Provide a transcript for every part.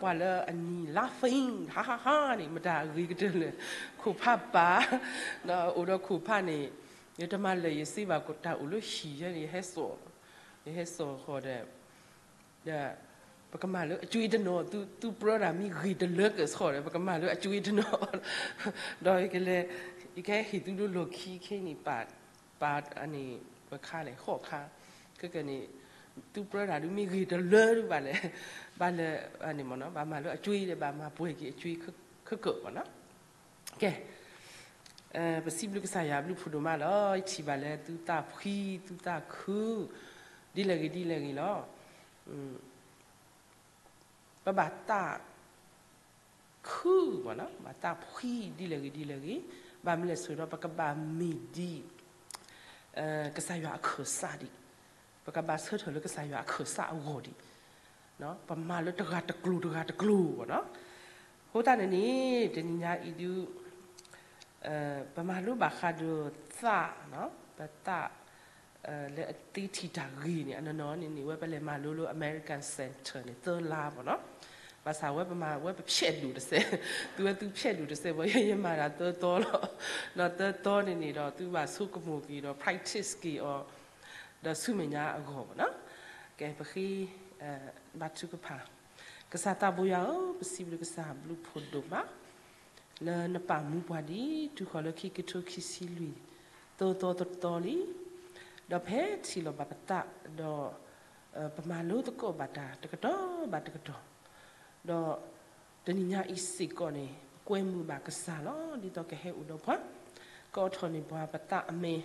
ပှၤလၢအနံၤ laughing ဟါဟါဟါန့ၣ် မတၤအဂ့ၤကတၢၢ်လဲၣ်, ခိၣ်ဖးပာ်, ဒီးအိၣ်ဒီးခိၣ်ဖးန့ၣ်, ယတမၤလၢာ်ယစ့ဘၣ် တၢ်အိၣ်လၢဟံၣ်ယဲန့ၣ် ယဟဲစိာ်, ယဟဲစိာ်ဃီဒီး, ဒီးပကမၤလၢအကွ့တနီၤ, သုပြၢတၢ်မ့ၢ်ဂ့ၤတလၢကစီဒီး ပကမၤလၢအကွ့တနီၤ, ဒီးယကလဲၤ, ယကဟဲဟ့ၣ်သုလၢလီၢ်ခံခဲအံၤန့ၣ် ပာ်, ပာ်န့ၣ် ပခါလဲၣ် ဃိးခါ, ခဲကနံၣ်န့ၣ် သုပြၢတၢ်ဒုးမ့ၢ်ဂ့ၤတလၢဒုးဘၣ်လဲၣ်, ဘၣ်လၢ, ဘၣ်မၤလၢအကွ့ဒီး ဘၣ်မၤပှဲၤက့ၤအကွ့ခဲကၢၣ်ဘၣ်နီၤ. ကဲ, ပစံးဘျုးကစၢ်ယွၤဘျုးဖးဒိၣ်မးလီၤ. ယထံၣ်ဘၣ်လၢသုသးဖှံ သုသးခု ဒ်လဲၣ်ဂ့ၤဒ်လဲၣ်ဂ့ၤလီၤ. ပဘၣ်သးခု, ဘၣ်သးဖှံဒ်လဲၣ်ဂ့ၤဒ်လဲၣ်ဂ့ၤ, ဘၣ်မနုၤလဲၣ်ဆိဒီး ပကဘၣ်မ့ၢ်ဒ် ကစၢ်ယွၤအခၢၣ်စးဒံး, ပကဘၣ်ဆၢထၢၣ်လၢကစၢ်ယွၤအခၢၣ်စးအဂီၢ်ဒံး, ပမၤလၢတဂၤတကျိၤတဂၤတကျိၤဘၣ်နီၤ. အဃိသတးန့ၣ်န့ၣ် တနံၤညါအံၤဒုး ပမၤလိဘၣ်ဃးဒီးသး, ပသး လၢအသ့ထံၣ်တၢ်ဂ့ၤန့ၣ် အနီၢ်နီၢ်န့ၣ်န့ၣ် ဝဲပလဲၤမၤလိလၢ American Center န့ၣ် သၢလါဘၣ်နီၤ. ဘၣ်ဆၣ်ဝဲပမၤဝဲပဖျဲးဒိၣ်တစဲး, သုဝဲသုဖျဲးဒိၣ်တစဲးဘၣ်, ယမၤတၢ်သၢသီလီၤ. ဒီးသၢသီန့ၣ်န့ၣ်ဒီး သုဘၣ်ဆိကမိၣ်က့ၤဒီး practice က့ၤအီၤ ဒီးဆူမဲာ်ညါအဂီၢ်ဘၣ်နီၤ. ကဲ ပဃ့ ဘါထုကဖၣ်, ကစၢ်သးဘိယွၤဧၢ, ပစံးဘျုးကစၢ်ဘျုးဖးဒိၣ်မး လၢနပာ်မူပှၤဒ် တုၤဃီၤလၢခံကထိခံဆံလွံၢ် သၢသီတသီလံ, ဒီးဖဲထံၣ်လိာ်ဘၣ်ပသး, ဒီး ပမၤလိသကိးဘၣ်တၢ်တကတီၢ်ဘၣ်တကတီၢ်, ဒီးတနံၤညါအံၤစ့ၢ်ကီးန့ၣ် ပကွဲမုာ်ဘၣ်ကစၢ်လီၤ. ဒ်သိးကဟဲအိၣ်ဒီးပှၤ, ကအိးထီၣ်န့ၢ်ပှၤပသးအမဲာ်,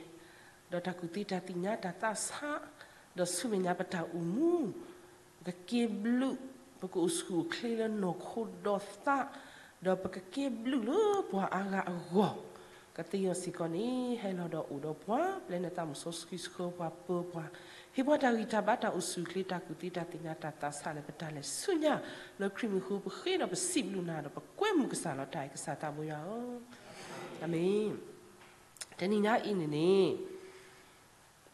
ဒီးတၢ်ကူၣ်သ့တၢ်သ့ၣ်ညါတၢ်သးဆး, ဒီးဆူမဲာ်ညါပတၢ်အိၣ်မူ ပကက့ၤဘျုး, ပကအိၣ်ဆူၣ်အိၣ်ချ့လၢနီၢ်ခိဒီးသး, ဒီးပကက့ၤဘျုးလၢပှၤအါဂၤအဂီၢ်, ကသ့အီၤစ့ၢ်ကီးန့ၣ် ဟဲလီၤဒီးအိၣ်ဒီးပှၤ, ပျဲနသးမုၢ်စီဆှံဆှၢပှၤ ပၢပှၤ, ဟ့ၣ်ပှၤတၢ်ဂံၢ်တၢ်ဘါ တၢ်အိၣ်ဆူၣ်အိၣ်ချ့ တၢ်ကူၣ်သ့တၢ်သ့ၣ်ညါတၢ်သးဆးလၢပတၢ်လဲၤဆူညါ, လၢခရံာ်မံၤဃိ ပဃ့ဒီးပစံးဘျုးနၤဒီးပကွဲမုာ်ကစၢ်လီၤ. တၢ်အံၤကစၢ်သးဘိယွၤဧၢ, အၤမ့ၣ်. တနံၤညါအံၤန့ၣ်န့ၣ်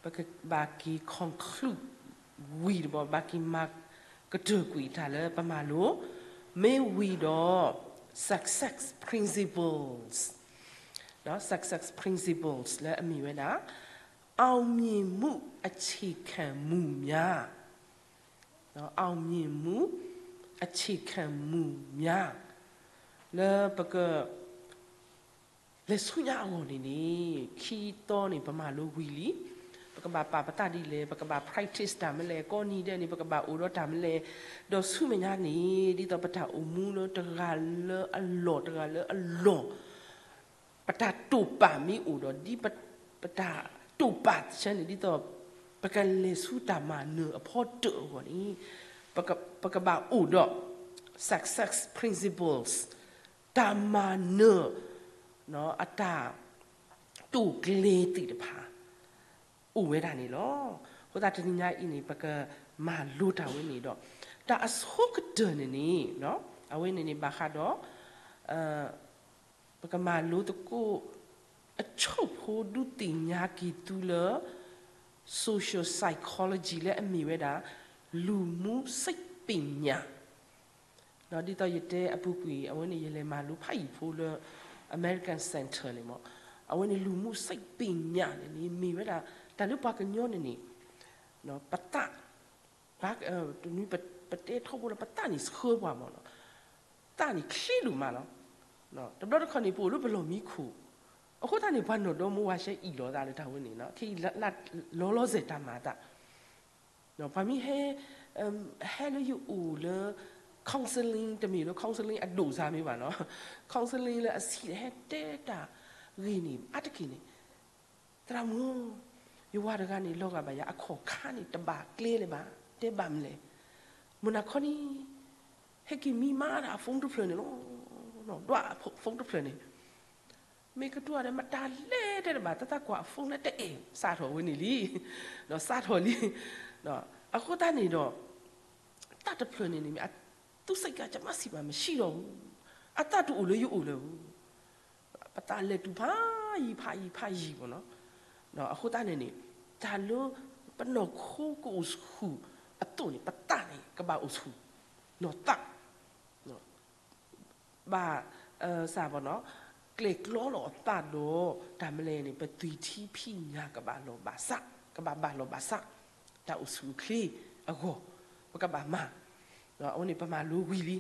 ပကဘၣ်က့ၤ conclude ဝံၤတဘျီ ဘၣ်က့ၤမၤကတၢၢ်ကွံာ်တၢ်လၢပမၤလိ, မ့ၢ်ဝံၤဒီး success principles, success principles လၢအမ့ၢ်ဝဲဒၣ် အောင်မြင်မှုအခြေခံမူများ, အောင်မြင်မှုအခြေခံမူများ, လၢပက လဲၤဆူညါအဂီၢ်န့ၣ်န့ၣ် ခံသီန့ၣ် ပမၤလိဝံၤလံ, ပကဘၣ်ပာ်ပသးဒ်လဲၣ်, ပကဘၣ် practice တၢ်မနုၤလဲၣ်, ကိးနံၤဒဲးန့ၣ် ပကဘၣ်အိၣ်ဒီးတၢ်မနုၤလဲၣ်, ဒီးဆူမဲာ်ညါန့ၣ် ဒ်သိးပတၢ်အိၣ်မူလၢတဂၤလၢအလီၢ် တဂၤလၢအလီၢ် ပတၢ်တိာ်ပာ်မ့ၢ်အိၣ်ဒီး ဒ်ပတၢ်တိာ်ပာ်ဆၢန့ၣ် ဒ်သိး ပကလဲၤဆူတၢ်မၤနၢၤအဖီတၢၣ်အဂီၢ်န့ၣ် ပကဘၣ်အိၣ်ဒီး success principles တၢ်မၤနၢၤ အတၢ်တိာ်ကျဲၤသ့ၣ်တဖၣ် အိၣ်ဝဲဒၣ်န့ၣ်လီၤ. အဃိသတးတနံၤညါအံၤန့ၣ် ပကမၤလိတၢ်ဝဲန့ၣ်ဒီး တၢ်အဆိကတၢၢ်န့ၣ်န့ၣ် အဝဲန့ၣ်န့ၣ် ဘၣ်ဃးဒီး ပကမၤလိသကိး အဆိကမိၣ်ဒုးသ့ၣ်ညါက့ၤသုလၢ social psychology လၢအမ့ၢ်ဝဲဒၣ် လူမှုစိတ်ပညာ ဒ်သိးယတဲအပူၤကွံာ် အဝဲန့ၣ် ယလဲၤမၤလိဖးယံာ်ဖိလၢ American Center န့ၣ်မး, အဝဲန့ၣ် လူမှုစိတ်ပညာ န့ၣ်န့ၣ် မ့ၢ်ဝဲဒၣ် တၢ်လၢပှၤကညီန့ၣ်န့ၣ် ပသး တနွံ ပတဲထီဘိလၢ ပသးန့ၣ်ဆှၢပှၤမးနီၤ, သးန့ၣ်ချ့ဒိၣ်မးလီၤ. တဘျီတခီၣ်န့ၣ် ပအိၣ်လၢပလီၢ်မံခိၣ်, အဃိသတးန့ၣ် ပှၤနီၢ်ဒီမါဝၤရှဲအံၣ်လိာ်သးလၢတၢ်ဝဲန့ၣ် ခဲအံၤလီၤလီၤဆဲးတၢ်မၤအသး ပှၤမ့ၢ်ဟဲ ဟဲလၢယအိၣ်လၢ counseling တမ့ၢ်လၢ counseling အဒိၣ်စါမ့ၢ်ဘၣ်နီၤ, counseling လၢအဆံးန့ၣ် ဟဲတဲတၢ်ဂ့ၢ်န့ၣ် အါတက့ၢ်န့ၣ် သရၣ်မုၣ်ဧၢ, ယဝၤတဂၤန့ၣ် လီၤဂာ်ဘၣ်ယၤအခီၣ်ခါန့ၣ် တဘၣ်ကျဲလၢၤဘၣ်, တဲဘၣ်မနုၤလဲၣ်, မုၢ်နၤခီန့ၣ် ဟဲက့ၤမံမါဒၣ်အ phone တဖျၢၣ်န့ၣ်လီၤ, ဒွးအ phone တဖျၢၣ်န့ၣ် မ့ၢ်ကတူၢ်အီၤဒီး မတၤလဲၣ်တဲတဘၣ် တၢ်သးကွၢ်အ phone လၢတအဲၣ် စးထီၣ်ဝဲန့ၣ်လံ, စးထီၣ်လံ, အဃိသတးန့ၣ်ဒီး တၢ်တဖျၢၣ်န့ၣ်န့ၣ် သူစိတ်က ကျွန်မဆီမှာမရှိတော့ဘူး, အသးတအိၣ်လၢယအိၣ်လၢၤဘၣ်, ပသးလဲၤတုၤဖးယံၤဖးယံၤဖးယံၤမးနီၤ, အဃိသတးန့ၣ်န့ၣ် တၢ်လၢပနီၢ်ခိကအိၣ်ဆူၣ်အသိးန့ၣ် ပသးန့ၣ် ကဘၣ်အိၣ်ဆူၣ်, နီၢ်သး ပာ်, စးဘီနီၤ, ကျဲၣ်ကျီလီၤအသးဒီး တၢ်မနုၤလဲၣ်န့ၣ် ပသွံၣ်ထံဖံးညၣ်ကဘၣ်လီၤဘၣ်စး, ကဘၣ်ဘၣ်လီၤဘၣ်စး, တၢ်အိၣ်ဆူၣ်အိၣ်ချ့အဂီၢ်, ပကဘၣ်မၤ, အဝဲန့ၣ်ပမၤလိဝံၤလံ,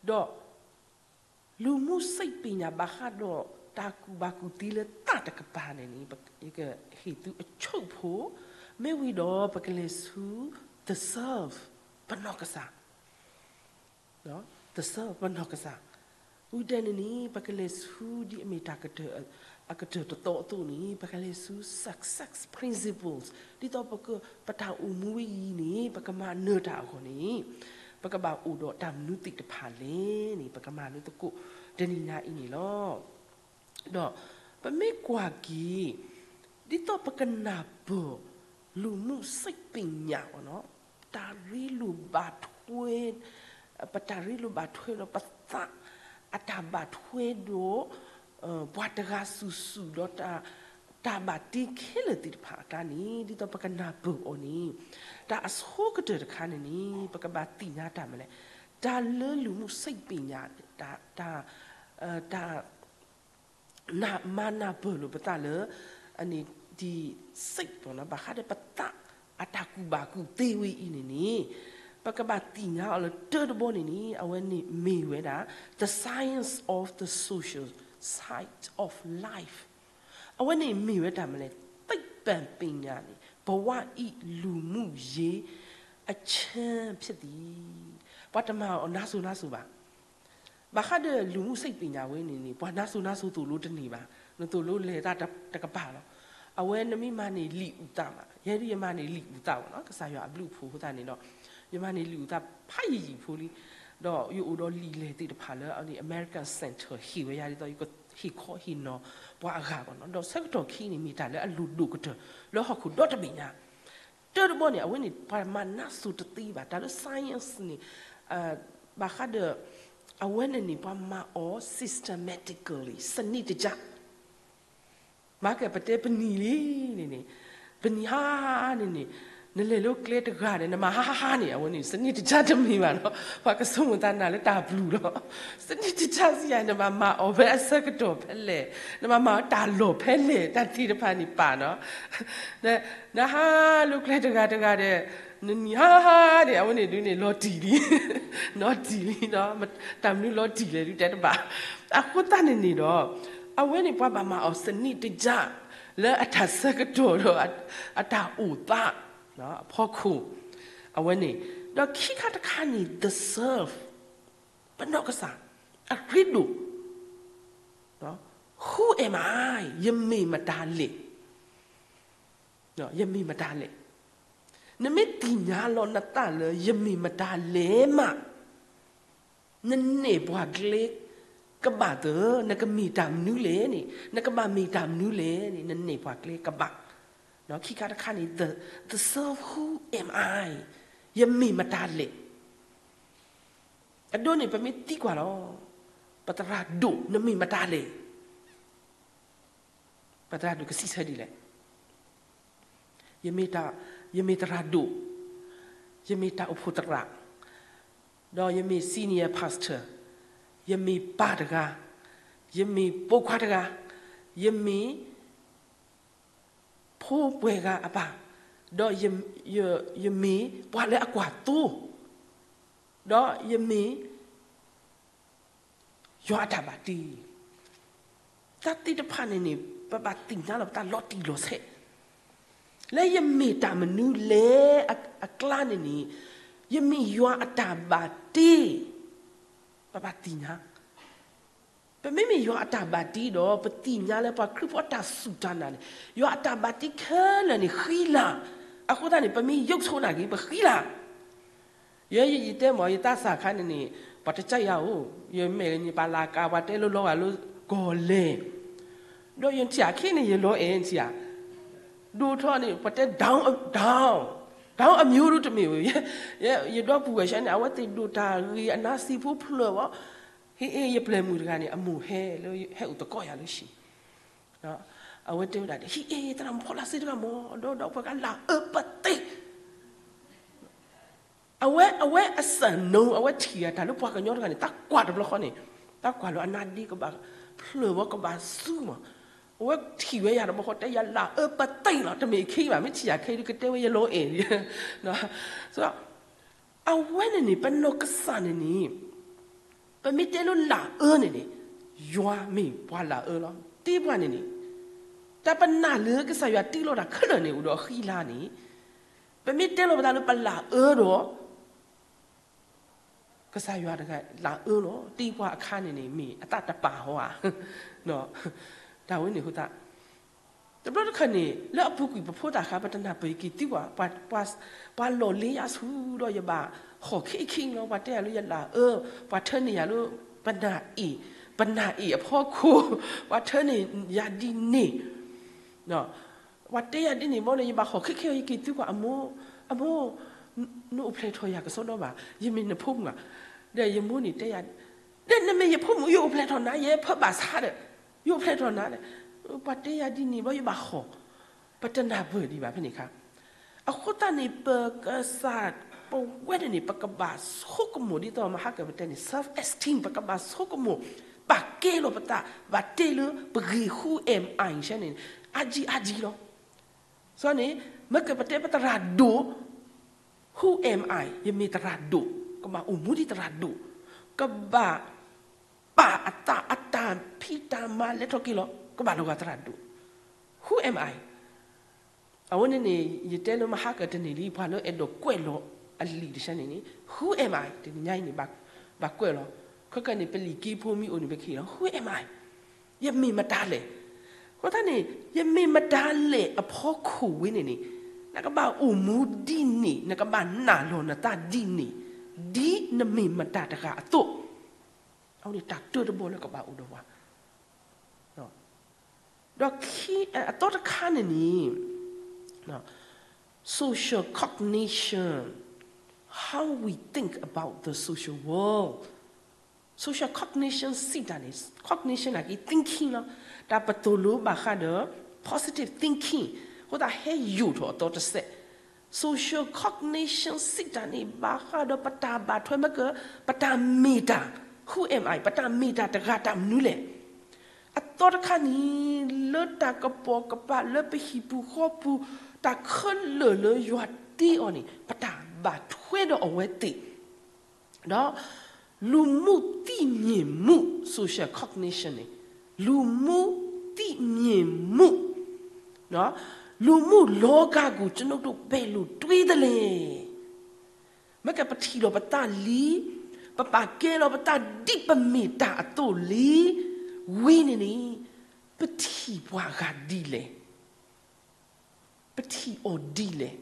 ဒီး လူမှုစိတ်ပညာ ဘၣ်ဃးဒီး တၢ်ကူၣ်ဘၣ်ကူၣ်သ့လၢသးတကပၤန့ၣ်န့ၣ် ယကဟ့ၣ်သုအဆၢဖိ, မ့ၢ်ဝံၤဒီးပကလဲၤဆူ the self, ပနီၢ်ကစၢ် the self, ပနီၢ်ကစၢ်, ဝံၤဒဲးန့ၣ်န့ၣ် ပကလဲၤဆူဒ်အမ့ၢ်တၢ်ကတၢၢ်, အကတၢၢ်တသီအသိးန့ၣ် ပကလဲၤဆူ success principles, ဒ်သိးပက, ပတၢ်အိၣ်မူဝဲအံၤန့ၣ် ပကမၤနၢၤတၢ်အဂီၢ်န့ၣ် ပကဘၣ်အိၣ်ဒီးတၢ်မနုၤသ့ၣ်တဖၣ်လဲၣ်န့ၣ် ပကမၤလိသကိးတနံၤညါအံၤန့ၣ်လီၤ. ဒီးပမ့ၢ်ကွၢ်က့ၤ ဒ်သိးပကနၢ်ပၢၢ် လူမှုစိတ်ပညာ တၢ်ရ့လိာ်ဘၣ်ထွဲ, ပတၢ်ရ့လိာ်ဘၣ်ထွဲဒီးပသး, အတၢ်ဘၣ်ထွဲဒီး ပှၤတဂၤစုာ်စုာ်ဒီး တၢ်ဘၣ်တ့ခဲလၢာ်သ့ၣ်တဖၣ်အကျါန့ၣ် ဒ်သိးပကနၢ်ပၢၢ်အီၤန့ၣ် တၢ်အဆိကတၢၢ်တခါန့ၣ်န့ၣ် ပကဘၣ်သ့ၣ်ညါတၢ်မနုၤလဲၣ်, တၢ်လၢလူမှုစိတ်ပညာ တၢ်, တၢ် မၤနၢ်ပၢၢ်လိာ်ပသးလၢ အန့ၣ်ဒ် စိတ် ဘၣ်ဃးဒီးပသး အတၢ်ကူၣ်ဘၣ်ကူၣ်သ့ဝဲအံၤန့ၣ်န့ၣ် ပကဘၣ်သ့ၣ်ညါအီၤလၢတၢတဘီန့ၣ်န့ၣ် အဝဲန့ၣ်မ့ၢ်ဝဲဒၣ် the science of the social side of life. အဝဲန့ၣ်မ့ၢ်ဝဲတၢ်မနုၤလဲၣ်, သိပ္ပံပညာန့ၣ် ပဝါအံလူမှုရေးအချမ်းဖြစ်သည်. ပှၤတမၤအီၤနါစိၤနါစိၤဘၣ်. ဘၣ်ဃးဒီးလူမှုစိတ်ပညာဝဲန့ၣ်န့ၣ် ပှၤနါစိၤနါစိၤသိၣ်လိတန့ၢ်ဘၣ်. နသိၣ်လိလဲၤသးတကပၤလီၤ. အဝဲနမ့ၢ်မၤန့ၢ်လံာ်အုၣ်သးဘၣ်, ယဲဒၣ်ယမၤန့ၢ်လံာ်အုၣ်သးဘၣ်နီၤ, ကစၢ်ယွၤအဘျုးအဖှိၣ်အဃိသတးန့ၣ်ဒီး ယမၤန့ၢ်လံာ်အုၣ်သးဖးယံာ်ယံာ်ဖိလံ. ဒီးယအိၣ်ဒီးလံာ်လဲၢ်သ့ၣ်တဖၣ်လၢ American Center ဟ့ၣ်ဝဲယၤဒ်သိး ယကဟ့ၣ်ခီဟ့ၣ်နီၤပှၤအဂၤဘၣ်နီၤ. ဒီးဆၢကတီၢ်ခံန့ၣ် မ့ၢ်တၢ်လၢအလိၣ်ဒိၣ်ကတၢၢ်လၢဟီၣ်ခိၣ်ဒီတဘ့ၣ်ညါ တၢတဘီန့ၣ် အဝဲန့ၣ် ပှၤမၤနါစိၤတသ့ဘၣ်. တၢ်လၢ science န့ၣ် ဘၣ်ဃးဒီး အဝဲန့ၣ်န့ၣ် ပှၤမၤအီၤ systematically စနစ်တကျ မၤကဲပတဲပနံာ်လံန့ၣ်န့ၣ်, ပနံာ်ဟါန့ၣ်န့ၣ်, နလဲၤလၢကျဲတဂၤဒီး နမၤဟါဟါဟါန့ၣ် အဝဲန့ၣ် စနစ်တကျတမ့ၢ်ဘၣ်နီၤ. ပှၤကဆိကမိၣ်သးနၤလၢတၢ်ပျုၢ်လီၤ. စနစ်တကျစံးယၤ နဘၣ်မၤအီၤဖဲအဆၢကတီၢ်ဖဲလဲၣ်, နဘၣ်မၤအီၤတၢ်လီၢ်ဖဲလဲၣ်, တၢ်သ့ၣ်တဖၣ်န့ၣ်ပာ်နီၤ နဟါလၢကျဲတဂၤတဂၤဒီး နနံၤဟါဟါန့ၣ် အဝဲန့ၣ်ဒုးန့ၣ် လီၤတံၢ်လံ, လီၤတံၢ်လံနီၤ. တၢ်မနုၤလီၤတံၢ်လဲၣ်ဒုးတဲတဘၣ်. အဃိသတးန့ၣ်န့ၣ်ဒီး အဝဲန့ၣ်ပှၤဘၣ်မၤအီၤစနစ်တကျ လၢအတၢ်ဆၢကတီၢ်ဒီး အတၢ်အိၣ်သး အဖီခိၣ် အဝဲန့ၣ်, ဒီးခံခါတခါန့ၣ် the self, ပနီၢ်ကစၢ် အရ့ဒိၣ် Who am I? ယမ့ၢ်မတၤလဲၣ်, ယမ့ၢ်မတၤလဲၣ်. နမ့ၢ်သ့ၣ်ညါလီၤနသးလၢ ယမ့ၢ်မတၤလဲၣ်မး နနဲၣ်ပှၤကျဲကဘၣ်သၢ, နကမ့ၢ်တၢ်မနုၤလဲၣ်န့ၣ်, နကဘၣ်မ့ၢ်တၢ်မနုၤလဲၣ်န့ၣ်, နနဲၣ်ပှၤကျဲကဘၣ်. ခံခါတခါန့ၣ် the, the self, who am I? ယမ့ၢ်မတၤလဲၣ်. အဒိန့ၣ် ပမ့ၢ်သံကွၢ်လီၤ, ပသရၣ်ဒိၣ် နမ့ၢ်မတၤလဲၣ်. ပသရၣ်ဒိၣ်ကစံးဆၢဒ်လဲၣ်. ယမ့ၢ်တၢ်, ယမ့ၢ်သရၣ်ဒိၣ်, ယမ့ၢ်တၢ်အိၣ်ဖှိၣ်သရၣ်, ဒီးယမ့ၢ် senior pastor, ယမ့ၢ်ပၢ်တဂၤ, ယမ့ၢ်ပိာ်ခွါတဂၤ, ယမ့ၢ် ဖိပှဲၤဂၤအပၢ်, ဒီးယ, ယမ့ၢ်ပှၤလၢအကွၢ်သိ, ဒီးယမ့ၢ် ယွၤအတၢ်ဘၣ်တ့. တၢ်သ့ၣ်တဖၣ်န့ၣ်န့ၣ် ပဘၣ်သ့ၣ်ညါလီၤပသးလီၤတံၢ်လီၤဆဲး, လၢယမ့ၢ်တၢ်မနုၤလဲၣ်အကျါန့ၣ်န့ၣ်, ယမ့ၢ်ယွၤအတၢ်ဘၣ်တ့, ပဘၣ်သ့ၣ်ညါ ပမ့မ့ၢ်ယွၤအတၢ်ဘၣ်တ့ဒီး ပသ့ၣ်ညါလၢပှၤခရံာ်ဖိအတၢ်စူၢ်တၢ်နာ်န့ၣ်, ယွၤအတၢ်ဘၣ်တ့ခဲလၢာ်န့ၣ်ဃံလၤ. အဃိသတးန့ၣ် ပမ့ၢ်ယုၢ်ဆိနာ်က့ ပဃံလၤ. ယဲယတဲမ့ၢ် ယသးစၢ်ခါန့ၣ်န့ၣ် ပှၤတကၢယၤဧိၤ, ယမဲာ်ညါပာ်လၢကါ ပှၤတဲလၢလီၤဂာ်လၢကီၢ်လဲၣ်, ဒီးယထံၣ်အခ့န့ၣ် ယလီၤအဲၣ်ထံၣ်ဧါ, ဒိၣ်ထီၣ်န့ၣ် ပှၤတဲ down, down, down အမျိုးတမ့ၢ်ဝဲ, ယဒီပုၢ်ဝဲၢ်ဆၢန့ၣ် အဝဲသ့ၣ်ဒိၣ်တၢ်ဂ့ၤအနါစံာ်ဖိဖျၢၣ်ဘၣ်. ဟ့ၣ်အ့ၣ် ယပျဲၢ်မုၣ်တဂၤန့ၣ် အမိၢ်ဟဲလၢ ဟဲအိၣ်သကိးယၤလၢဟံၣ်, အဝဲတဲဝဲဒၣ်ဒီး ဟ့ၣ်အ့ၣ် သရၣ်မုၣ်ဖီလာ်စ့တဂၤမ့ၢ် ဒီးဒီးပှၤကလၢအၢပသ့ၣ် အဝဲ အဝဲအစၢ်နိ အဝဲထံၣ်အတၢ်လၢပှၤကညီတဂၤန့ၣ် သးကွၢ်တဘျီဃီန့ၣ် တၢ်ကွၢ်လၢအနါဒ့ကဘၣ်ဖျၢၣ်ဝဲ ကဘၣ်စူမး, အဝဲထံၣ်ဝဲယၤဒီး ဘၣ်ဃီတဲ ယလၢအၢပသ့ၣ်လီၤ, တမ့ၢ်ခဲအံၤဘၣ်, မ့ၢ်ထံၣ်ယၤခဲအံၤဒီး ကတဲဝဲယလီၤအဲၣ်, အဝဲန့ၣ်န့ၣ် ပနီၢ်ကစၢ်န့ၣ်န့ၣ် ပမ့ၢ်တဲလၢလၢအၢန့ၣ်န့ၣ် ယွၤမ့ၢ်ပှၤလၢအၢလီၤ. တ့ပှၤန့ၣ်န့ၣ် တၢ်ပနာ်လၢကစၢ်ယွၤတ့လီၤတၢ်ခဲလၢာ်န့ၣ် အိၣ်ဒီးအဃံအလၤန့ၣ်, ပမ့ၢ်တဲလီၤပသးလၢပလၢအၢဒီး ကစၢ်ယွၤတဂၤလၢအၢလီၤ. တ့ပှၤအခါန့ၣ်န့ၣ် မ့ၢ်အသးတပာ်ဟီဧါ, တၢ်ဝဲန့ၣ်အဃိသတး တဘျီတခါန့ၣ် လၢအပူၤကွံာ်ပဖိသၣ်အခါ ပတနၢ်ပၢၢ်က့ၤသုပှၤ, ပှၤ, ပှၤလီၢ်လ့ယၤဆူဒီး ယဘၣ်ဟီၣ်ခံခံလီၤ, ပှၤတဲယၤလၢယလၢအၢ, ပှၤထၢန့ၢ်ယၤလၢ ပနၢ်အ့ၣ်, ပနၢ်အ့ၣ်အဖီခိၣ်, ပှၤထၢန့ၢ်ယၤဒ်န့ၣ်, ပှၤတဲယၤဒ်န့ၣ်ဘီန့ၣ် ယဘၣ်ဟီၣ်ခံခံ ယက့ၤသုပှၤ, အမိၢ်, အမိၢ်, နအိၣ်ဖျဲၣ်ထီၣ်ယၤကစီဒီဘၣ်, ယမ့ၢ်နဖိမုၣ်ဧါ, ဒီးယမိၢ်န့ၣ်တဲယၤ, ဒီးနမ့ၢ်ယဖိမုၣ် ယအိၣ်ဖျဲၣ်ထီၣ်နၤ, ယဖၢဘၣ်ဆါဒီး ယအိၣ်ဖျဲၣ်ထီၣ်နၤဒီး, ပှၤတဲယၤဒ်န့ၣ်ဘီ ယဘၣ်ဟီၣ်, ပတနၢ်ပၢၢ်ဒံးဘၣ်ဖဲန့ၣ်အခါ အဃိသတးန့ၣ် ပကစၢ်, ပဝဲန့ၣ်န့ၣ် ပကဘၣ်ဆိကမိၣ်ဒ်သိးမဟါကပတဲန့ၣ် self esteem, ပကဘၣ်ဆိကမိၣ် ပာ်ကဲလီၤပသး, ဘၣ်တဲလၢပဂ့ၢ် who am I န့ၣ်, အါကံအါကံလီၤ. န့ၣ်, မ့ၢ်ကပတဲပသရၣ်ဒိၣ်, who am I, ယမ့ၢ်သရၣ်ဒိၣ်, ကဘၣ်အိၣ်မူဒ်သရၣ်ဒိၣ်, ကဘၣ် ပာ်အသးအတၢ်ဖံးတၢ်မၤလဲၤထီၣ်က့ၤလီၤ, ကဘၣ်လီၤဂာ်သရၣ်ဒိၣ်, who am I. အဝဲန့ၣ်န့ၣ် ယတဲလၢမဟါကတနံၤလံ ပှၤလၢအဲၣ်ဒိးကွဲးလီၤအလံာ်တဆၢန့ၣ်န့ၣ် who am I, တနံၤညါအံၤန့ၣ် ဘၣ်ကွဲးလီၤ, ခဲကနံၣ်န့ၣ် ပလံာ်က့ဖိမ့ၢ်အိၣ်န့ၣ် ပကဟ့ၣ်လီၤ who am I, ယမ့ၢ်မတၤလဲၣ်. အဃိသတးန့ၣ် ယမ့ၢ်မတၤလဲၣ်အဖီခိၣ်ဝဲန့ၣ်န့ၣ် နကဘၣ်အိၣ်မူဒ်န့ၣ်, နကဘၣ်နာ်လီၤနသးဒ်န့ၣ်, ဒ်နမ့ၢ်မတၤတဂၤအသိး, အဝဲန့ၣ်တၢ်တၢတဘီလၢကဘၣ်အိၣ်ဒီးပှၤ ဒီးခံ, အသီတခါန့ၣ်န့ၣ် social cognition, how we think about the social world, social cognition စံးတၢ်န့ၣ်, cognition နာ်က့ thinking လီၤ, တၢ်ပသိၣ်လိဘၣ်ဃးဒီး positive thinking, အဃိသတးဟဲယိာ်ထီၣ်အသီတစဲး social cognition စံးတၢ်န့ၣ် ဘၣ်ဃးဒီးပတၢ်ဘၣ်ထွဲမ့ၢ်က ပတၢ်မ့ၢ်တၢ်, who am I, ပတၢ်မ့ၢ်တၢ်တဂၤတၢ်မနုၤလဲၣ်. အသီတခါန့ၣ် လၢတၢ်ကပိာ်ကပၤလၢပဟံၣ်ပူၤဃီပူၤ တၢ်ခဲလၢာ်လၢယွၤတ့အီၤန့ၣ် ပတၢ်ဘၣ်ထွဲဒီးအဝဲသ့ၣ် ဒီး လူမှုသိမြင်မှု, social cognition န့ၣ် လူမှုသိမြင်မှု, လူမှုလောကကို ကျွန်ုပ်တို့ ဘယ်လိုတွေ့သလဲ. မ့ၢ်ကပထံၣ်လီၤပသးလံ, ပပာ်ကဲလီၤပသးဒ်ပမ့ၢ်တၢ်အသိးလံ, ဝံၤန့ၣ်န့ၣ် ပထံၣ်ပှၤဂၤဒ်လဲၣ်, ပထံၣ်အီၤဒ်လဲၣ်.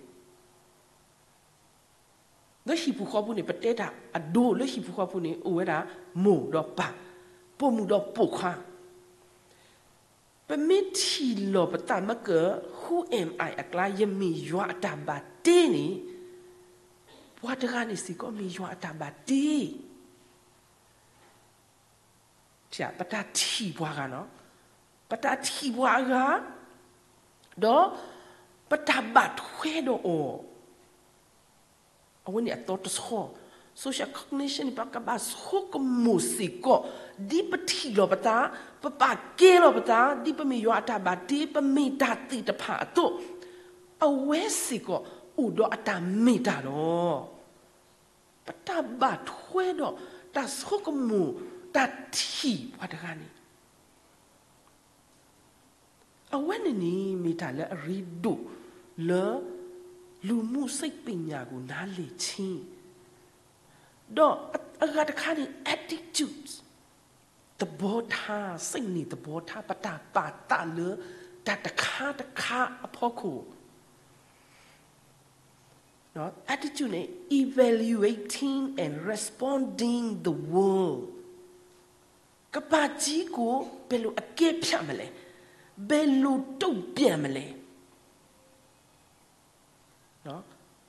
လၢဟံၣ်ပူၤဃီပူၤန့ၣ် ပတဲတၢ်အဒိ လၢဟံၣ်ပူၤဃီပူၤန့ၣ် အိၣ်ဝဲဒၣ် မိၢ်ဒီးပၢ်, ပိာ်မုၣ်ဒီးပိာ်ခွါ, ပမ့ၢ်ထံၣ်လီၤပသးမ့ၢ်က who am I အကျါ ယမ့ၢ်ယွၤအတၢ်ဘၣ်တ့န့ၣ်, ပှၤတဂၤန့ၣ်စ့ၢ်ကီးမ့ၢ်ယွၤအတၢ်ဘၣ်တ့ ပတၢ်ထံၣ်ပှၤဂၤလီၤ, ပတၢ်ထံၣ်ပှၤအဂၤ, ဒီးပတၢ်ဘၣ်ထွဲဒီးအီၤ, အဝဲန့ၣ်အသီတဆီ, social cognition န့ၣ် ပကဘၣ်ဆိကမိၣ်စ့ၢ်ကီး, ဒ်ပထံၣ်လီၤပသး, ပပာ်ကဲလီၤပသး, ဒ်ပမ့ၢ်ယွၤအတၢ်ဘၣ်တ့, ပမ့ၢ်တၢ်သ့ၣ်တဖၣ်အသိး, အဝဲစ့ၢ်ကီး အိၣ်ဒီးအတၢ်မ့ၢ်တၢ်လီၤ. ပတၢ်ဘၣ်ထွဲဒီး တၢ်ဆိကမိၣ် တၢ်ထံၣ်ပှၤတဂၤန့ၣ်, အဝဲန့ၣ်န့ၣ် မ့ၢ်တၢ်လၢအရ့ဒိၣ်လၢ လူမှုစိတ်ပညာကို နားလည်ခြင်း, ဒီးအဂၤတခါန့ၣ် attitude သဘောထား, စိတ်နေသဘောထား, ပတၢ်ပာ်သးလၢ တၢ်တခါတခါအဖီခိၣ် attitude န့ၣ် evaluating and responding the world ကမ္ဘာကြီးကို ဘယ်လိုအကဲဖြတ်မလဲ, ဘယ်လိုတုံ့ပြန်မလဲ.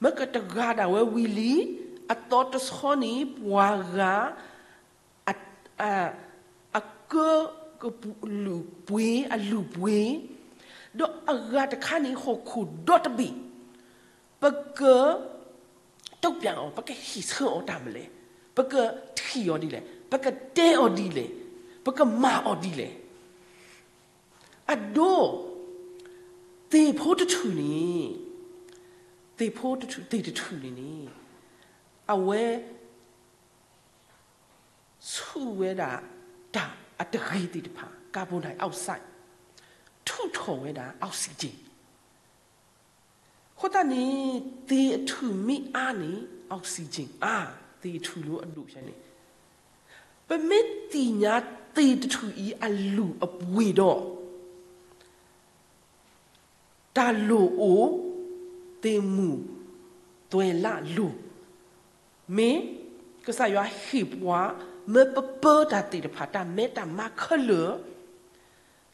မ့ၢ်ကတဂၤဒၣ်ဝဲဝံၤလံ, အသီတဆီန့ၣ် ပှၤဂၤ အကၢကလုာ်ပှ့ၤ, အလုၢ်ပှ့ၤ, ဒီးအဂၤတခါန့ၣ် ဟီၣ်ခိၣ်ဒီတဘ့ၣ်, ပကတုံ့ပြန်အီၤ, ပကဟ့ၣ်ဆၢအီၤတၢ်မနုၤလဲၣ်, ပကထံၣ်အီၤဒ်လဲၣ်. ပကတဲအီၤဒ်လဲၣ်, ပကမၤအီၤဒ်လဲၣ်. အဒိ, သ့ၣ်ဖိတထူၣ်န့ၣ်, သ့ၣ်ဖိတထူၣ်, သ့ၣ်တထူၣ်န့ၣ်န့ၣ်, အဝဲ ဆူၣ်ဝဲဒၣ်တၢ်အတဂ့ၤသ့ၣ်တဖၣ် carbon dioxide, ထုးထီၣ်ဝဲဒၣ် oxygen. အဃိသတးန့ၣ် သ့ၣ်အထူၣ်မ့ၢ်အါန့ၣ် oxygen အါ, သ့ၣ်အထူၣ်လၢအဒိၣ်ဆန့ၣ်, ပမ့ၢ်သ့ၣ်ညါသ့ၣ်တထူၣ်အံၤအလုၢ်အပှ့ၤဒီး တၢ်လိၣ်အိၣ်, သ့ၣ်မုၢ်သွဲၣ်လးလိၤ, မ့ၢ်ကစၢ်ယွၤဟ့ၣ်ပှၤ မၢပပၢတၢ်သ့ၣ်တဖၣ် တၢ်မဲတၢ်မါခဲလၢာ်,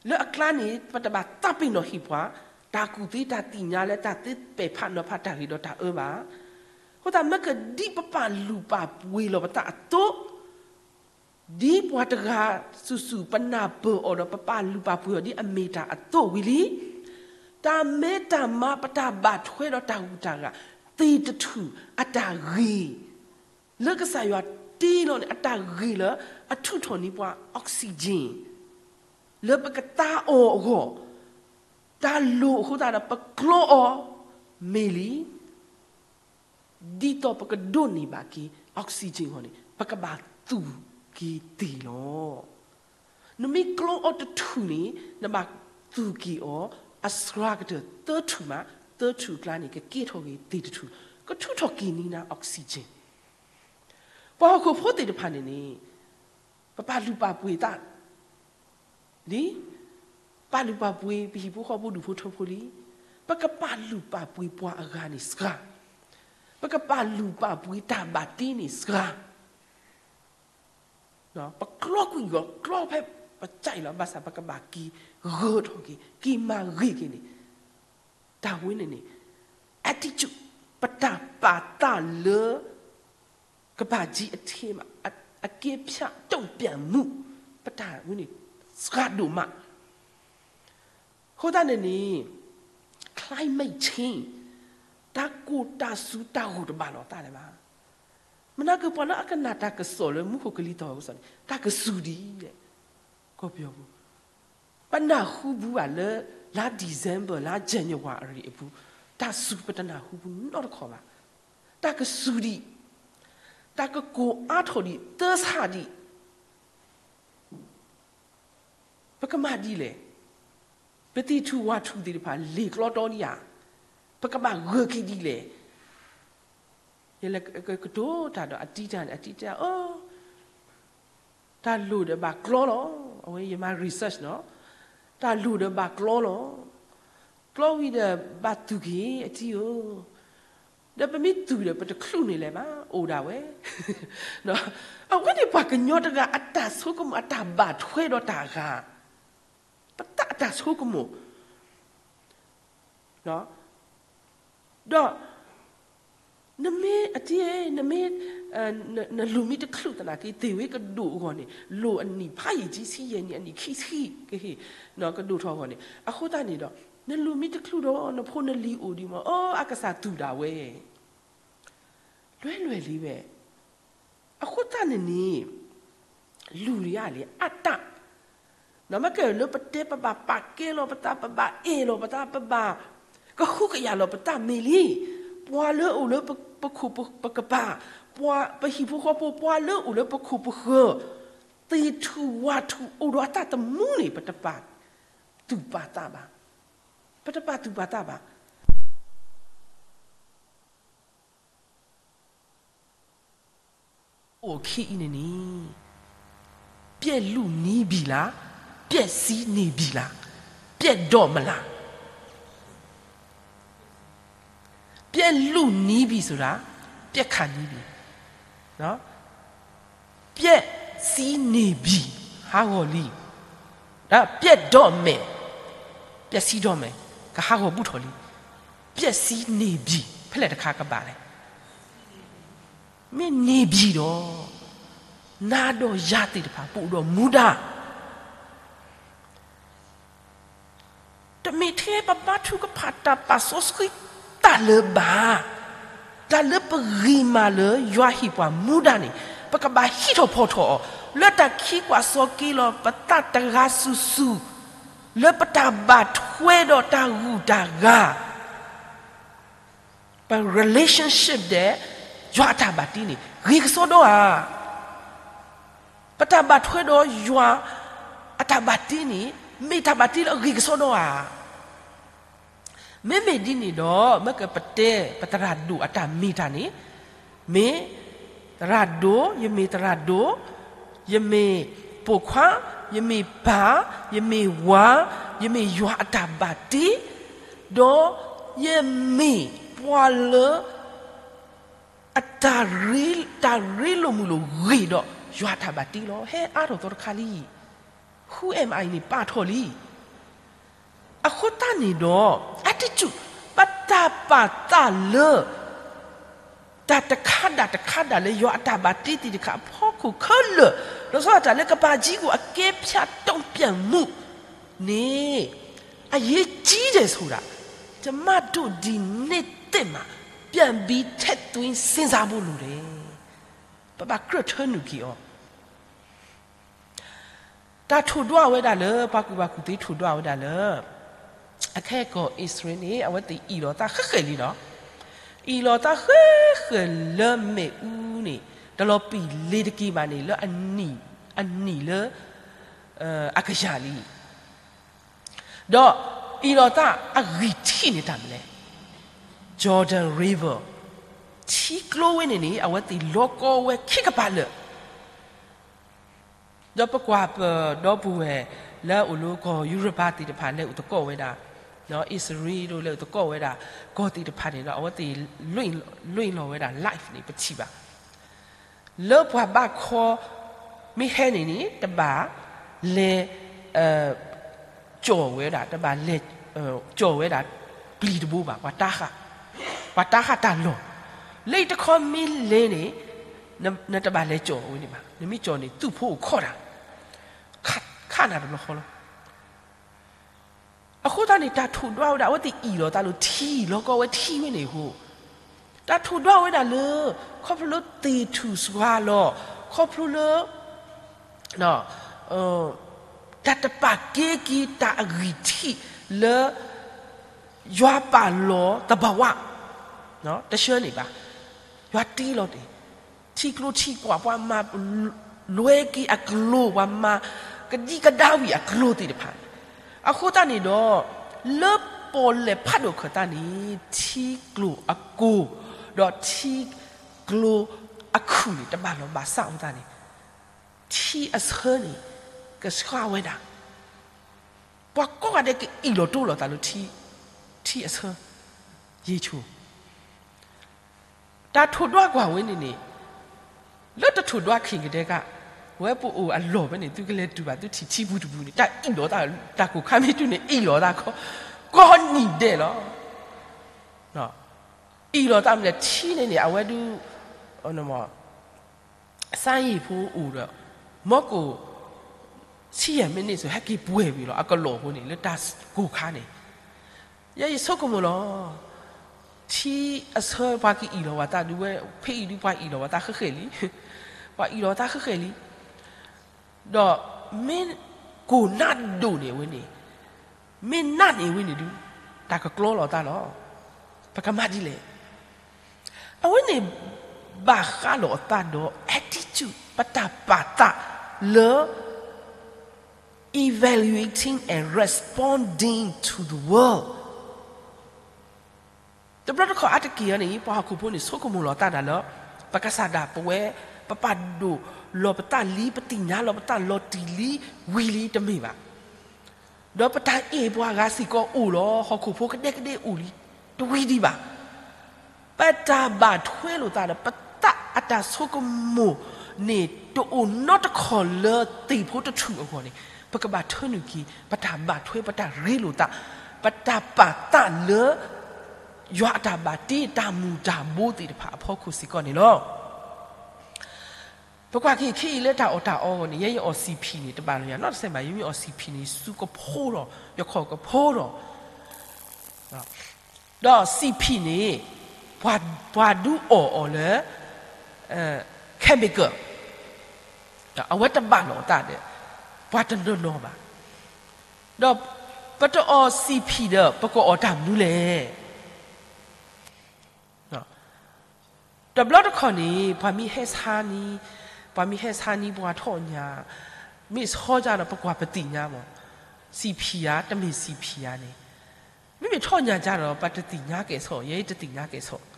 လၢအကျါန့ၣ် ပတဘၣ်သးပ့ၤနီၣ်ဟ့ၣ်ပှၤ တၢ်ကူၣ်သ့တၢ်သ့ၣ်ညါလၢတၢ်သ့ပဲာ်ဖးနီၤဖးတၢ်ဂ့ၤဒီးတၢ်အၢဘၣ်. အဃိသတး မ့ၢ်ကဒ်ပပာ်လုၢ်ပာ်ပှ့ၤလီၤပသးအသိး ဒ်ပှၤတဂၤစုာ်စုာ် ပနၢ်ပၢၢ်အီၤဒီး ပပာ်လုၢ်ပာ်ပှ့ၤအီၤဒ်အမ့ၢ်တၢ်အသိးဝံၤလံ, တၢ်မဲတၢ်မါ ပတၢ်ဘၣ်ထွဲဒီးတၢ်ဂုၤတၢ်ဂၤ သ့ၣ်တထူၣ်အတၢ်ဂ့ၤ လၢကစၢ်ယွၤတ့လီၤန့ၣ် အတၢ်ဂ့ၤလၢအထုးထီၣ်န့ၢ်ပှၤ oxygen လၢပကသါအီၤအဂီၢ်, တၢ်လိၣ်အဃိသတးဒီး ပကျီအီၤမ့ၢ်လံ. ဒ်သိးပကဒိးန့ၢ်ဘၣ်က့ၤ oxygen အဂီၢ်န့ၣ် ပကဘၣ်သူၣ်က့ၤသ့ၣ်လီၤ. နမ့ၢ်ကျီအီၤတထူၣ်န့ၣ် နဘၣ်သူၣ်က့ၤအီၤ အစှၤကတၢၢ်သၢထူၣ်မး, သၢထူၣ်အကျါန့ၣ် ကကဲထီၣ်က့ၤသ့ၣ်တထူၣ်, ကထုးထီၣ်က့ၤန့ၢ်နၤ oxygen. ပှၤဟီၣ်ခိၣ်ဖိသ့ၣ်တဖၣ်န့ၣ်န့ၣ် ပပာ်လုၢ်ပာ်ပှ့ၤသး လံ, ပာ်လုၢ်ပာ်ပှ့ၤ ပဟံၣ်ဖိဃီဖိဒူၣ်ဖိထၢဖိလံ, ပကပာ်လုၢ်ပာ်ပှ့ၤပှၤအဂၤန့ၣ်စှၤ, ပကပာ်လုၢ်ပာ်ပှ့ၤတၢ်ဘၣ်တ့န့ၣ်စှၤ, ပကျီကွံာ်ဂီၤကျီဖဲပစၢ်အံၤလီၤ. ဘၣ်ဆၣ်ပကဘၣ်က့ၤဂၢၢ်ထီၣ်က့ၤ က့ၤမၤဂ့ၤက့ၤန့ၣ် တၢ်ဝဲန့ၣ်န့ၣ် attitude ပတၢ်ပာ်သးလၢ ကဘၣ်ကံအထ့မး အကဲဖြတ်တုံ့ပြန်မှု ပတၢ်ဝဲန့ၣ် စှၤဒိၣ်မး. အဃိသတးန့ၣ်န့ၣ် climate change တၢ်ကိၢ်တၢ်စူၤတၢ်ဂိၢ်တဘၣ်လီၤသးလၢၤဘၣ်. မနုၤကပှၤလၢအကနၣ်တၢ်ကစီၣ်လၢမူခိၣ်ကလံၤသီၣ်ဂီၤန့ၣ် တၢ်ကစူၤဒ်လဲၣ်, ကီၢ်ပယီၤပူၤ ပနၢ်ဟူဘူးဘၣ်လၢ လါ December လါ January အပူၤ တၢ်စူၤပတနၢ်ဟူဘူးနီတခီၣ်ဘၣ်. တၢ်ကစူၤဒံး, တၢ်ကကိၢ်အါထီၣ်ဒံး သၢဆၣ်ဒံး, ပကမၤဒ်လဲၣ်. ပသ့ၣ်ထူၣ်ဝၣ်ထူၣ်သ့ၣ်တဖၣ် လ့ၢ်ကျီတီဒံးဧါ, ပကဘၣ်ဂၢၢ်က့ၤဒ်လဲၣ်. ယလဲၤကတိၤတၢ်ဒီးအတံၤတၢ်န့ၣ် အတံၤတၢ် အိ, တၢ်လိၣ်ဒီးဘၣ်ကျီလီၤ. အဝဲယမၤ research နီၤ, တၢ်လိၣ်ဒီးဘၣ်ကျီလီၤ. ကျီဝံၤဒီးဘၣ်သူၣ်က့ၤအတံၤဧၢ, ဒီးပမ့ၢ်သူၣ်ဒီးပတချုးန့ၣ်လဲၣ်ဘၣ် အိၣ်ဒၣ်ဝဲ. အဝဲန့ၣ်ပှၤကညီတဂၤအတၢ်ဆိကမိၣ် အတၢ်ဘၣ်ထွဲဒီးတၢ်ဂၤ, ပတၢ်အတၢ်ဆိကမိၣ် ဒီး နမ့ၢ်အတံၤ နမ့ၢ် နလူၤမ့ၢ်တချုးသနာ်က့ သ့ၣ်ဝဲကဒိၣ်အဂီၢ်န့ၣ် လိၣ်အနံၣ်ဖးယံာ်ကံဆံယဲၢ်နံၣ် အနံၣ်ခံဆံကဟ့ၣ် ကဒိၣ်ထီၣ်အဂီၢ်န့ၣ် အဃိသတးန့ၣ်ဒီး နလူၤမ့ၢ်တချုးဒီး နဖိနလံၤအိၣ်ဒံးမး အီ အကစၢ်သူၣ်ဒၣ်ဝဲ လွဲလွဲလံဝဲ. အဃိသတးန့ၣ်န့ၣ် လူၤလံဧါလံ အတၢ် နမ့ၢ်ကဲလၢပတဲပဘၣ်ပာ်ကဲလီၤပသး ပဘၣ်အဲၣ်လီၤပသး ပဘၣ်ကဟုကယာ်လီၤပသးမ့ၢ်လံ. ပှၤလၢအိၣ်လၢပခိၣ်ပကပၤ, ပှၤပဟံၣ်ဖိဃီဖိ ပှၤလၢအိၣ်လၢပခိၣ်ပဃၢၤ, သ့ၣ်ထူၣ်ဝၣ်ထူၣ်အိၣ်ဒီးအသးသမူန့ၣ် ပတပာ်သူၣ်ပာ်သးဘၣ်, ပတပာ်သူၣ်ပာ်သးဘၣ်. အိၣ်ခံအံၤန့ၣ်န့ၣ် ပျဲလူၤနံၤဘံၣ်လၢ်, ပျဲစံးန့ၢ်ဘံၣ်လၢ်, ပျဲဒီးမလၢ်. ပျဲလူၤနံၤဘံၣ်ဆိဒၣ်, ပျဲခးနံၤဘံၣ်, ပျဲစံးန့ၢ်ဘံၣ် ဟးဂီၤလံ, ဒီးပျဲဒီးမဲာ်, ပျဲစံးဒီးမဲာ် ကဟးဂီၤဘူးထီၣ်လံ. ပျဲစံးန့ၢ်ဘံၣ် ဖဲလဲၣ်တခါကဘၣ်လဲၣ်. မ့ၢ်န့ၢ်ဘံၣ်ဒီး နၤဒီးယၤသ့ၣ်တဖၣ် ပအိၣ်ဒီးမူဒါ တမ့ၢ်ထဲပဘါထုကဖၣ်တၢ်ပာ်စီဆှံတၢ်လၢၤဘၣ်. တၢ်လၢပဂံၢ်မၤလၢယွၤဟ့ၣ်ပှၤမူဒါန့ၣ် ပကဘၣ်ဟံးထီၣ်ဖီၣ်ထီၣ်အီၤ လၢတၢ်ခံကွၢ်စီက့လီၤပသးတဂၤစုာ်စုာ်, လၢပတၢ်ဘၣ်ထွဲဒီးတၢ်ဂုၤတၢ်ဂၤ, ပ relationship ဒီး ယွၤအတၢ်ဘၣ်တ့န့ၣ် ဂ့ၤကစီဒီဧါ. ပတၢ်ဘၣ်ထွဲဒီးယွၤအတၢ်ဘၣ်တ့န့ၣ် မ့ၢ်တၢ်ဘၣ်တ့လၢအဂ့ၤကစီဒီဧါ. မ့မ့ၢ်ဒ်န့ၣ်ဒီး မ့ၢ်ကပတဲပသရၣ်ဒိၣ်အတၢ်မ့ၢ်တၢ်န့ၣ်, မ့ၢ်သရၣ်ဒိၣ်, ယမ့ၢ်သရၣ်ဒိၣ်, ယမ့ၢ်ပိာ်ခွါ, ယမ့ၢ်ပၢ်, ယမ့ၢ်ဝၤ, ယမ့ၢ်ယွၤအတၢ်ဘၣ်တ့, ဒီးယမ့ၢ်ပှၤလၢ အတၢ်ရ့, တၢ်ရ့လိာ်မုာ်လိာ်ဂ့ၤဒီး ယွၤအတၢ်ဘၣ်တ့လီၤ. ဟဲအါထီၣ်သီတခါလံ. Who am I န့ၣ် ပာ်ထီၣ်လံ. အဃိသတးန့ၣ်ဒီး attitude ပတၢ်ပာ်သးလၢ တၢ်တခါဒၣ်တခါဒၣ်လၢယွၤအတၢ်ဘၣ်တ့သ့ၣ်တဖၣ် အဖီခိၣ်ခဲလၢာ်, ဒီးစီၤတၢ်လၢကပာ်ကံကိၣ်အကဲဖျါတုံ့ပြန်မှုန့ၣ် အရေးကြီးတယ်ဆိုတာ ကျွန်မတို့ ဒီနေ့သစ်မှာ ပြန်ပြီး ထည့်သွင်း စဉ်းစားဖို့လိုတယ်. ပဘၣ်ကြၢးထၢနုာ်က့ၤအီၤ. တၢ်ထိၣ်ဒွးဝဲဒၣ်လၢ ပှၤကူၣ်ဘၣ်ကူၣ်သ့ထိၣ်ဒွးဝဲဒၣ်လၢ အခဲကီၢ်အံၣ်စရ့လးန့ၣ် အဝဲသ့ၣ်အ့ၣ်လိာ်သးဃဲးဃဲးလံလီၤ. အ့ၣ်လိာ်သးဃဲးဃဲးလၢမ့ၣ်အူန့ၣ် တလီၤပံာ်လ့ၤတက့ၤဘၣ်န့ၣ် လၢအနံၣ်လၢ အကယၤလံ. ဒီးအ့ၣ်လိာ်သးအဂံၢ်ထံးန့ၣ်တၢ်မနုၤလဲၣ်. Jordan River ထံကျိဝဲန့ၣ်န့ၣ် အဝဲသ့ၣ်လီၤကီဝဲခံကပၤလၢာ် ဒီးပကွၢ်ပဒီပုၢ်ဝဲၢ်လၢအအိၣ်လၢကီၢ်ယူရပၤသ့ၣ်တဖၣ် လဲၤအိၣ်သကိးဝဲဒၣ် အံၣ်စရ့လး လဲၤအိၣ်သကိးဝဲဒၣ် ကီၢ်သ့ၣ်တဖၣ်န့ၣ်ဒီး အဝဲသ့ၣ် လွံၢ်လီၤဝဲဒၣ် life န့ၣ် ပထံၣ်ဘၣ် လၢပှၤဘါခီ မ့ၢ်ဟဲန့ၣ်န့ၣ် တဘၣ်လဲၤ ကၠီၣ်ဝဲဒၣ် တဘၣ်လဲၤ ကၠီၣ်ဝဲဒၣ် ပျံၤတဘိဘၣ်, ပှၤတၢ်ဃာ်, ပှၤတၢ်ဃာ်တၢ်လီၢ်, လၢအံၤတခီမ့ၢ်လဲၤန့ၣ် နတဘၣ်လဲၤကၠီၣ်ဝဲန့ၣ်ဘၣ်, နမ့ၢ်ကၠီၣ်န့ၣ် သုးဖိအိၣ်ခိးတၢ်, ခးနၤတဘျီဃီလီၤ. အဃိသတးန့ၣ် တၢ်ထိၣ်ဒွးဝဲဒၣ် အဝဲသ့ၣ်အ့ၣ်လိာ်သးလၢထံ လီၤကီဝဲထံဝဲန့ၣ်အဃိ, တၢ်ထိၣ်ဒွးဝဲဒၣ်လၢ ခီဖျိလၢသ့ၣ်ထူၣ်စွါလီၤ, ခီဖျိလၢ တၢ်တပာ်ကဲက့ၤတၢ်အဂံၢ်ထံးလၢ ယွၤပာ်လီၤသဘၣ်ဝ တဆှၢန့ၣ်ဘၣ်, ယွၤတ့လီၤတ့ၢ် ထံကျိထံကွၢ် ပှၤမၤလွဲက့ၤအကျိၤ ပှၤမၤကဒံကဒါဝံၤအကျိၤသ့ၣ်တဖၣ်န့ၣ်, အဃိသတးန့ၣ်ဒီး လၢပီၣ်လဲၣ်ဖးဒိၣ်ခၢၣ်သးန့ၣ် ထံကျိအကိၢ် ဒီးထံကျိအခုၣ်န့ၣ် တဘၣ်လီၤဘၣ်စးအဃိသတးန့ၣ် ထံအဆၢန့ၣ် ကဆှါဝဲဒၣ်, ပှၤကိးဂၤဒဲးကအ့ၣ်လိာ်တိလိာ်သးလၢ ထံအဆၢ, ယ့ၣ်ဆိ တၢ်ထိၣ်ဒွးကွၢ်ဝဲန့ၣ်န့ၣ်, လၢတထိၣ်ဒွးခံကဒဲက, ဝဲပအိၣ်အလီၢ်ဖဲန့ၣ် သုကလဲၤတုၤဘၣ်သုထံၣ်ထံပူၤတပူၤန့ၣ် တၢ်အ့ၣ်လိာ်သး, တၢ်ကိၢ်ခါမ့ၢ်တုၤန့ၣ် အ့ၣ်လိာ်သး ကိးနံၤဒဲးလီၤ. အ့ၣ်လိာ်သးမ့ၢ်လဲၣ်ထံန့ၣ်န့ၣ် အဝဲဒုး စါယံာ်ဖိအိၣ်ဒီး မီကိၣ် ဆံယဲၢ်မံးနံးစ့ၢ် ဟဲက့ၤပှဲၤဝံၤလီၤ အကလီၢ်ဖိန့ၣ် လၢတၢ်ကိၢ်ခါန့ၣ်, ယဲယဆိကမိၣ်လီၤ. ထံအဆၢပှၤကအ့ၣ်လီၤဝဲသးဒုးဝဲ ဖဲအံၤဒုးပှၤအ့ၣ်လီၤဝဲသးဃဲးဃဲးလံ, ပှၤအ့ၣ်လီၤဝဲသးဃဲးဃဲးလံ, ဒီးမ့ၢ်ကိၢ်နးဒိၣ်န့ၣ်အဝဲန့ၣ်, မ့ၢ်နးန့ၣ်အဝဲန့ၣ်ဒုး တၢ်ကကျီလီၤသးလီၤ. ပကမၤဒ်လဲၣ်. အဝဲန့ၣ် ဘၣ်ဃးလိာ်အသးဒီး attitude ပတၢ်ပာ်သးလၢ evaluating and responding to the world. တဘျီတခီၣ်အါတက့ၢ်အံၤန့ၣ် ပှၤဟီၣ်ခိၣ်ဖိန့ၣ် ဆိကမိၣ်လီၤသးဒၣ်လၢ ပကစၢ်ဒၣ်ပဝဲ ပပာ်ဒိၣ်လီၤပသးလံ ပသ့ၣ်ညါလီၤပသးလီၤတံၢ်လံ ဝံၤလံတမ့ၢ်ဘၣ်. ဒီးပတၢ်အဲၣ်ပှၤဂၤစ့ၢ်ကီးအိၣ်လီၤ ဟီၣ်ခိၣ်ဖိကဒဲကဒဲအိၣ်လံ တဝံၤဒံးဘၣ်. ပတၢ်ဘၣ်ထွဲလိာ်သးဒီး ပသးအတၢ်ဆိကမိၣ်န့ၣ် တအိၣ်နီတခီၣ်လၢသ့ၣ်ဖိတထူၣ်အဂီၢ်န့ၣ် ပကဘၣ်ထၢနုာ်က့ၤ ပတၢ်ဘၣ်ထွဲ ပတၢ်ရ့လိာ်သး ပတၢ်ပာ်သးလၢ ယွၤအတၢ်ဘၣ်တ့ တၢ်မုၢ်တၢ်ဘိသ့ၣ်တဖၣ်အဖီခိၣ်စ့ၢ်ကီးန့ၣ်လီၤ. ပကွၢ်က့ၤခဲအံၤလၢတၢ်အီၣ်တၢ်အီအဂီၢ်န့ၣ် ယဲယအီၣ်စံၣ်ဖံၣ်န့ၣ် တဘၣ်လီၤယၤနီတစဲးဘၣ် ယမ့ၢ်အီၣ်စံၣ်ဖံၣ်န့ၣ် ဆူကဖိဒီး ယခီၣ်ကဖိဒီး ဒီးစံၣ်ဖံၣ်န့ၣ် ပှၤဒုးအီၣ်အီၤလၢ chemical အဝဲတဘၣ်လီၤအသးဒီး ပှၤတနီၤနီၤဘၣ်. ဒီးပတအီၣ်စံာ်ဖံးဒီး ပကအီၣ်တၢ်မနုၤလဲၣ်. တဘျီတခီၣ်န့ၣ် ပှၤမ့ၢ်ဟဲဆါနံၤ, ပှၤမ့ၢ်ဟဲဆါနံၤ ပှၤထီၣ်ညၣ်, မ့ၢ်ဆီဒ်ဒီး ပကွၢ်ပသ့ၣ်ညါမး, စံာ်ဖံးဧါ, တမ့ၢ်စံာ်ဖံးဧါန့ၣ်, မ့မ့ၢ်ထီၣ်ညၣ်ကဒီး ပှၤတသ့ၣ်ညါကဲၣ်ဆိး, ယဲတသ့ၣ်ညါကဲၣ်ဆိး.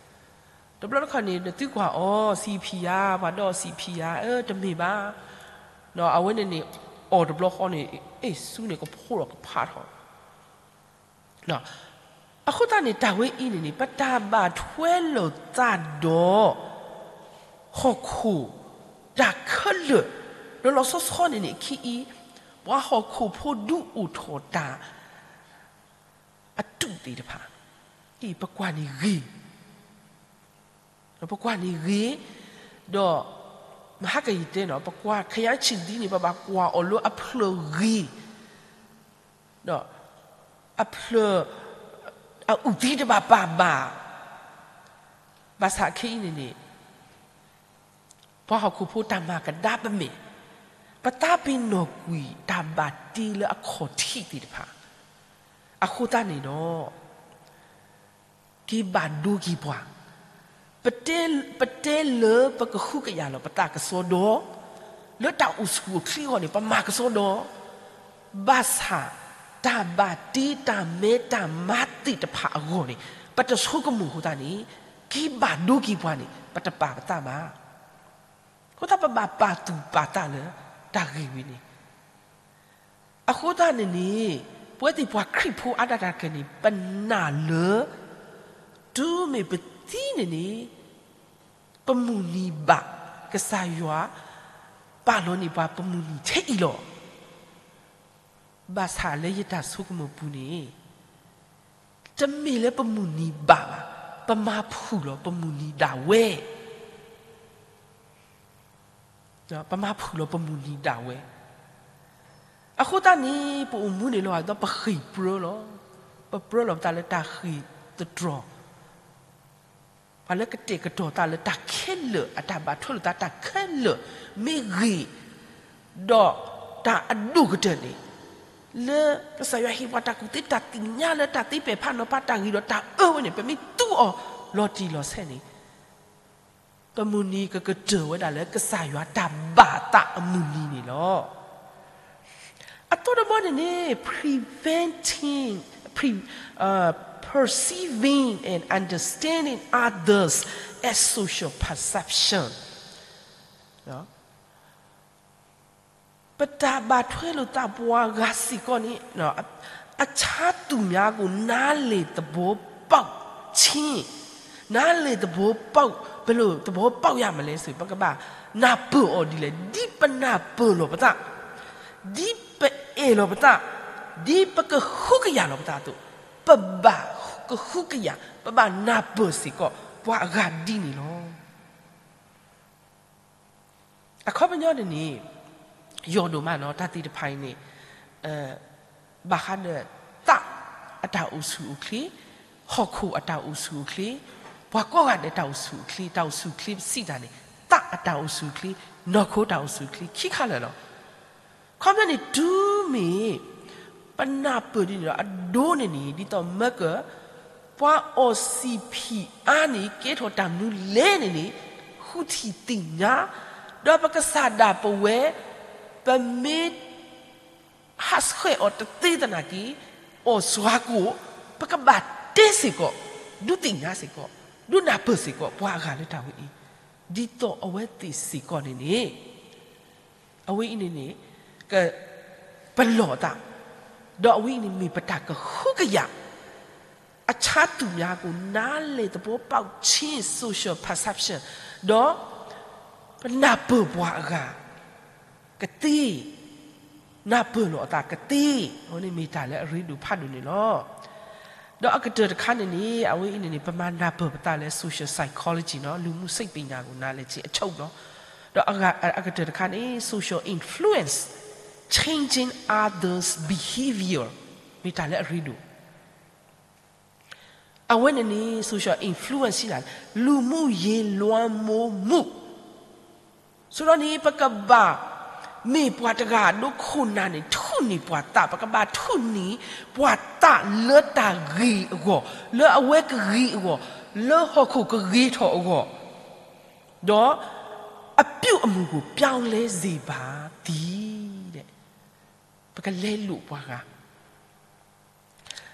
တဘျီတခီၣ်န့ၣ် နသုကွၢ်အီၤ စံာ်ဖံးဧါ, ပှၤဒီးစံာ်ဖံးဧါ, အၢ တမ့ၢ်ဘၣ်. အဝဲန့ၣ်န့ၣ် အီၣ်တဘျီဃီန့ၣ် အ့ၣ် စုန့ၣ် ကဖိးဒီးကဖးထီၣ် အဃိသတးန့ၣ် တၢ်ဝဲအံၤန့ၣ်န့ၣ် ပတၢ်ဘၣ်ထွဲလိာ်သးဒီး ဟီၣ်ခိၣ်တၢ်ခဲလၢာ်, ဒီးလီၤဆီဆီန့ၣ်န့ၣ် အခံအံၤ ပှၤဟီၣ်ခိၣ်ဖိဒုးအိၣ်ထီၣ်တၢ် အတုးသ့ၣ်တဖၣ် ပကွၢ်န့ၣ်ဂ့ၤ, ပကွၢ်န့ၣ်ဂ့ၤ, ဒီး မဟါကယံာ်တဲနီၤ ပကွၢ်ခယါဆံၣ်ဒံန့ၣ် ပဘၣ်ကွၢ်အီၤလၢအဖျၢၣ်ဂ့ၤ, ဒီး အဖျၢၣ် အအုၣ်သံတဘၣ်ပာ်ဘၣ်, ဘၣ်ဆၣ်ခဲအံၤန့ၣ်န့ၣ် ပှၤဟီၣ်ခိၣ်ဖိတၢ်မၤကဒါပမဲာ်, ပသးပ့ၤနီၣ်ကွံာ်တၢ်ဘၣ်တ့လၢအခီၣ်ထံးသ့ၣ်တဖၣ်, အဃိသတးန့ၣ်ဒီး က့ၤဘၣ်ဒိက့ၤပှၤ, ပတဲလၢပကဟုကယာ်လီၤပသးကစီဒီ, လၢတၢ်အိၣ်ဆူၣ်အိၣ်ချ့အဂီၢ်န့ၣ် ပမၤကစီဒီ, ဘၣ်ဆၣ် တၢ်ဘၣ်တ့တၢ်မဲတၢ်မါသ့ၣ်တဖၣ်အဂီၢ်န့ၣ် ပတဆိကမိၣ်အဃိသတးန့ၣ် က့ၤဘၣ်ဒိက့ၤပှၤန့ၣ် ပတပာ်ပသးဘၣ်. အဃိသတးပဘၣ်ပာ်သူၣ်ပာ်သးလၢတၢ်ဂ့ၢ်ဝဲန့ၣ် အဃိသတးန့ၣ်န့ၣ် ပဝဲသ့ၣ်ပှၤခရံာ်ဖိအါဒၣ်တၢ်ခဲန့ၣ် ပနာ်လၢ တုၤမ့ၢ်ပသံန့ၣ်န့ၣ် ပမုၢ်နံၤဘၣ် ကစၢ်ယွၤ ပာ်လီၤန့ၢ်ပှၤပမုၢ်နံၤထဲအံၤလီၤ. ဘၣ်ဆၣ်လၢယတၢ်ဆိကမိၣ်ပူၤန့ၣ် တမ့ၢ်လၢပမုၢ်နံၤဘၣ်ဘၣ်, ပမၤဖုၣ်လီၤပမုၢ်နံၤဒၣ်ဝဲ ပမၤဖုၣ်လီၤပမုၢ်နံၤဒၣ်ဝဲ. အဃိသတးန့ၣ် ပအိၣ်မူန့ၣ်လီၤ ဒီးပဃ့ၢ်ပြၢလီၤ. ပပြၢလီၤပသးလၢတၢ်ဃ့ၢ်သတြီၤ, ပှၤလၢကတဲာ်ကတီၤသးလၢတၢ်ခဲလၢာ်, အတၢ်ဘၣ်ထွဲလိာ်သးတၢ်ခဲလၢာ်မ့ၢ်ဂ့ၤ, ဒီးတၢ်အဒိၣ်ကတၢၢ်န့ၣ် လၢကစၢ်ယွၤဟ့ၣ်ပှၤတၢ်ကူၣ်သ့တၢ်သ့ၣ်ညါလၢတၢ်သ့ပဲာ်ဖးနီၤဖးတၢ်ဂ့ၤဒီးတၢ်အၢဝဲန့ၣ် ပမ့ၢ်သူအီၤလီၤတံၢ်လီၤဆဲးန့ၣ် ပမုၢ်နံၤကကတၢၢ်ဝဲဒၣ်လၢကစၢ်ယွၤတၢ်ဘၣ်သးအမုၢ်နံၤန့ၣ်လီၤ. အသီတဘီန့ၣ်န့ၣ် preventing, pre, uh, perceiving and understanding others as social perception ပတၢ်ဘၣ်ထွဲလိာ်သးပှၤဂၤစ့ၢ်ကီးန့ၣ် အဆါသူၣ်မးကိး နားလည်သဘောပေါက်ခြင်း, နားလည်သဘောပေါက်, ဘယ်လိုသဘောပေါက်ရမလဲဆို ပကဘၣ်နၢ်ပၢၢ်အီၤဒ်လဲၣ်, ဒ်ပနၢ်ပၢၢ်လီၤပသး, ဒ်ပအဲၣ်လီၤပသး, ဒ်ပကဟုကယာ်လီၤပသးအသိး, ပဘၣ်ကဟုကယာ်, ပဘၣ်နၢ်ပၢၢ်စ့ၢ်ကီး ပှၤအဂၤဒ်န့ၣ်လီၤ. အခီပညီန့ၣ်န့ၣ် ယိၤဒိၣ်မးနီၤ တၢ်သ့ၣ်တဖၣ်အံၤန့ၣ် ဘၣ်ဃးဒီး သးအတၢ်အိၣ်ဆူၣ်အိၣ်ချ့, ဟီၣ်ခိၣ်အတၢ်အိၣ်ဆူၣ်အိၣ်ချ့, ပှၤကိးဂၤဒဲးတၢ်အိၣ်ဆူၣ်အိၣ်ချ့, တၢ်အိၣ်ဆူၣ်အိၣ်ချ့ပစံးတၢ်န့ၣ် သးအတၢ်အိၣ်ဆူၣ်အိၣ်ချ့, နီၢ်ခိတၢ်အိၣ်ဆူၣ်အိၣ်ချ့ ခံခါလၢာ်လီၤ. ခီပညီန့ၣ် တုၤမ့ၢ် ပနၢ်ပၢၢ်ဒ်န့ၣ်ဒီး အဒိန့ၣ်န့ၣ် ဒ်သိးမၢကၢၢ် ပှၤအီၣ်စံာ်ဖံးအါန့ၣ် ကဲထီၣ်တၢ်မနုၤလဲၣ်န့ၣ်န့ၣ် ဃုထံၣ်သ့ၣ်ညါ, ဒီးပကစၢ်ဒၣ်ပဝဲ ပမ့ၢ် ဟးဆှဲးအီၤတသ့သနာ်က့ အီၣ်စှၤကိး ပကဘၣ်တဲစ့ၢ်ကီး, ဒုးသ့ၣ်ညါစ့ၢ်ကီး, ဒုးနၢ်ပၢၢ်စ့ၢ်ကီး ပှၤအဂၤလၢတၢ်ဝဲအံၤ, ဒ်သိးအဝဲသ့ၣ်စ့ၢ်ကီးန့ၣ်န့ၣ် အဝဲအံၤန့ၣ်န့ၣ် ကပလီၢ်သး, ဒီးအဝဲအံၤန့ၣ်မ့ၢ်ပတၢ်ကဟုကယာ် အဆါသူၣ်မးကိး နားလည်သဘောပေါက်ခြင်း social perception ဒီး ပနၢ်ပၢၢ်ပှၤအဂၤကသ့, နၢ်ပၢၢ်လီၤအသးကသ့, အဝဲန့ၣ်မ့ၢ်တၢ်လၢအရ့ဒိၣ်ဖးဒိၣ်န့ၣ်လီၤ. ဒီးအကတၢၢ်တခါန့ၣ်န့ၣ် အဝဲအံၤန့ၣ်န့ၣ် ပမၤနၢ်ပၢၢ်ပသးလၢ social psychology နီၤ, လူမှုစိတ်ပညာကို နားလည်ခြင်းအချုပ်နီၤ. ဒီးအကတၢၢ်တခါန့ၣ် social influence, changing others' behavior မ့ၢ်တၢ်လၢအရ့ဒိၣ် အဝဲန့ၣ်န့ၣ် social influence စံးဒၣ် လူမှုရေးလွှမ်းမိုးမှု ဆိုတော့န့ၣ် ပကဘၣ် မ့ၢ်ပှၤတဂၤအဒိခိၣ်နၢ်န့ၣ် ထူၣ်န့ၢ်ပှၤသး, ပကဘၣ်ထူၣ်န့ၢ်ပှၤသးလၢတၢ်ဂ့ၤအဂီၢ်, လၢအဝဲကဂ့ၤအဂီၢ်, လၢဟီၣ်ခိၣ်ကဂ့ၤထီၣ်အဂီၢ်, ဒီးအပြုအမူကိုပြောင်းလဲစေပါသည်. ပကလဲလိာ်ပှၤဂၤ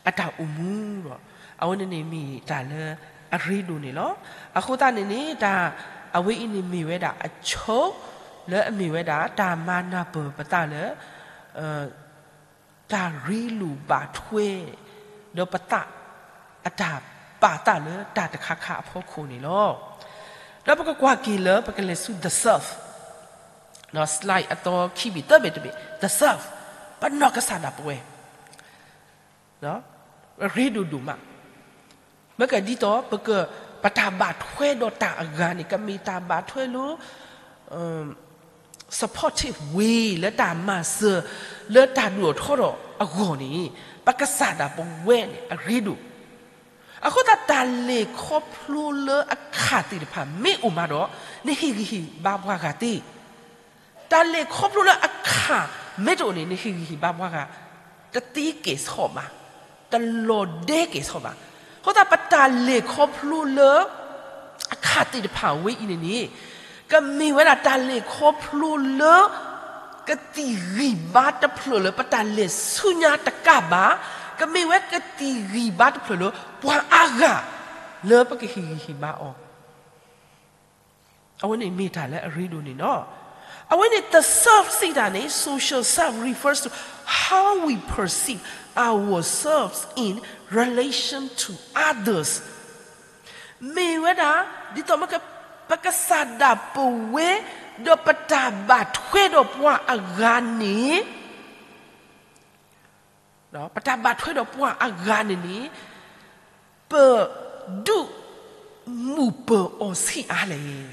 အတၢ်အိၣ်မူဒီး အဝဲန့ၣ်န့ၣ်မ့ၢ်တၢ်လၢအရ့ဒိၣ်န့ၣ်လီၤ. အဃိသတးန့ၣ်န့ၣ် တၢ်အဝဲအံၤန့ၣ်မ့ၢ်ဝဲဒၣ်အဆိ လၢအမ့ၢ်ဝဲဒၣ် တၢ်မၤနၢ်ပၢၢ်ပသးလၢ တၢ်ရ့လိာ်ဘၣ်ထွဲ ဒီးပသး အတၢ်ပာ်သးလၢတၢ်တခါခါအဖီခိၣ်န့ၣ်လီၤ. ဒီးပကကွၢ်က့ၤလၢပကလဲၤဆူ the self, slide အသီခံဘ့ၣ်သၢဘ့ၣ်တဘ့ၣ်, the self, ပနီၢ်ကစၢ်ဒၣ်ပဝဲ ရ့ဒိၣ်ဒိၣ်မး, မ့ၢ်ကဒ်သိး ပက ပတၢ်ဘၣ်ထွဲဒီးတၢ်အဂၤန့ၣ် ကမ့ၢ်တၢ်ဘၣ်ထွဲလၢ supportive way လၢတၢ်မၤစၢၤ လၢတၢ်ဒိၣ်ထီၣ်ထီထီၣ်အဂီၢ်န့ၣ် ပကစၢ်ဒၣ်ပဝဲန့ၣ်အရ့ဒိၣ်. အဃိသတး တၢ်လဲၤခီဖျိလၢအခၣ်သ့ၣ်တဖၣ်မ့ၢ်အိၣ်မးဒီး နဟ့ၣ်ဂံၢ်ဟ့ၣ်ဘါပှၤဂၤသ့ တၢ်လဲၤခီဖျိလၢအခၣ်မ့ၢ်တအိၣ်န့ၣ် နဟ့ၣ်ဂံၢ်ဟ့ၣ်ဘါပှၤဂၤ တသ့ကဲၣ်ဆိးဘၣ်, တလီၤဒဲကဲၣ်ဆိးဘၣ်. အဃိသတး ပတၢ်လဲၤခီဖျိလၢ အခၣ်သ့ၣ်တဖၣ်ဝဲအံၤန့ၣ်န့ၣ် ကမ့ၢ်ဝဲဒၣ်တၢ်လဲၤခီဖျိလၢ ကသံၣ်ဂံၢ်ဘါတဖျၢၣ်လၢပတၢ်လဲၤဆူညါတကးဘၣ်, ကမ့ၢ်ဝဲကသံၣ်ဂံၢ်ဘါတဖျၢၣ်လၢ ပှၤအါဂၤ လၢပကဟ့ၣ်ဂံၢ်ဟ့ၣ်ဘါအီၤ အဝဲန့ၣ်မ့ၢ်တၢ်လၢအရ့ဒိၣ်န့ၣ်လီၤ. အဝဲန့ၣ် the self စံးတၢ်န့ၣ် social self refers to how we perceive ourselves in relation to others. မ့ၢ်ဝဲဒၣ် ဒ်သိးမ့ၢ် ပကစၢ်ဒၣ်ပဝဲ ဒီးပတၢ်ဘၣ်ထွဲဒီးပှၤအဂၤန့ၣ် ပတၢ်ဘၣ်ထွဲဒီးပှၤအဂၤန့ၣ်န့ၣ် ပဒုးမုာ်ပၢၤအီၤဆံးအါလဲၣ်.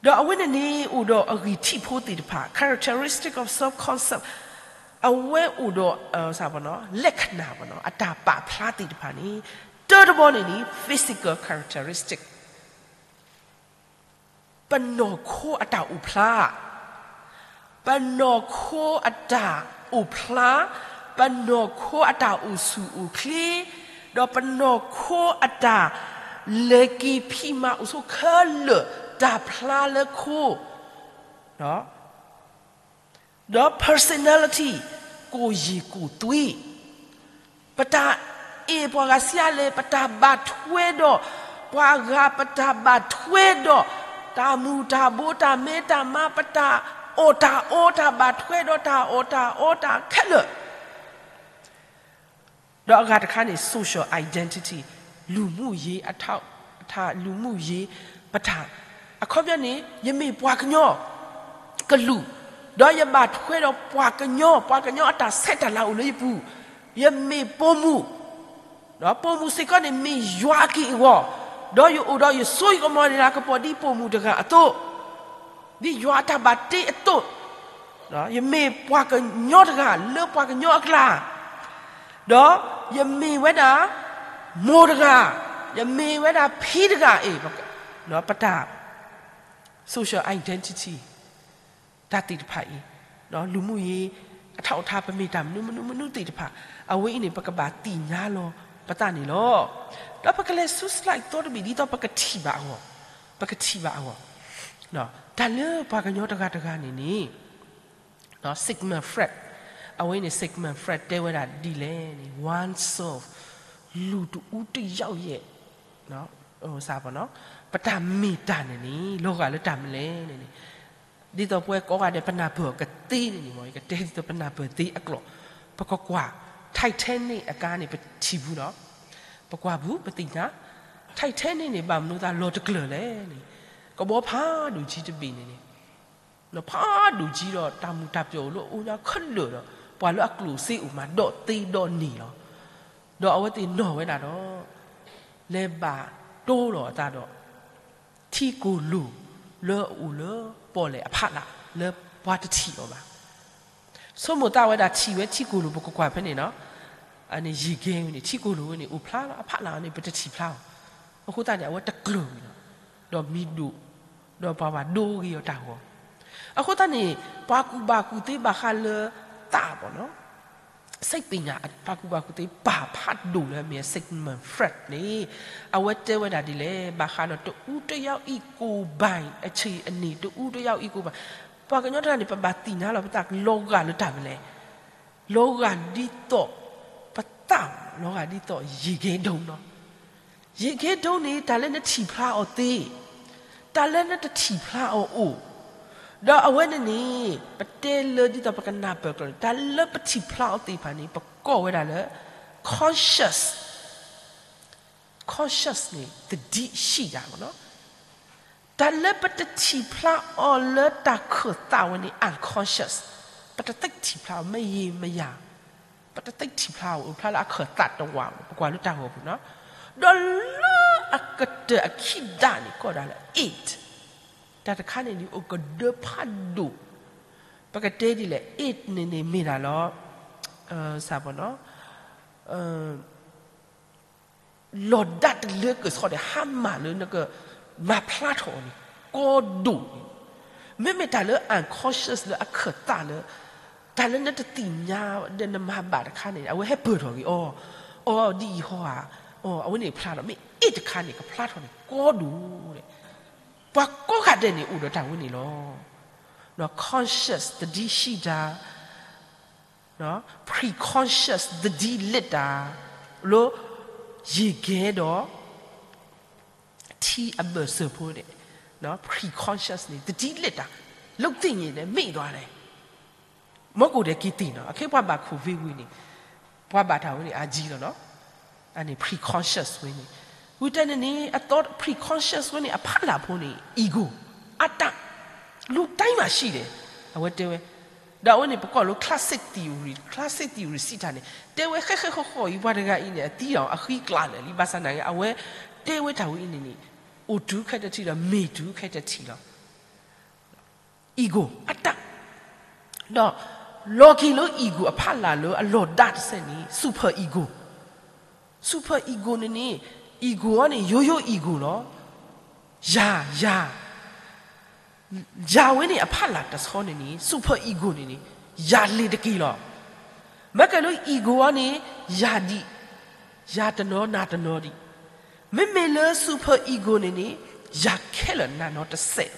ဒီးအဝဲန့ၣ်န့ၣ် အိၣ်ဒီးအဂံၢ်ထံးဖိသ့ၣ်တဖၣ် characteristic of self concept, အဝဲအိၣ်ဒီး လက္ခဏာ အတၢ်ပာ်ဖျါသ့ၣ်တဖၣ်န့ၣ် တၢတဘီန့ၣ်န့ၣ် physical characteristic ပနီၢ်ခိအတၢ်အိၣ်ဖျါ, ပနီၢ်ခိအတၢ်အိၣ်ဖျါ, ပနီၢ်ခိအတၢ်အိၣ်ဆူၣ်အိၣ်ချ့, ဒီးပနီၢ်ခိအတၢ်လဲၤက့ၤဖံးမၤအိၣ်ဆိးခဲလၢာ် တၢ်ဖျါလၢခိ ဒီး personality ကိုယ်ရည်ကိုယ်သွေး, ပတၢ်အဲၣ်ပှၤဂၤဆံးအါလဲၣ်, ပတၢ်ဘၣ်ထွဲဒီးပှၤဂၤ, ပတၢ်ဘၣ်ထွဲဒီး တၢ်မူၤတၢ်ဘိး တၢ်မဲတၢ်မါ, ပတၢ်အီၣ်တၢ်အီ, တၢ်ဘၣ်ထွဲဒီးတၢ်အီၣ်တၢ်အီ တၢ်ခဲလၢာ် ဒီးအဂၤတခါန့ၣ် social identity, လူမှုရေးအထ, အထ, လူမှုရေး ပတၢ်, အခီပညီန့ၣ် ယမ့ၢ်ပှၤကညီ ကလုာ်, ဒီးယဘၣ်ထွဲဒီးပှၤကညီ, ပှၤကညီအတၢ်ဆဲးတၢ်လၤအိၣ်လၢယပူၤ, ယမ့ၢ်ပိာ်မုၣ်, ဒီးပိာ်မုၣ်စ့ၢ်ကီးန့ၣ်မ့ၢ်ယွၤအက့ၢ်အဂီၤ, ဒီးယအိၣ်ဒီးယစိယကမီၤန့ၣ်လၢကပီၤဒ်ပိာ်မုၣ်တဂၤအသိး, ဒ်ယွၤအတၢ်ဘၣ်တ့အသိး ယမ့ၢ်ပှၤကညီတဂၤလၢပှၤကညီအကျါ, ဒီးယမ့ၢ်ဝဲဒၣ် မိၢ်တဂၤ, ယမ့ၢ်ဝဲဒၣ်ဖံတဂၤအံၤ, ပတၢ် social identity တၢ်သ့ၣ်တဖၣ်အံၤ, လူမှုရေး အထောက်အထား ပမ့ၢ်တၢ်မနုၤမနုၤမနုၤသ့ၣ်တဖၣ်, အဝဲအံၤန့ၣ် ပကဘၣ်သ့ၣ်ညါလီၤပသးန့ၣ်လီၤ. ဒီးပကလဲၤဆူ slide သီတဘ့ၣ် ဒ်သိးပကထံၣ်ဘၣ်အဂီၢ်, ပကထံၣ်ဘၣ်အဂီၢ်, တၢ်လၢပှၤကညီတဂၤတဂၤန့ၣ်န့ၣ် Sigmund Freud, အဝဲန့ၣ် Sigmund Freud တဲဝဲဒၣ်ဒ်လဲၣ်န့ၣ် oneself, လူတဦးတယောက်ရဲ့ ပတၢ်မ့ၢ်တၢ်န့ၣ်န့ၣ် လီၤဂာ်လၢတၢ်မနုၤလဲၣ်န့ၣ်န့ၣ်, ဒ်သိးပဝဲကိးဂၤဒဲး ပနၢ်ပၢၢ်အီၤကသ့န့ၣ်န့ၣ် ယကတဲဒ်သိးပနၢ်ပၢၢ်သ့အကျိာ်, ပကကွၢ် Titanic အကါန့ၣ် ပထံၣ်ဘူးလီၤ, ပကွၢ်ဘူး ပသ့ၣ်ညါ, Titanic န့ၣ် ဘၣ်မနုၤသးလီၤတကျၢၤလဲၣ်န့ၣ်, ကဘီဖးဒိၣ်ကၠံတဘ့ၣ်န့ၣ်န့ၣ် ဖးဒိၣ်ကၠံဒီး တၢ်မုာ်တၢ်ပျီၣ်အိၣ်လၢအအိၣ်ညါခဲလၢာ်ဒီး ပှၤလၢအကျိၣ်စ့အိၣ်မး ဒီးသ့ဒီးန့ၢ်လီၤ. ဒီးအဝဲသ့ၣ်နီၣ်ဝဲဒၣ်ဒီး လဲၤဘၣ်တိၢ်လီၤအသးဒီး ထံကိၢ်လိၤလၢအအိၣ်လၢပီၣ်လဲၣ်အဖီလာ် လၢပှၤတထံၣ်အီၤဘၣ်. ဆိကမိၣ်သးဝဲဒၣ်ထံၣ်ဝဲထံကိၢ်လိၤ ပကကွၢ်ဖဲန့ၣ်နီၤ, အန့ၣ်ယံာ်ကဲဝဲန့ၣ် ထံကိၢ်လိၤဝဲန့ၣ် အိၣ်ဖျါလီၤ အဖီလာ်န့ၣ် ပတထံၣ်ဖျါအီၤ, အဃိသတးန့ၣ် အဝဲတကျၢၤဝံၤလီၤ. ဒီးမံၤဒိၣ် ဒီးပှၤဘၣ်ဒိဂ့ၤအီၤတၢ်ဂီၤ. အဃိသတးန့ၣ် ပှၤကူၣ်ဘၣ်ကူၣ်သ့ဘၣ်ဃးလၢသးဘၣ်နီၤ, စ့ပညး ပှၤကူၣ်ဘၣ်ကူၣ်သ့ဘၣ်ဖးဒိၣ်လၢအမ့ၢ် Sigmund Freud န့ၣ် အဝဲတဲဝဲဒၣ်ဒ်လဲၣ်, ဘၣ်ဃးဒီးတအူတယၢအံၤကိၢ်ဘၣ် အဆ့အန့ၣ် တအူတယၢအံၤကိၢ်ဘၣ်. ပှၤကညီတဂၤန့ၣ် ပဘၣ်သ့ၣ်ညါလီၤပသးလီၤဂာ်လၢတၢ်မနုၤလဲၣ်, လီၤဂာ်ဒ်သိးပသး, လီၤဂာ်ဒ်သိးယံာ်ကဲဒိၣ်နီၤ. ယံာ်ကဲဒိၣ်န့ၣ် တၢ်လၢနထံၣ်ဖျါအီၤသ့, တၢ်လၢနတထံၣ်ဖျါအီၤအိၣ်, ဒီးအဝဲန့ၣ်န့ၣ် ပတဲလၢဒ်သိးပကနၢ်ပၢၢ်ကျၢၤန့ၣ် တၢ်လၢပထံၣ်ဖျါအီၤသ့ၣ်တဖၣ်န့ၣ် ပကိးဝဲဒၣ်လၢ conscious, conscious န့ၣ် သတိရှိတာပေါ့နော်. တၢ်လၢပတထံၣ်ဖျါအီၤလၢတၢ်ခၢၣ်သးဝဲန့ၣ် unconscious, ပတသ့ၣ်ထံၣ်ဖျါအီၤ မ့ၢ်ယံာ်မ့ၢ်ယၤ, ပတသ့ၣ်ထံၣ်ဖျါအီၤ အိၣ်ဖျါလၢအခၢၣ်သးတဝး ပကွၢ်လၢတၢ်ဂီၤပူၤနီၤ. ဒီးလၢအကတၢၢ်အခံဒၣ်န့ၣ် ကိးဒၣ်လၢ id, တၢ်တခါန့ၣ်န့ၣ် အိၣ်ကဒၢဖးဒိၣ်, ပကတဲဒ်လဲၣ် id န့ၣ်န့ၣ်မ့ၢ်ဒၣ်လီၤ, စးပနီၤ လီၤဒၣ်တလၢကစီၣ်ဒီး ဟါမၢ်လၢနကမၤဖျါထီၣ်အီၤန့ၣ် ကီဒိၣ်န့ၣ်, မ့မ့ၢ်တၢ်လၢ unconscious လၢအခၢၣ်သးလၢ တၢ်လၢနတသ့ၣ်ညါဒီးနမၤဘၣ်တခါန့ၣ် အဝဲဟဲပၢၢ်ထီၣ်က့ၤအီၤ, အီ ဒ်အံၤဟီဧါ, အီ အဝဲန့ၣ်ဖျါထီၣ် မ့ၢ် id တခါန့ၣ် ကဖျါထီၣ်န့ၣ် ကီဒိၣ်ဒီး ပှၤကိးဂၤဒဲးန့ၣ် အိၣ်ဒီးတၢ်ဝဲန့ၣ်လီၤ. conscious သတိရှိတာ, preconscious သတိလစ်တာ, လၢ ယံာ်ကဲဒီး ထံအဘၢၣ်စၢၤဖိန့ၣ် preconscious န့ၣ် သတိလစ်တာ, လုပ်သင့်ရင်လည်းမေ့သွားတယ်, မ့ၢ်ကအိၣ်ဒီးက့ၤသ့ၣ်နီၤ, အခ့ပှၤဘၣ်ခိၣ်ဝ့ဝံၤန့ၣ် ပှၤဘၣ်တၢ်ဝဲန့ၣ် အါကံလီၤနီၤ, အန့ၣ် preconscious ဝဲန့ၣ်, ဝံၤတဲန့ၣ်န့ၣ် အသီ preconscious ဝဲန့ၣ် အဖီလာ်ဖိန့ၣ် ego, အတၢ် လူတိုင်းမှာရှိတယ်, အဝဲတဲဝဲ, ဒီးအဝဲန့ၣ် ပကိးလၢ classic theory, classic theory စံးတၢ်န့ၣ် တဲဝဲဃဲဃဲဃီဃီအံၤ ပှၤတဂၤအံၤန့ၣ် အသံအီၤအဃံကျါလၢာ်လံ, ဘၣ်ဆၣ်သနာ်က့ အဝဲတဲဝဲတၢ်ဝဲအံၤန့ၣ်န့ၣ် အိၣ်တုၤခဲတထံၣ်ဒီး မ့ၢ်တုၤခဲတထံၣ်လီၤ. ego အတၢ်, ဒီး လီၤက့ၤလၢ ego အဖီလာ်လၢအလီၤဒၣ်တစဲးန့ၣ် super ego, super ego န့ၣ်န့ၣ် ego အီၤန့ၣ် ရိုးရိုး ego လီၤ. ယၤ, ယၤ, ယၤဝဲန့ၣ်အဖီလာ်တဆီန့ၣ်န့ၣ် super ego န့ၣ်န့ၣ် ယၤလ့ၤတက့ၢ်လီၤ. မ့ၢ်ကဲလၢ ego အီၤန့ၣ် ယၤဒံး, ယၤတနီၤနၤတနီၤဒံး, မ့မ့ၢ်လၢ super ego န့ၣ်န့ၣ် ယၤခဲလၢာ်နၤနီတစဲး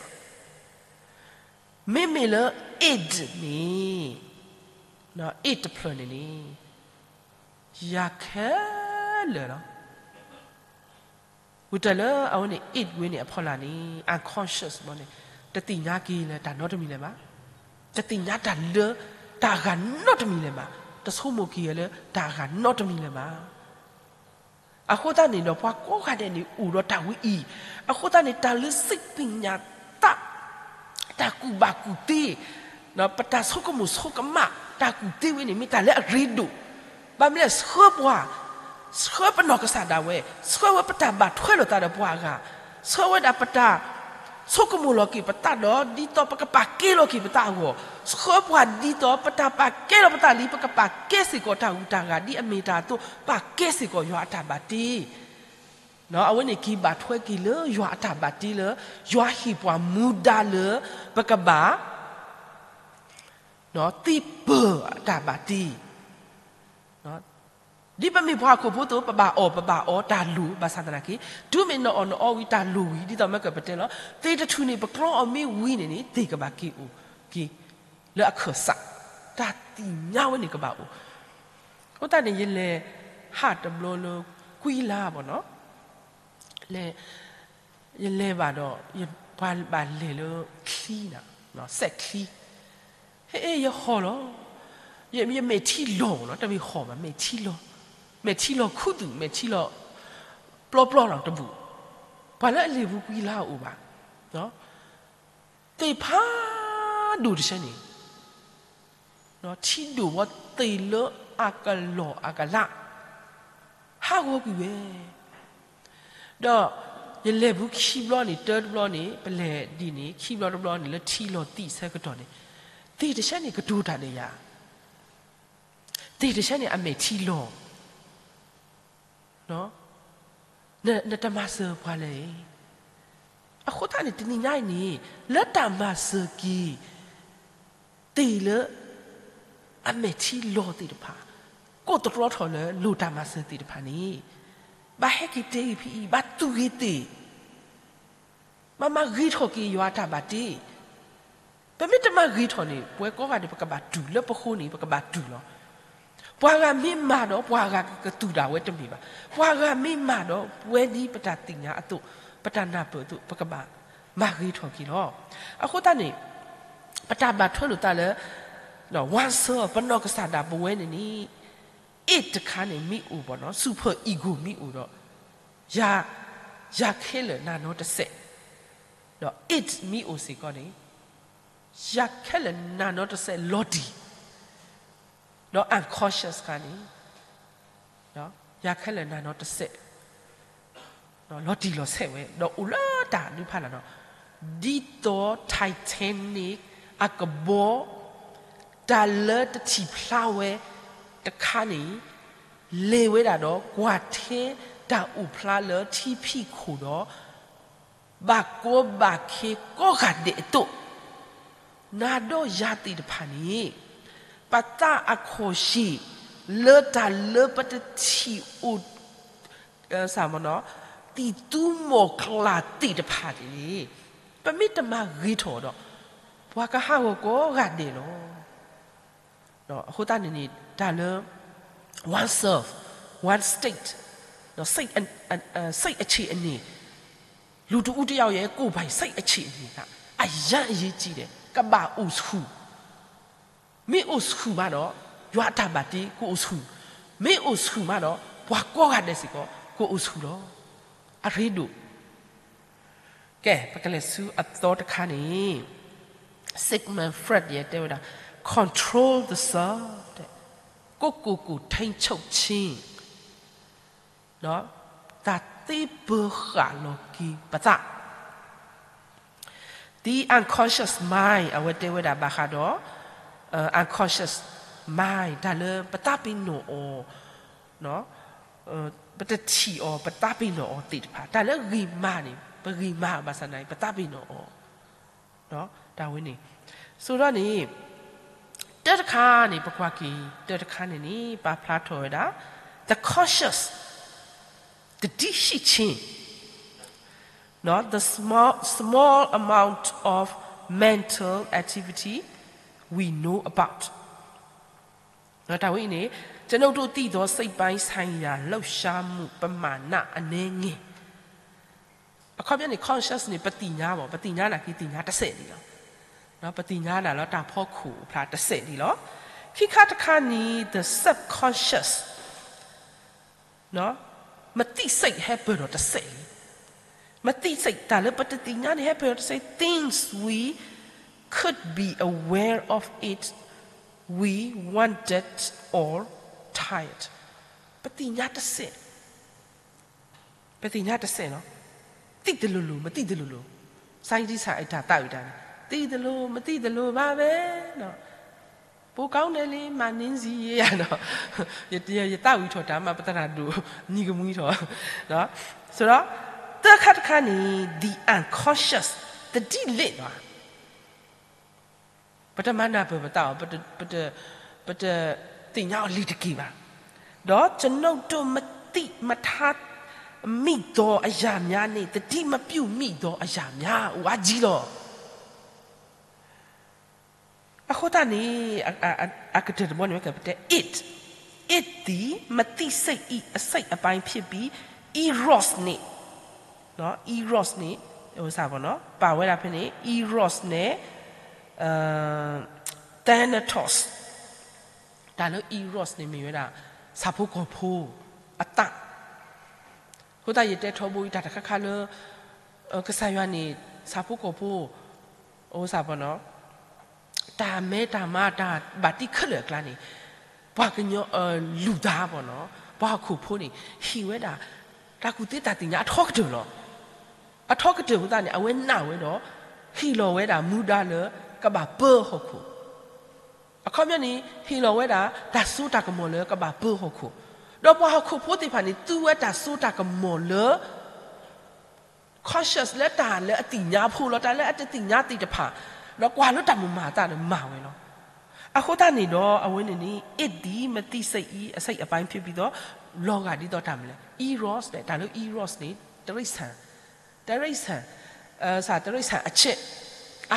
လီၤ. မ့မ့ၢ်လၢ id န့ၣ်, id တဖျၢၣ်န့ၣ်န့ၣ် ယၤခဲလၢာ်လီၤ. ဝံၤတၢ်လၢအဝဲန့ၣ် id ဝဲန့ၣ်အဖီလာ်န့ၣ် unconscious ဘီန့ၣ် တသ့ၣ်ညါက့ၤလၢတၢ်နီတမံၤလၢၤဘၣ်, တသ့ၣ်ညါတၢ်လၢတၢ်အဂၤနီတမံၤလၢၤဘၣ်, တဆိကမိၣ်က့ၤလၢတၢ်အဂၤနီတမံၤလၢၤဘၣ်. အဃိသတးန့ၣ်ဒီး ပှၤကိးဂၤဒဲးန့ၣ် အိၣ်ဒီးတၢ်ဝဲအံၤ, အဃိသတးန့ၣ် တၢ်လၢစ့ပညးသး, တၢ်ကူၣ်ဘၣ်ကူၣ်သ့, ပတၢ်ဆိကမိၣ်ဆိကမး တၢ်ကူၣ်သ့ဝဲန့ၣ် မ့ၢ်တၢ်လၢအရ့ဒိၣ်, ဘၣ်မနုၤလဲၣ် ဆှၢပှၤ, ဆှၢပနီၢ်ကစၢ်ဒၣ်ဝဲ, ဆှၢဝဲပတၢ်ဘၣ်ထွဲလိာ်သးဒီးပှၤအဂၤ, ဆှၢဝဲဒၣ်ပတၢ် ဆိကမိၣ်လီၤက့ၤပသးဒီး ဒ်သိးပကပာ်ကဲလီၤက့ၤပသးအဂီၢ်, ဆှၢပှၤဒ်သိးပတၢ်ပာ်ကဲလီၤပသးလံ ပကပာ်ကဲစ့ၢ်ကီးတၢ်ဂုၤတၢ်ဂၤ ဒ်အမ့ၢ်တၢ်အသိး ပာ်ကဲစ့ၢ်ကီးယွၤအတၢ်ဘၣ်တ့, အဝဲန့ၣ်က့ၤဘၣ်ထွဲက့ၤလၢယွၤအတၢ်ဘၣ်တ့လၢ ယွၤဟ့ၣ်ပှၤမူဒါလၢ ပကဘၣ် သ့ပၢၤအတၢ်ဘၣ်တ့ ဒ်ပမ့ၢ်ပှၤဟီၣ်ခိၣ်ဖိအသိး ပဘၣ်အီၣ်ပဘၣ်အီတၢ်လိၣ် ဘၣ်ဆၣ်သနာ်က့ တုၤမ့ၢ်နအီၣ်နအီဝံၤတၢ်လိၣ်ဝံၤ ဒ်သိးမ့ၢ်ကပတဲလီၤ သ့ၣ်တထူၣ်န့ၣ် ပကျီအီၤမ့ၢ်ဝံၤန့ၣ်န့ၣ် သ့ၣ်ကဘၣ်က့ၤအိၣ်က့ၤ လၢအခၢၣ်စး တၢ်သ့ၣ်ညါဝဲန့ၣ်ကဘၣ်အိၣ်. အဃိသတးန့ၣ် ယလဲၤဟးတဘျီလၢကွံလါဘၣ်နီၤ လဲၤ ယလဲၤဘၣ်ဒီး ပှၤဘၣ်လဲၤလၢချံနၤ စဲးချံ ဟဲ ယဟီၣ်လီၤ ယမဲာ်ထံလီၤနီၤ တမ့ၢ်ဟီၣ်ဘၣ် မဲာ်ထံလီၤ မဲာ်ထံလီၤခူသူၣ် မဲာ်ထံလီၤ ပျီပျီလီၤတဘူၣ် ပှၤလၢအလဲၤပူၤကွံလါအိၣ်ဘၣ် သ့ၣ်ဖးဒိၣ်တဆၢန့ၣ် ထံဒိၣ်ဝဲသ့ၣ်လၢအကလီၢ်အကလး ဟးဂီၤကွံာ်ဝဲ ဒီးယလဲၤပူၤခံဘျီန့ၣ် တၢတဘျီန့ၣ် ပလဲၤဒ်န့ၣ် ခံဘျီတဘျီန့ၣ် လၢထံလီၤသံၣ်ဆၢကတီၢ်န့ၣ် သ့ၣ်တဆၢန့ၣ်ကတိၤတၢ်ဒီးယၤ သ့ၣ်တဆၢန့ၣ်အမဲာ်ထံလီၤ နတမၤစၢၤပှၤလဲၣ် အဃိသတးန့ၣ် တနံၤညါအံၤန့ၣ် လၢတၢ်မၤစၢၤက့ၤ သ့ၣ်လၢအမဲာ်ထံလီၤသ့ၣ်တဖၣ်, ကိးသတြီထီၣ်လၢလိၣ်တၢ်မၤစၢၤသ့ၣ်တဖၣ်န့ၣ်, ဘၣ်ဟဲက့ၤတဲဂ့ၤဖဲအံၤ, ဘၣ်တူၢ်ဂ့ၤသ့ၣ်, ဘၣ်မၤဂ့ၤထီၣ်က့ၤယွၤအတၢ်ဘၣ်တ့. ပမ့ၢ်တမၤဂ့ၤထီၣ်န့ၣ် ပဝဲကိးဂၤဒဲး ပကဘၣ်တူၢ်, လၢပဃိန့ၣ် ပကဘၣ်တူၢ်လီၤ. ပှၤဂၤမ့ၢ်မၤဒီး ပှၤဂၤကကတူၢ်ဒၣ်ဝဲတမ့ၢ်ဘၣ်. ပှၤဂၤမ့ၢ်မၤဒီး ပဝဲဒ်ပတၢ်သ့ၣ်ညါအသိး, ပတၢ်နၢ်ပၢၢ်အသိး ပကဘၣ်မၤဂ့ၤထီၣ်က့ၤလီၤ. အဃိသတးန့ၣ် ပတၢ်ဘၣ်ထွဲလိာ်သးလၢ one self, ပနီၢ်ကစၢ်ဒၣ်ပဝဲန့ၣ်န့ၣ် it တခါန့ၣ် မ့ၢ်အိၣ်ဘၣ်နီၤ, super ego မ့ၢ်အိၣ်ဒီး ယၤ, ယၤခဲလၢာ်နၤနီတစဲး, ဒီး it မ့ၢ်အိၣ်စ့ၢ်ကီးန့ၣ် ယၤခဲလၢာ်နၤနီတစဲးလီၤတံၢ်, ဒီး unconscious တခါန့ၣ် ယၤခဲလၢာ်နၤနီတစဲး လီၤတံၢ်လီၤဆဲးဝဲ, ဒီးအိၣ်လၢတၢ်ဒုးဖးလၢ်ဒီး ဒ်သိး Titanic အကဘီ တၢ်လၢတထံၣ်ဖျါဝဲတခါန့ၣ် လဲၤဝဲဒၣ်ဒီးကွၢ်ထဲတၢ်အိၣ်ဖျါလၢထံဖံးခိၣ်ဒီး ဘၣ်ကီဘၣ်ခဲကိးဂၤဒဲးအသိး, နၤဒီးယၤသ့ၣ်တဖၣ်န့ၣ် ပသးအခီၣ်ဆံၣ် လၢတၢ်လၢပတထံၣ်အိၣ် သးမနီၤ သံၣ်သူမီၢ်ကျၢ်သ့ၣ်တဖၣ်န့ၣ် ပမ့ၢ်တမၤဂ့ၤထီၣ်ဒီး ပှၤကဟးဂီၤကိးဂၤဒဲးလီၤ. အဃိသတးန့ၣ်န့ၣ် တၢ်လၢ one self, one state, စိတ် အ, အ, စိတ်အခြေအနေ, လူတစ်ဦးတစ်ယောက်ရဲ့ကိုယ်ပိုင်စိတ်အခြေအနေက အရမ်းအရေးကြီးတယ်, ကဘၣ်အိၣ်ဆူၣ်, မ့ၢ်အိၣ်ဆူၣ်မးဒီး ယွၤအတၢ်ဘၣ်တ့ကအိၣ်ဆူၣ်, မ့ၢ်အိၣ်ဆူၣ်မးဒီး ပှၤကိးဂၤဒဲးစ့ၢ်ကီး ကအိၣ်ဆူၣ်လီၤ. အရ့ဒိၣ် ကဲ ပကလဲၤဆူအသီတခါန့ၣ် Sigmund Freud ယဲတဲဝဲဒၣ် control the self, ကိုယ့်ကိုယ်ကိုထိန်းချုပ်ခြင်း, တၢ်သ့ပၢၤဃာ်လီၤက့ၤပသး the unconscious mind အဝဲတဲဝဲဒၣ်ဘၣ်ဃးဒီး unconscious mind တၢ်လၢပသးပ့ၤနီၣ်အီၤ ပတထံၣ်အီၤ ပသးပ့ၤနီၣ်အီၤသ့ၣ်တဖၣ် တၢ်လၢဂ့ၤမးန့ၣ် ပဂ့ၤမးဘၣ်ဆၣ်သနာ်က့ ပသးပ့ၤနီၣ်အီၤ တၢ်ဝဲန့ၣ် ဆိုတော့န့ၣ် တၢ်တခါန့ၣ် ပကွၢ်က့ၤ တၢ်တခါန့ၣ်န့ၣ် ပာ်ဖျါထီၣ်ဝဲဒၣ် the conscious သတိရှိခြင်း နော် the small small amount of mental activity we know about နော် တၢ်ဝဲအံၤန့ၣ် ကျွန်ုပ်တို့သိသောစိတ်ပိုင်းဆိုင်ရာလှုပ်ရှားမှုပမာဏအနည်းငယ် အခီပညီန့ၣ် conscious န့ၣ် ပသ့ၣ်ညါဘၣ် ပသ့ၣ်ညါနာ်က့သ့ၣ်ညါတစဲးဒံးလီၤ ပသ့ၣ်ညါဒၣ်လၢတၢ်ဖီခိၣ်အဖျါတစဲးဒံးလီၤ ခံခါတခါန့ၣ် the subconscious မသိစိတ်ဟဲပၢၢ်ဒီးတစဲးလံ မသိစိတ် တၢ်လၢပတသ့ၣ်ညါန့ၣ် ဟဲပၢၢ်ဒီးတစဲး things we could be aware of it we wanted or tired ပသ့ၣ်ညါတစဲး ပသ့ၣ်ညါတစဲးလီၤ သိသလိုလို မသိသလိုလို scientist အတၢ်သးဝံၣ်တၢ်န့ၣ် သိသလို မသိသလို ဘာပဲ နော် ပိုကောင်းတယ်လေ မနင်းစီရေးရနော် ယသးဝံၣ်ထီၣ်တၢ်မး ပသရၣ်ဒိၣ် နံၤကမှံထီၣ် ဆိုတော့ သၢခါတခါန့ၣ် the unconscious သတိလစ်သွား ပတမၤနၢ်ပၢၢ်ပသးအီၤ ပတသ့ၣ်ညါအီၤလံတက့ၢ်ဘၣ် ဒီးကျွန်ုပ်တို့မသိမထားမိသောအရာများနှင့် သတိမပြုမိသောအရာများ ဝါကြီးလီၤ အဃိသတးန့ၣ် အကတၢၢ်တဘီန့ၣ်ဝဲကပတဲ it it သည်မသိစိတ်၏အစိတ်အပိုင်းဖြစ်ပြီး eros နှင့် eros နှင့် ပာ်ဝဲဒၣ်ဖဲန့ၣ် eros န့ၣ် thanatos တၢ်လၢ eros န့ၣ်မ့ၢ်ဝဲဒၣ် ဆၣ်ဖိကီၢ်ဖိအသး အဃိသတးယတဲထီဘိအံၤတၢ်တခါခါလၢ ကစၢ်ယွၤန့ၣ် ဆၣ်ဖိကီၢ်ဖိ အဝဲစၢ်ပနီၤ တၢ်မဲတၢ်မါတၢ်ဘၣ်တံၢ်ခဲလၢာ်အကျါန့ၣ် ပှၤကညီလူၤသးပနီၤ ပှၤဟီၣ်ခိၣ်ဖိန့ၣ် ဟ့ၣ်ဝဲဒၣ် တၢ်ကူၣ်သ့တၢ်သ့ၣ်ညါအထီကတၢၢ်လီၤ. အထီကတၢၢ်အဃိသတးန့ၣ် အဝဲနာ်ဝဲဒီး ဟ့ၣ်လီၤဝဲဒၣ်မူဒါလၢ ကဘၣ်ပၢဟီၣ်ခိၣ် အခီပညီန့ၣ် ဟ့ၣ်လီၤဝဲဒၣ် တၢ်စိတၢ်ကမီၤလၢကဘၣ်ပၢဟီၣ်ခိၣ်, ဒီးပှၤဟီၣ်ခိၣ်ဖိသ့ၣ်တဖၣ်န့ၣ် သူဝဲတၢ်စိတၢ်ကမီၤလၢ conscious လၢတၢ်လၢအသ့ၣ်ညါဖိလီၤ, တၢ်လၢအတသ့ၣ်ညါသ့ၣ်တဖၣ်, ဒီးကွၢ်လၢတၢ်မိၢ်မၤအသးဒီးမၤဝဲလီၤ. အဃိသတးန့ၣ်ဒီး အဝဲန့ၣ်န့ၣ် it ဒ် မသ့စ့အံၤ အစိတ်အပိုင်းဖြစ်ပြီးတော့ လီၤဂာ်ဒ်သိးတၢ်မနုၤလဲၣ်, eros န့ၣ်, တၢ်လၢ eros န့ၣ် တိရစ္ဆာန်, တိရစ္ဆာန်, တိရစ္ဆာန်အချစ်,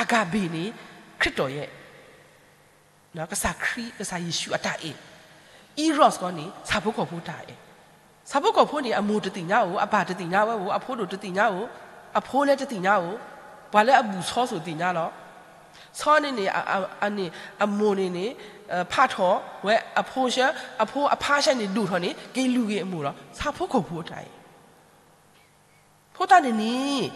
agape န့ၣ် ခရံာ်တော်ရဲ့ ကစၢ်ခရံာ် ကစၢ်ယ့ၣ်ၡူးအတၢ်အဲၣ်, eros ဃီန့ၣ် ဆၣ်ဖိကီၢ်ဖိတၢ်အဲၣ်. ဆၣ်ဖိကီၢ်ဖိန့ၣ် အမိၢ်တသ့ၣ်ညါဧိၤ, အပၢ်တသ့ၣ်ညါဝဲဧိၤ, အဖိဒိၣ်တသ့ၣ်ညါဧိၤ, အဖိလၢတသ့ၣ်ညါဧိၤ, ပှၤလၢအဘူၣ်ဆီစိၤသ့ၣ်ညါလီၤ. ဆီန့ၣ်န့ၣ် အန့ၣ် အမိၢ်န့ၣ်န့ၣ် ဖးထီၣ်ဝဲအဖိဆှၢ, အဖိအဖါဆှၢန့ၣ်ဒိၣ်ထီၣ်န့ၣ် က့ၤလူၤက့ၤအမိၢ်လီၤ. ဆၣ်ဖိကီၢ်ဖိတၢ်အဲၣ် အဃိသတးန့ၣ်န့ၣ်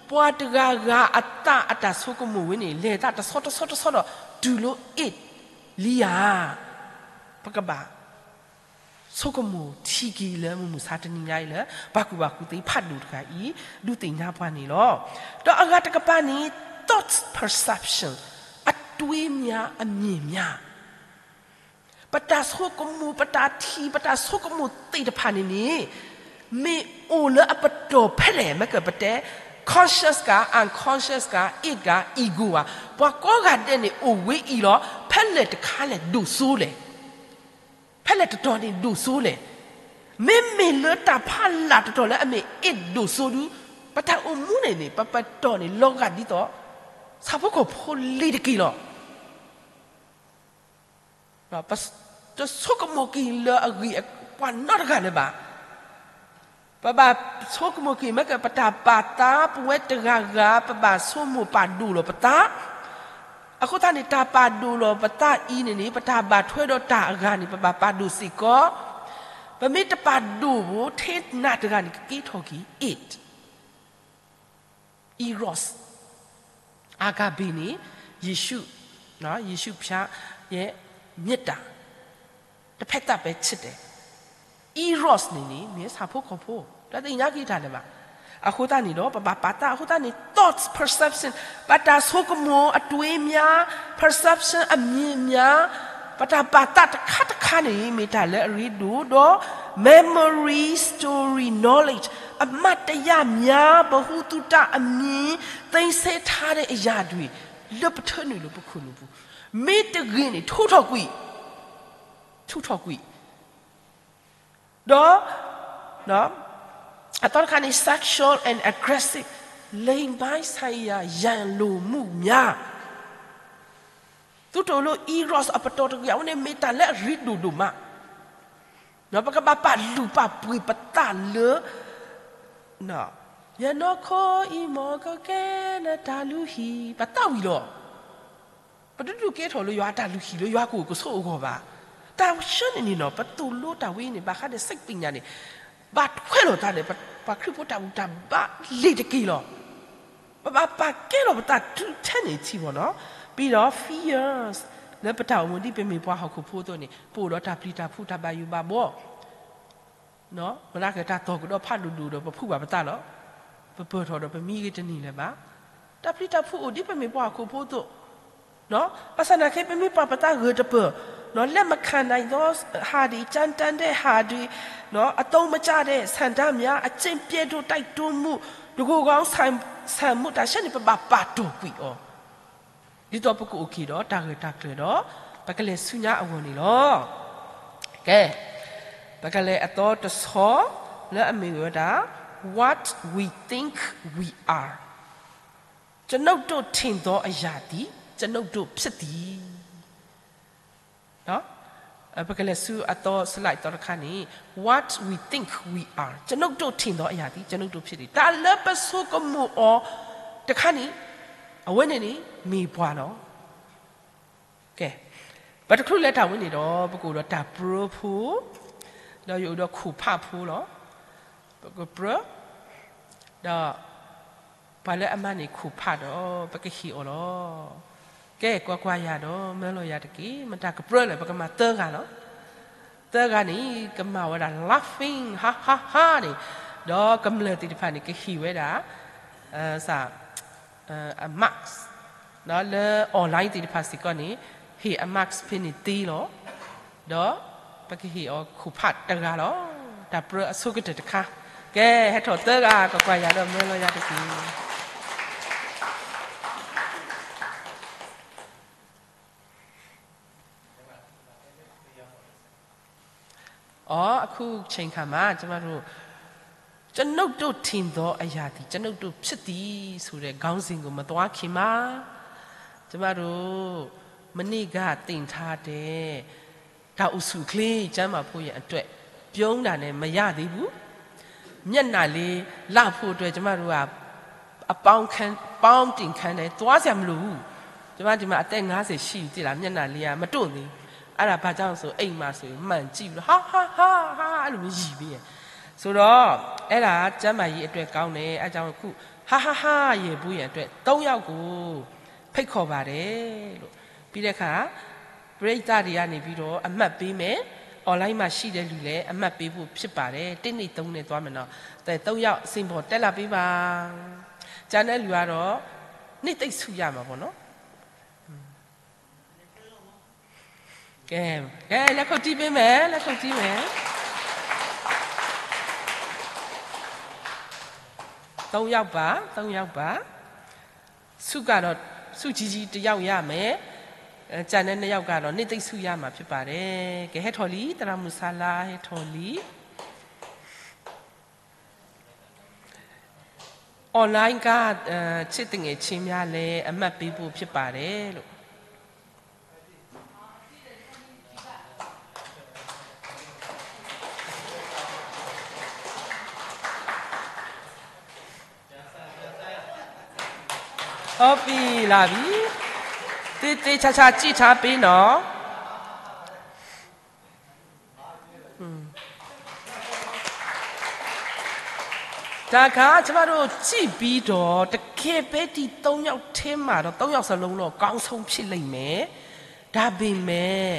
ပှၤတဂၤဂၤအသးအတၢ်ဆိကမိၣ်ဝဲန့ၣ် လဲၤသးတဆီတဆီတဆီဒီး တုၤလၢ it လံဧါ. ပကဘၣ်ဆိကမိၣ်ထံက့ၤလၢမုၢ်မဆါတနံၤညါအံၤလၢ ပှၤကူၣ်ဘၣ်ကူၣ်သ့ဖးဒိၣ်တဂၤအံၤ ဒုးသ့ၣ်ညါပှၤန့ၣ်လီၤ. ဒီးအဂၤတကပၤန့ၣ် thoughts perception အတွေးများ အမြင်များ ပတၢ်ဆိကမိၣ် ပတၢ်ထံၣ် ပတၢ်ဆိကမိၣ်သ့ၣ်တဖၣ်န့ၣ်န့ၣ် မ့ၢ်အိၣ်လၢအပတီၢ်ဖဲလဲၣ် မ့ၢ်ကပတဲ conscious က unconscious က it က ego ဧါ. ပှၤကိးဂၤဒဲးန့ၣ်အိၣ်ဝဲအံၤလီၤ. ဖဲလဲၣ်တခါလဲၣ်ဒိၣ်စိလဲၣ်, ဖဲလဲၣ်တတီၤန့ၣ်ဒိၣ်စိလဲၣ်. မ့မ့ၢ်လၢတၢ်ဖးလၢ်တတီၤလၢအမ့ၢ် it ဒိၣ်စိဒု ပတၢ်အိၣ်မူန့ၣ်န့ၣ် ပပတီၢ်န့ၣ်လီၤဂာ်ဒ်သိး ဆၣ်ဖိကီၢ်ဖိလံၤတက့ၢ်လီၤ. တဆိကမိၣ်က့ၤလၢအဂ့ၢ်ပှၤနီတဂၤလၢၤဘၣ်. ပဘၣ်ဆိကမိၣ်က့ၤ မ့ၢ်ကပတၢ်ပာ်သး ပဝဲတဂၤဂၤ ပဘၣ်ဆိကမိၣ်ပာ်ဒိၣ်လီၤပသး. အဃိသတးန့ၣ် တၢ်ပာ်ဒိၣ်လီၤပသးအံၤန့ၣ်န့ၣ် ပတၢ်ဘၣ်ထွဲဒီးတၢ်အဂၤန့ၣ် ပဘၣ်ပာ်ဒိၣ်စ့ၢ်ကီး. ပမ့ၢ်တပာ်ဒိၣ်ဘၣ် ထဲနၤတဂၤန့ၣ် ကကဲထီၣ်က့ၤ it eros, agape န့ၣ် ယ့ၣ်ၡူး, ယ့ၣ်ၡူးဖျါယဲ မ့ၢ်တၢ် တဖဲသးပဲဆ့တဲ eros န့ၣ်န့ၣ် မ့ၢ်ဆၣ်ဖိကီၢ်ဖိ တသ့ၣ်ညါက့ၤတၢ်လၢၤဘၣ်. အဃိသတးန့ၣ်ဒီး ပဘၣ်ပာ်သး အဃိသတးန့ၣ် thoughts, perception ပတၢ်ဆိကမိၣ် အတွေးများ perception အမြင်များ ပတၢ်ပာ်သးတခါတခါန့ၣ် မ့ၢ်တၢ်လၢအရ့ဒိၣ်ဒီး memory, story, knowledge အမှတ်တရများ ဗဟုသုတ အမြင် သိမ်းဆည်းထားတဲ့အရာတွေ လၢပထၢနုာ်လၢပခိၣ်နူာ်ပူၤ မ့ၢ်တဂ့ၤန့ၣ် ထုးထီၣ်ကွံာ်, ထုးထီၣ်ကွံာ် ဒီး အသီတခါန့ၣ် sexual and aggressive လိင်ပိုင်းဆိုင်ရာ ရန်လိုမှုများ သုတအိၣ်လၢ eros အပတီၢ်တဂ့ၤ အဝဲန့ၣ်မ့ၢ်တၢ်လၢအရ့ဒိၣ်ဒိၣ်မး. ပကဘၣ်ပာ်လုၢ်ပာ်ပှ့ၤပသးလၢ ယနီၢ်ခိအံၤမ့ၢ်ကကဲနတၢ်လုၢ်ဟံၣ် ပသးဝံၤလီၤ. ပတဒုးကဲထီၣ်လၢယွၤအတၢ်လုၢ်ဟံၣ်လၢယွၤကအိၣ်ကဆိးအဂီၢ်ဘၣ်. တၢ်ဆှၢန့ၣ်န့ၣ်နီၤ ပသိၣ်လိတၢ်ဝဲအံၤန့ၣ် ဘၣ်ဃးဒီး စိတ်ပညာ န့ၣ် ဘၣ်ထွဲလိာ်သးဒီး ပှၤခရံာ်ဖိတၢ်ဘူၣ်တၢ်ဘါလံၤတက့ၢ်လီၤ. ပဘၣ်ပာ်ကဲလီၤပသးတုၤထဲန့ၣ်ထံဘၣ်နီၤ. ပြီးတော့ fears လၢပတၢ်အိၣ်မူဒ်ပမ့ၢ်ပှၤဟီၣ်ခိၣ်ဖိအသိးန့ၣ် ပအိၣ်ဒီးတၢ်ပျံၤတၢ်ဖုးတၢ်ဘၣ်ယိၣ်ဘၣ်ဘှီ မနုၤက့ တၢ်သီၣ်ကဒီးဖးဒိၣ်ဒိၣ်ဒီး ပဖုးဘၣ်ပသးလီၤ. ပပၢၢ်ထီၣ်ဒီးပမံဂ့ၤတန့ၢ်လၢၤဘၣ်. တၢ်ပျံၤတၢ်ဖုးအိၣ်ဒ်ပမ့ၢ်ပှၤဟီၣ်ခိၣ်ဖိအသိး, ဘၣ်ဆၣ်သနာ်က့ ပမ့ၢ်ပာ်ပသးဂၢၢ်တပၢၢ်, လက်မခံနိုင်သော ဟာတွေ, ကြမ်းတမ်းတဲ့ဟာတွေ, အသုံးမကျတဲ့ ဆန္ဒများ, အကျင့်ပျက်တို့ တိုက်တွန်းမှု, တကိုယ်ကောင်းဆန်မှု, တၢ်ဆှၢန့ၣ် ပဘၣ်ပာ်တီၢ်ကွံာ်အီၤ ဒ်သိးပကအိၣ်က့ၤဒီးတၢ်ဂၢၢ်တၢ်ကျၢၤဒီး ပကလဲၤဆူညါအဂီၢ်န့ၣ်လီၤ. ကဲ, ပကလဲၤအသီတဆီ လၢအမ့ၢ်ဝဲဒၣ် what we think we are, ကျွန်ုပ်တို့ထင်သောအရာသည် ကျွန်ုပ်တို့ဖြစ်သည်. ပကလဲၤဆူအသီ slide သီတခါန့ၣ် what we think we are, ကျွန်ုပ်တို့ထင်သောအရာသည် ကျွန်ုပ်တို့ဖြစ်သည်. တၢ်လၢပဆိကမိၣ်အီၤတခါန့ၣ် အဝဲန့ၣ်န့ၣ် မ့ၢ်ပှၤလီၤ. ကဲ, ပတချုးလဲၤတၢ်ဝဲန့ၣ်ဒီး ပကအိၣ်ဒီးတၢ်ပြၢဖိ, ဒီးယအိၣ်ဒီးခိၣ်ဖးဖိလီၤ. ပကပြၢ, ဒီး ပှၤလၢအမၤန့ၢ်ခိၣ်ဖးဒီး ပကဟ့ၣ်အီၤလီၤ. ကဲ, ကွၢ်ကွၢ်ယၤဒီး မၢလီၤယၤတက့ၢ်. မတၤကပြၢလဲၣ်, ပကမၤသၢဂၤလီၤ. သၢဂၤန့ၣ် ကမၤဝဲဒၣ် laughing, ဟါဟါဟါန့ၣ်, ဒီးကမျၢၢ်သ့ၣ်တဖၣ်န့ၣ် ကဟ့ၣ်ဝဲဒၣ် စ အ marks, လၢ online သ့ၣ်တဖၣ်စ့ၢ်ကီးန့ၣ် ဟ့ၣ်အ marks ဖဲန့ၣ်သ့လီၤ. ဒီးပကဟ့ၣ်အီၤခိၣ်ဖးတဂၤလီၤ. တၢ်ပြၢအဆိကတၢၢ်တခါ, ကဲ ဟဲထီၣ်သၢဂၤ ကွၢ်ကွၢ်ယၤဒီးမၢလီၤယၤတက့ၢ်. อ๋อ အခုချိန်ခါမှာ ကျွန်မတို့ ကျွန်ုပ်တို့ထင်သောအရာသည် ကျွန်ုပ်တို့ဖြစ်သည်ဆိုတဲ့ ခေါင်းစဉ်ကို မသွားခင်မှာ ကျွန်မတို့ မနေ့ကသင်ထားတဲ့ တၢ်အိၣ်ဆူၣ်အိၣ်ချ့ ကျန်းမာဖို့ရန်အတွက် ပြုံးတာနဲ့ မရသေးဘူး။ မျက်နှာလေး လှဖို့အတွက် ကျွန်မတို့က အပေါင်းခန်း ပေါင်းတင်ခန်းထဲ သွားစရာမလိုဘူး။ ကျွန်မဒီမှာ အသက်ငါးဆယ်ရှိပြီလား မျက်နှာလေးက မတို့သေးဘူး။ အဲ့ဒါဘာကြောင့်ဆို အိမ်မှာဆိုရင် မှန်ကြည့်ပြီးတော့ ဟာ ဟာ ဟာ ဟာ အဲ့လိုမျိုး ရယ်ပေးရယ်။ ဆိုတော့ အဲ့ဒါ ကျန်းမာရေးအတွက် ကောင်းတယ်။ အဲ့ကြောင့် အခု ဟာ ဟာ ဟာ ရယ်ပေးရန်အတွက် သုံးယောက်ကို ဖိတ်ခေါ်ပါတယ်လို့။ ပြီးတဲ့အခါ ပရိသတ်တွေကနေပြီးတော့ အမှတ်ပေးမယ်။ online မှာရှိတဲ့လူလည်း အမှတ်ပေးဖို့ဖြစ်ပါတယ်။ တစ်နဲ့သုံးနဲ့ သွားမယ်နော်။ အဲ သုံးယောက် စင်ပေါ်တက်လာပေးပါ။ ကျန်တဲ့လူကတော့ နှစ်သိမ့်ဆုရမှာပေါ့နော်။ ကဲ ကဲ လက်ခုပ်တီးပေးမယ် လက်ခုပ်တီးမယ်။ သုံးယောက်ပါ သုံးယောက်ပါ။ ဆုကတော့ ဆုကြီးကြီးတစ်ယောက်ရမယ်။ အဲ ကျန်တဲ့နှစ်ယောက်ကတော့ နှစ်သိမ့်ဆုရမှာဖြစ်ပါတယ်။ ကဲ ဟဲထီၣ်လံ သရၣ်မုၣ်ဆါလါ ဟဲထီၣ်လံ။ online က အဲ ချစ်သူငယ်ချင်းများလည်း အမှတ်ပေးဖို့ဖြစ်ပါတယ်လို့။ ဟုတ်ပြီ လာပြီ။ သေသေချာချာကြည့်ထားပေးနော်။ ဒါက ကျမတို့ကြည့်ပြီးတော့ တကယ်ပဲ ဒီသုံးယောက်ထဲမှာတော့ သုံးယောက်စလုံးတော့ အကောင်းဆုံးဖြစ်လိမ့်မယ်။ ဒါပေမဲ့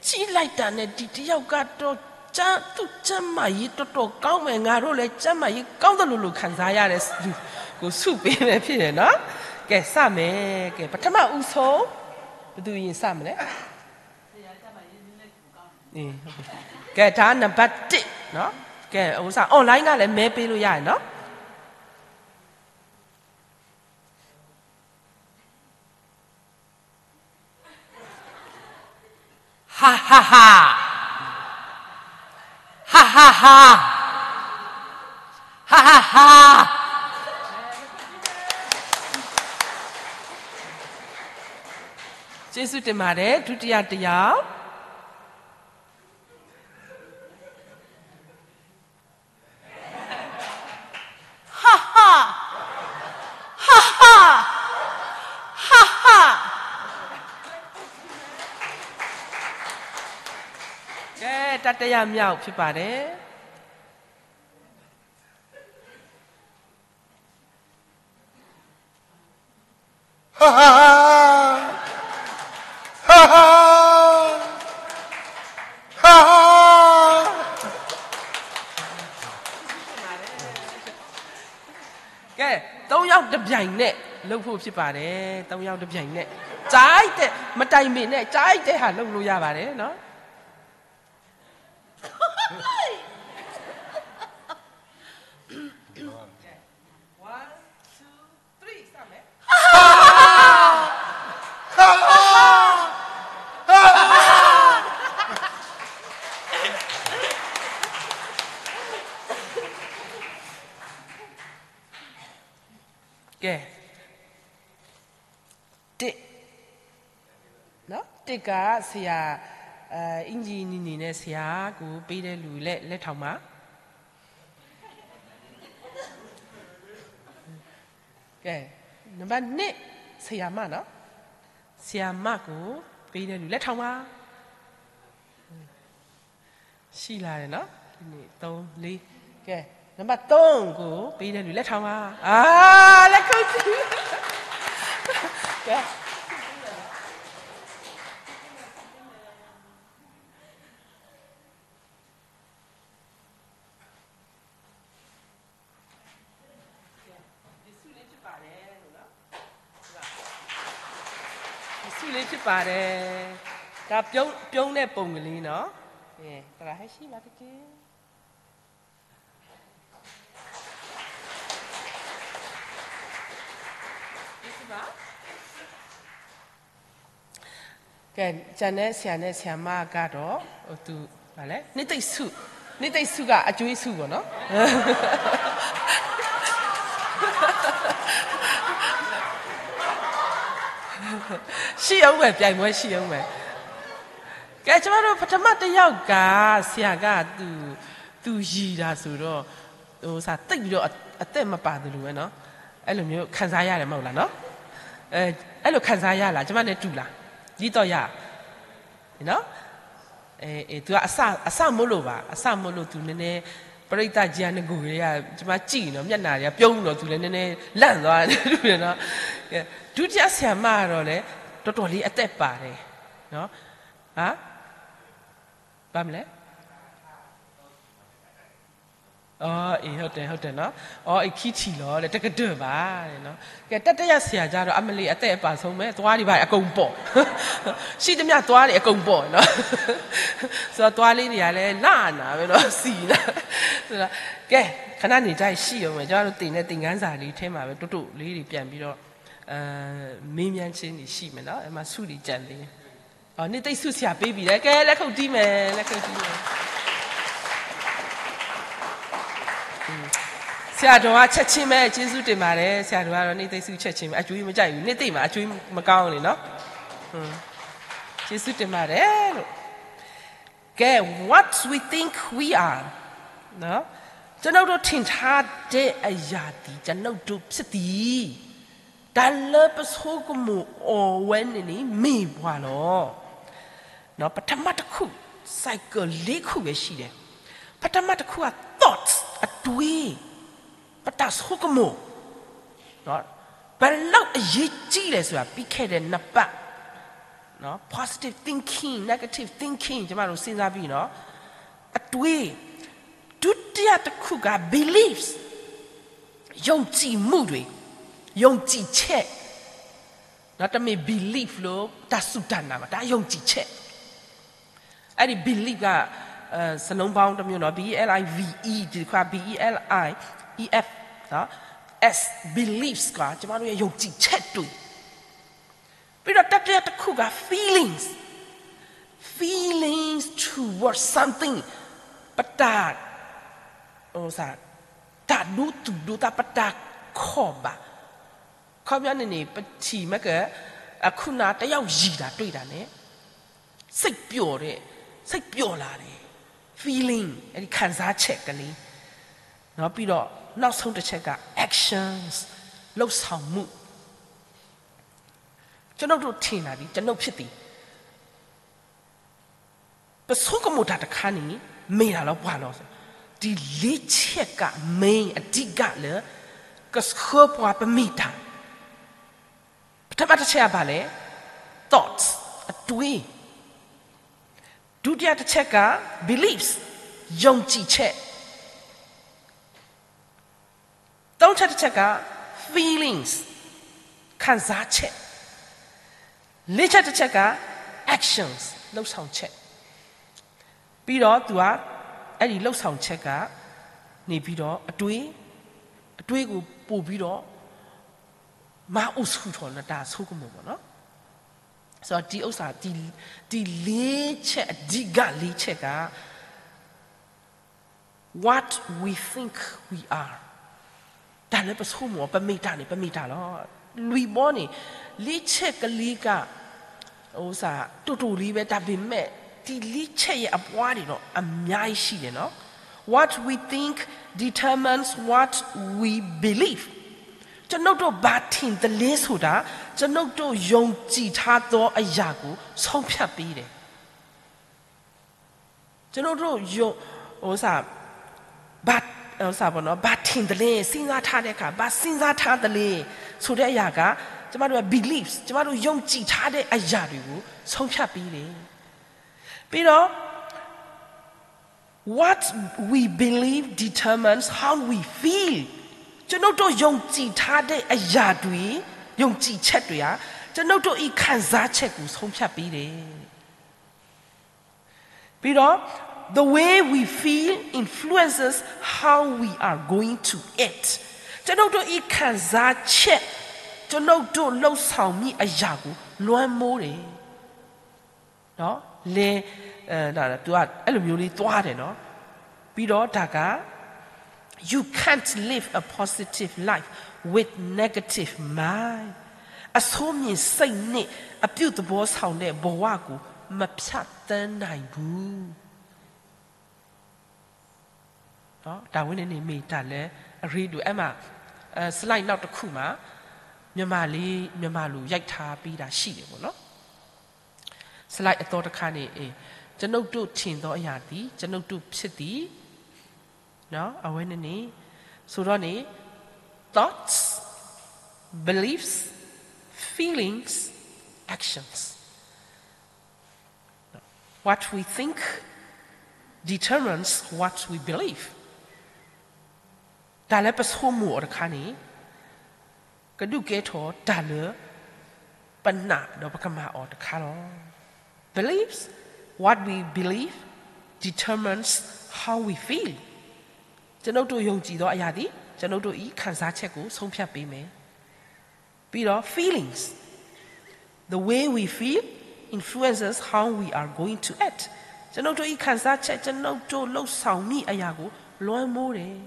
ကြည့်လိုက်တာနဲ့ ဒီတစ်ယောက်ကတော့ ကျန်း- သူ့ကျန်းမာရေးတော်တော်ကောင်းမယ်။ ငါတို့လည်း ကျန်းမာရေးကောင်းသလိုလို ခံစားရတဲ့သူကို ဆုပေးမယ်ဖြစ်တယ်နော်။ ကဲ စမယ်။ ကဲ ပထမဦးဆုံး ဘယ်သူအရင်စမလဲ။ ကဲ ဒါနံပါတ်တစ်နော်။ ကဲ ဥစ္စာ online ကလည်း မဲပေးလို့ရတယ်နော်။ ဟာ ဟာ ဟာ ဟာ ဟာ ဟာ ဟာ ဟာ ဟာ ကျေးဇူးတင်ပါတယ်။ ဒုတိယတစ်ယောက်။ ဟာ ဟာ ဟာ ဟာ ဟာ ဟာ ကဲ တတိယမြောက်ဖြစ်ပါတယ်။ ဟာ ဟာ ဟာ ဟာ ဟာ ဟာ ကဲ သုံးယောက်တစ်ပြိုင်နက် လုပ်ဖို့ဖြစ်ပါတယ်။ သုံးယောက်တစ်ပြိုင်နက် ကြိုက်တဲ့ မတိုင်ပင်နဲ့ ကြိုက်တဲ့ဟာ လုပ်လို့ရပါတယ်နော်။ One, two, three စမယ်။ ကဲ တစ်နော် တစ်က ဆရာ အင်္ကျီနီနီနဲ့ ဆရာကိုပေးတဲ့လူလက်လက်ထောင်ပါ။ ကဲ နံပါတ်နှစ် ဆရာမနော် ဆရာမကိုပေးတဲ့လူလက်ထောင်ပါ။ ရှိလာတယ်နော် တစ်နှစ်သုံးလေး ကဲ နံပါတ်သုံးကိုပေးတဲ့လူလက်ထောင်ပါ။ အာ လက်ခုပ်တီး ကဲ ယစုလေးဖြစ်ပါတယ်လို့နော် ယစုလေးဖြစ်ပါတယ်။ ဒါပြုံးပြုံးတဲ့ပုံကလေးနော်။ ကဲ သရၣ်ဟဲရှိလာတက့ၢ်။ ကဲ, ကန့ၣ်ဆရာနဲ့ဆရာမကတော့ သူ, ဘာလဲ, နှစ်သိမ့်ဆု, နှစ်သိမ့်ဆုကအကျွေးဆုပေါ့နော်. ရှိအောင်မယ်, ပြိုင်ပွဲရှိအောင်မယ်. ကဲ, ကျမတို့ပထမတစ်ယောက်က ဆရာကသူ, သူယီၤတာဆိုတော့ ဟိုစား သိပ်ပြီးတော့အ, အသက်မပါသလိုပဲနော်. အဲ့လိုမျိုးခံစားရတယ်မဟုတ်လားနော်. အဲ, အဲ့လိုခံစားရလား, ကျမနဲ့တူလား, ဒ်သိးရ, နော်. အဲ, အဲ, သူကအစ, အစမို့လို့ပါ, အစမို့လို့သူနည်းနည်း, ပရိသတ်ကြီးကနဂိုကလေးက, ကျမကြည့်နော်, မျက်နှာတွေကပြုံးနော်, သူလည်းနည်းနည်းလန့်သွားတယ်နော်. ကဲ, ဒုတိယဆရာမကတော့လည်း တော်တော်လေးအသက်ပါတယ်နော်. ဟာ, ဘာမလဲ. အီၤ, အီၤ, ဟုတ်တယ်, ဟုတ်တယ်နော်. အီၤ, အီၤ, ခံထံၣ်လီၤ, တကတၢၢ်ဘၣ်, နော်. ကဲ, တတိယဆရာကျတော့ အမလီၤ, အသက်အပါဆုံးပဲ, သွားတွေဘာတွေအကုန်ပေါ့, ရှိသမျှသွားတွေအကုန်ပေါ့နော်. ဆိုတော့ သွားလေးတွေကလည်း လန့်နေပြီနော်, စံနေပြီနော်. ဆိုတော့ ကဲ, ခဏနေကျရင်ရှိအောင်မယ်, ကျမတို့သင်တဲ့သင်ခန်းစာလေးထဲမှာပဲ တိုးတိုးလေးတွေပြန်ပြီးတော့, အဲ, မေးမြန်းခြင်းတွေရှိမယ်နော်, အဲ့မှာဆုတွေကျန်သေးတယ်. အော်, နှစ်သိမ့်ဆုဆရာပေးပြီလဲ, ကဲ, လက်ခုပ်တီးမယ်, လက်ခုပ်တီးမယ်. ဆရာတော်ကချက်ချင်းပဲ, ကျေးဇူးတင်ပါတယ်, ဆရာတော်ကတော့ နှစ်သိမ့်ဆုချက်ချင်းပဲ, အကြွေးမကြိုက်ဘူး, နှစ်သိမ့်မှာ အကြွေးမကောင်းနေနော်. ကျေးဇူးတင်ပါတယ်လို့. ကဲ, what we think we are, နော်, ကျွန်ုပ်တို့ထင်ထားတဲ့အရာသည် ကျွန်ုပ်တို့ဖြစ်သည်. တၢ်လၢပဆိကမိၣ်အီၤဝဲန့ၣ်န့ၣ် မ့ၢ်ပှၤလီၤ. နော်, ပထမတစ်ခု, cycle လေးခုပဲရှိတယ်. ပထမတစ်ခုက thoughts, အတွေး, ပတၢ်ဆိကမိၣ်, နော်, ဘယ်လောက်အရေးကြီးလဲဆိုတာ ပြီးခဲ့တဲ့နှစ်ပတ်, နော်, positive thinking, negative thinking ကျမတို့စဉ်းစားပြီးနော်, အတွေး, ဒုတိယတစ်ခုက beliefs, ယုံကြည်မှုတွေ, ယုံကြည်ချက်, နော်, တမ့ၢ် belief လို့ တၢ်စူၢ်တၢ်နာ်ဘၣ်, တၢ်ယုံကြည်ချက်. အဲ့ဒီ belief က, အဲ, စာလုံးပေါင်းတစ်မျိုးနော်, B E L I V E ဒီတစ်ခါ, B E L I E F, နော်, S, beliefs က ကျမတို့ရဲ့ ယုံကြည်ချက်တွေ. ပြီးတော့ တတိယတစ်ခုက feelings, feelings towards something, ပတၢ်, ဟိုစား, တၢ်ဒိသူၣ်ဒိသး, ပတၢ်ခီၣ်ဘၣ်. ခီပညီန့ၣ်န့ၣ်, ပထံၣ်မ့ၢ်က, အခုနတယောက်ယီၤတၢ်တွေ့တာနဲ့, စိတ်ပျော်တဲ့, စိတ်ပျော်လာတယ်, feeling, အဲ့ဒီခံစားချက်ကလေး, နော်, ပြီးတော့ နောက်ဆုံးတစ်ချက်က actions, လုပ်ဆောင်မှု. ကျွန်ုပ်တို့ထင်တာဒီ, ကျွန်ုပ်ဖြစ်သည်. ပဆိကမိၣ်တၢ်တခါန့ၣ် မ့ၢ်တၢ်လီၤပှၤလီၤ. ဒီလေးချက်က main အဓိကလၢ ကဆှၢပှၤပမ့ၢ်တၢ်. ပထမတစ်ချက်ကဘာလဲ? Thoughts, အတွေး. ဒုတိယတစ်ချက်က beliefs, ယုံကြည်ချက်. သုံးချက်တစ်ချက်က feelings, ခံစားချက်. လေးချက်တစ်ချက်က actions, လုပ်ဆောင်ချက်. ပြီးတော့သူက အဲ့ဒီလုပ်ဆောင်ချက်ကနေပြီးတော့ အတွေး, အတွေးကိုပို့ပြီးတော့ မၤအိၣ်ဆူၣ်ထီၣ်နတၢ်ဆိကမိၣ်ပေါ့နော်. ဆိုတော့ ဒီဥစ္စာ, ဒီ, ဒီလေးချက်, အဓိကလေးချက်က what we think we are. တၢ်လၢပဆိကမိၣ် ပမ့ၢ်တၢ်န့ၣ် ပမ့ၢ်တၢ်လီၤ. လွံၢ်ဘီန့ၣ်, လေးချက်ကလေးက, ဥစ္စာ, တိုတိုလေးပဲ, ဒါပေမဲ့, ဒီလေးချက်ရဲ့အပွားတွေတော့ အများကြီးရှိတယ်နော်. What we think determines what we believe. ကျွန်ုပ်တို့ဘာထင်သလဲဆိုတာ ကျွန်ုပ်တို့ယုံကြည်ထားသောအရာကို ဆုံးဖြတ်ပေးတယ်. ကျွန်ုပ်တို့ယုံ, ဥစ္စာ, ဘာ, ဥစ္စာပေါ့နော်, ဘာထင်သလဲ, စဉ်းစားထားတဲ့အခါ ဘာစဉ်းစားထားသလဲဆိုတဲ့အရာက ကျမတို့ရဲ့ beliefs, ကျမတို့ယုံကြည်ထားတဲ့အရာတွေကို ဆုံးဖြတ်ပေးတယ်. ပြီးတော့ what we believe determines how we feel. ကျွန်ုပ်တို့ယုံကြည်ထားတဲ့အရာတွေ, ယုံကြည်ချက်တွေဟာ ကျွန်ုပ်တို့၏ခံစားချက်ကို ဆုံးဖြတ်ပေးတယ်. ပြီးတော့ the way we feel influences how we are going to act. ကျွန်ုပ်တို့၏ခံစားချက် ကျွန်ုပ်တို့လုပ်ဆောင်မည့်အရာကိုလွှမ်းမိုးတယ် လဲ သူက အဲ့လိုမျိုးလေးသွားတယ်နော် ပြီးတော့ဒါက you can't live a positive life with negative mind အဆိုးမြင်စိတ်နဲ့အပြုသဘောဆောင်တဲ့ဘဝကိုမဖြတ်သန်းနိုင်ဘူး ဒါဝဲန့ၣ်န့ၣ်မ့ၢ်တၢ်လၢအရ့ဒိၣ် အဲၣ်မး slide နောက်တစ်ခုမှာ မြန်မာလေး မြန်မာလိုရိုက်ထားပေးတာရှိတယ်ပေါ့နော် slide အသီတခါန့ၣ် ကျွန်ုပ်တို့ထင်သောအရာသည်ကျွန်ုပ်တို့ဖြစ်သည် အဝဲန့ၣ်န့ၣ် ဆိုတော့န့ၣ် thoughts beliefs feelings actions what we think determines what we believe တၢ်လၢပဆိကမိၣ်အီၤတခါန့ၣ် ကဒုးကဲထီၣ်တၢ်လၢ ပနာ်ဒီးပကမၤအီၤတခါလီၤ beliefs what we believe determines how we feel ကျွန်ုပ်တို့ယုံကြည်သောအရာသည်ကျွန်ုပ်တို့၏ခံစားချက်ကိုဆုံးဖြတ်ပေးမယ် ပြီးတော့ feelings the way we feel influences how we are going to act ကျွန်ုပ်တို့၏ခံစားချက်ကျွန်ုပ်တို့လှုပ်ဆောင်မည့်အရာကိုလွှမ်းမိုးတယ်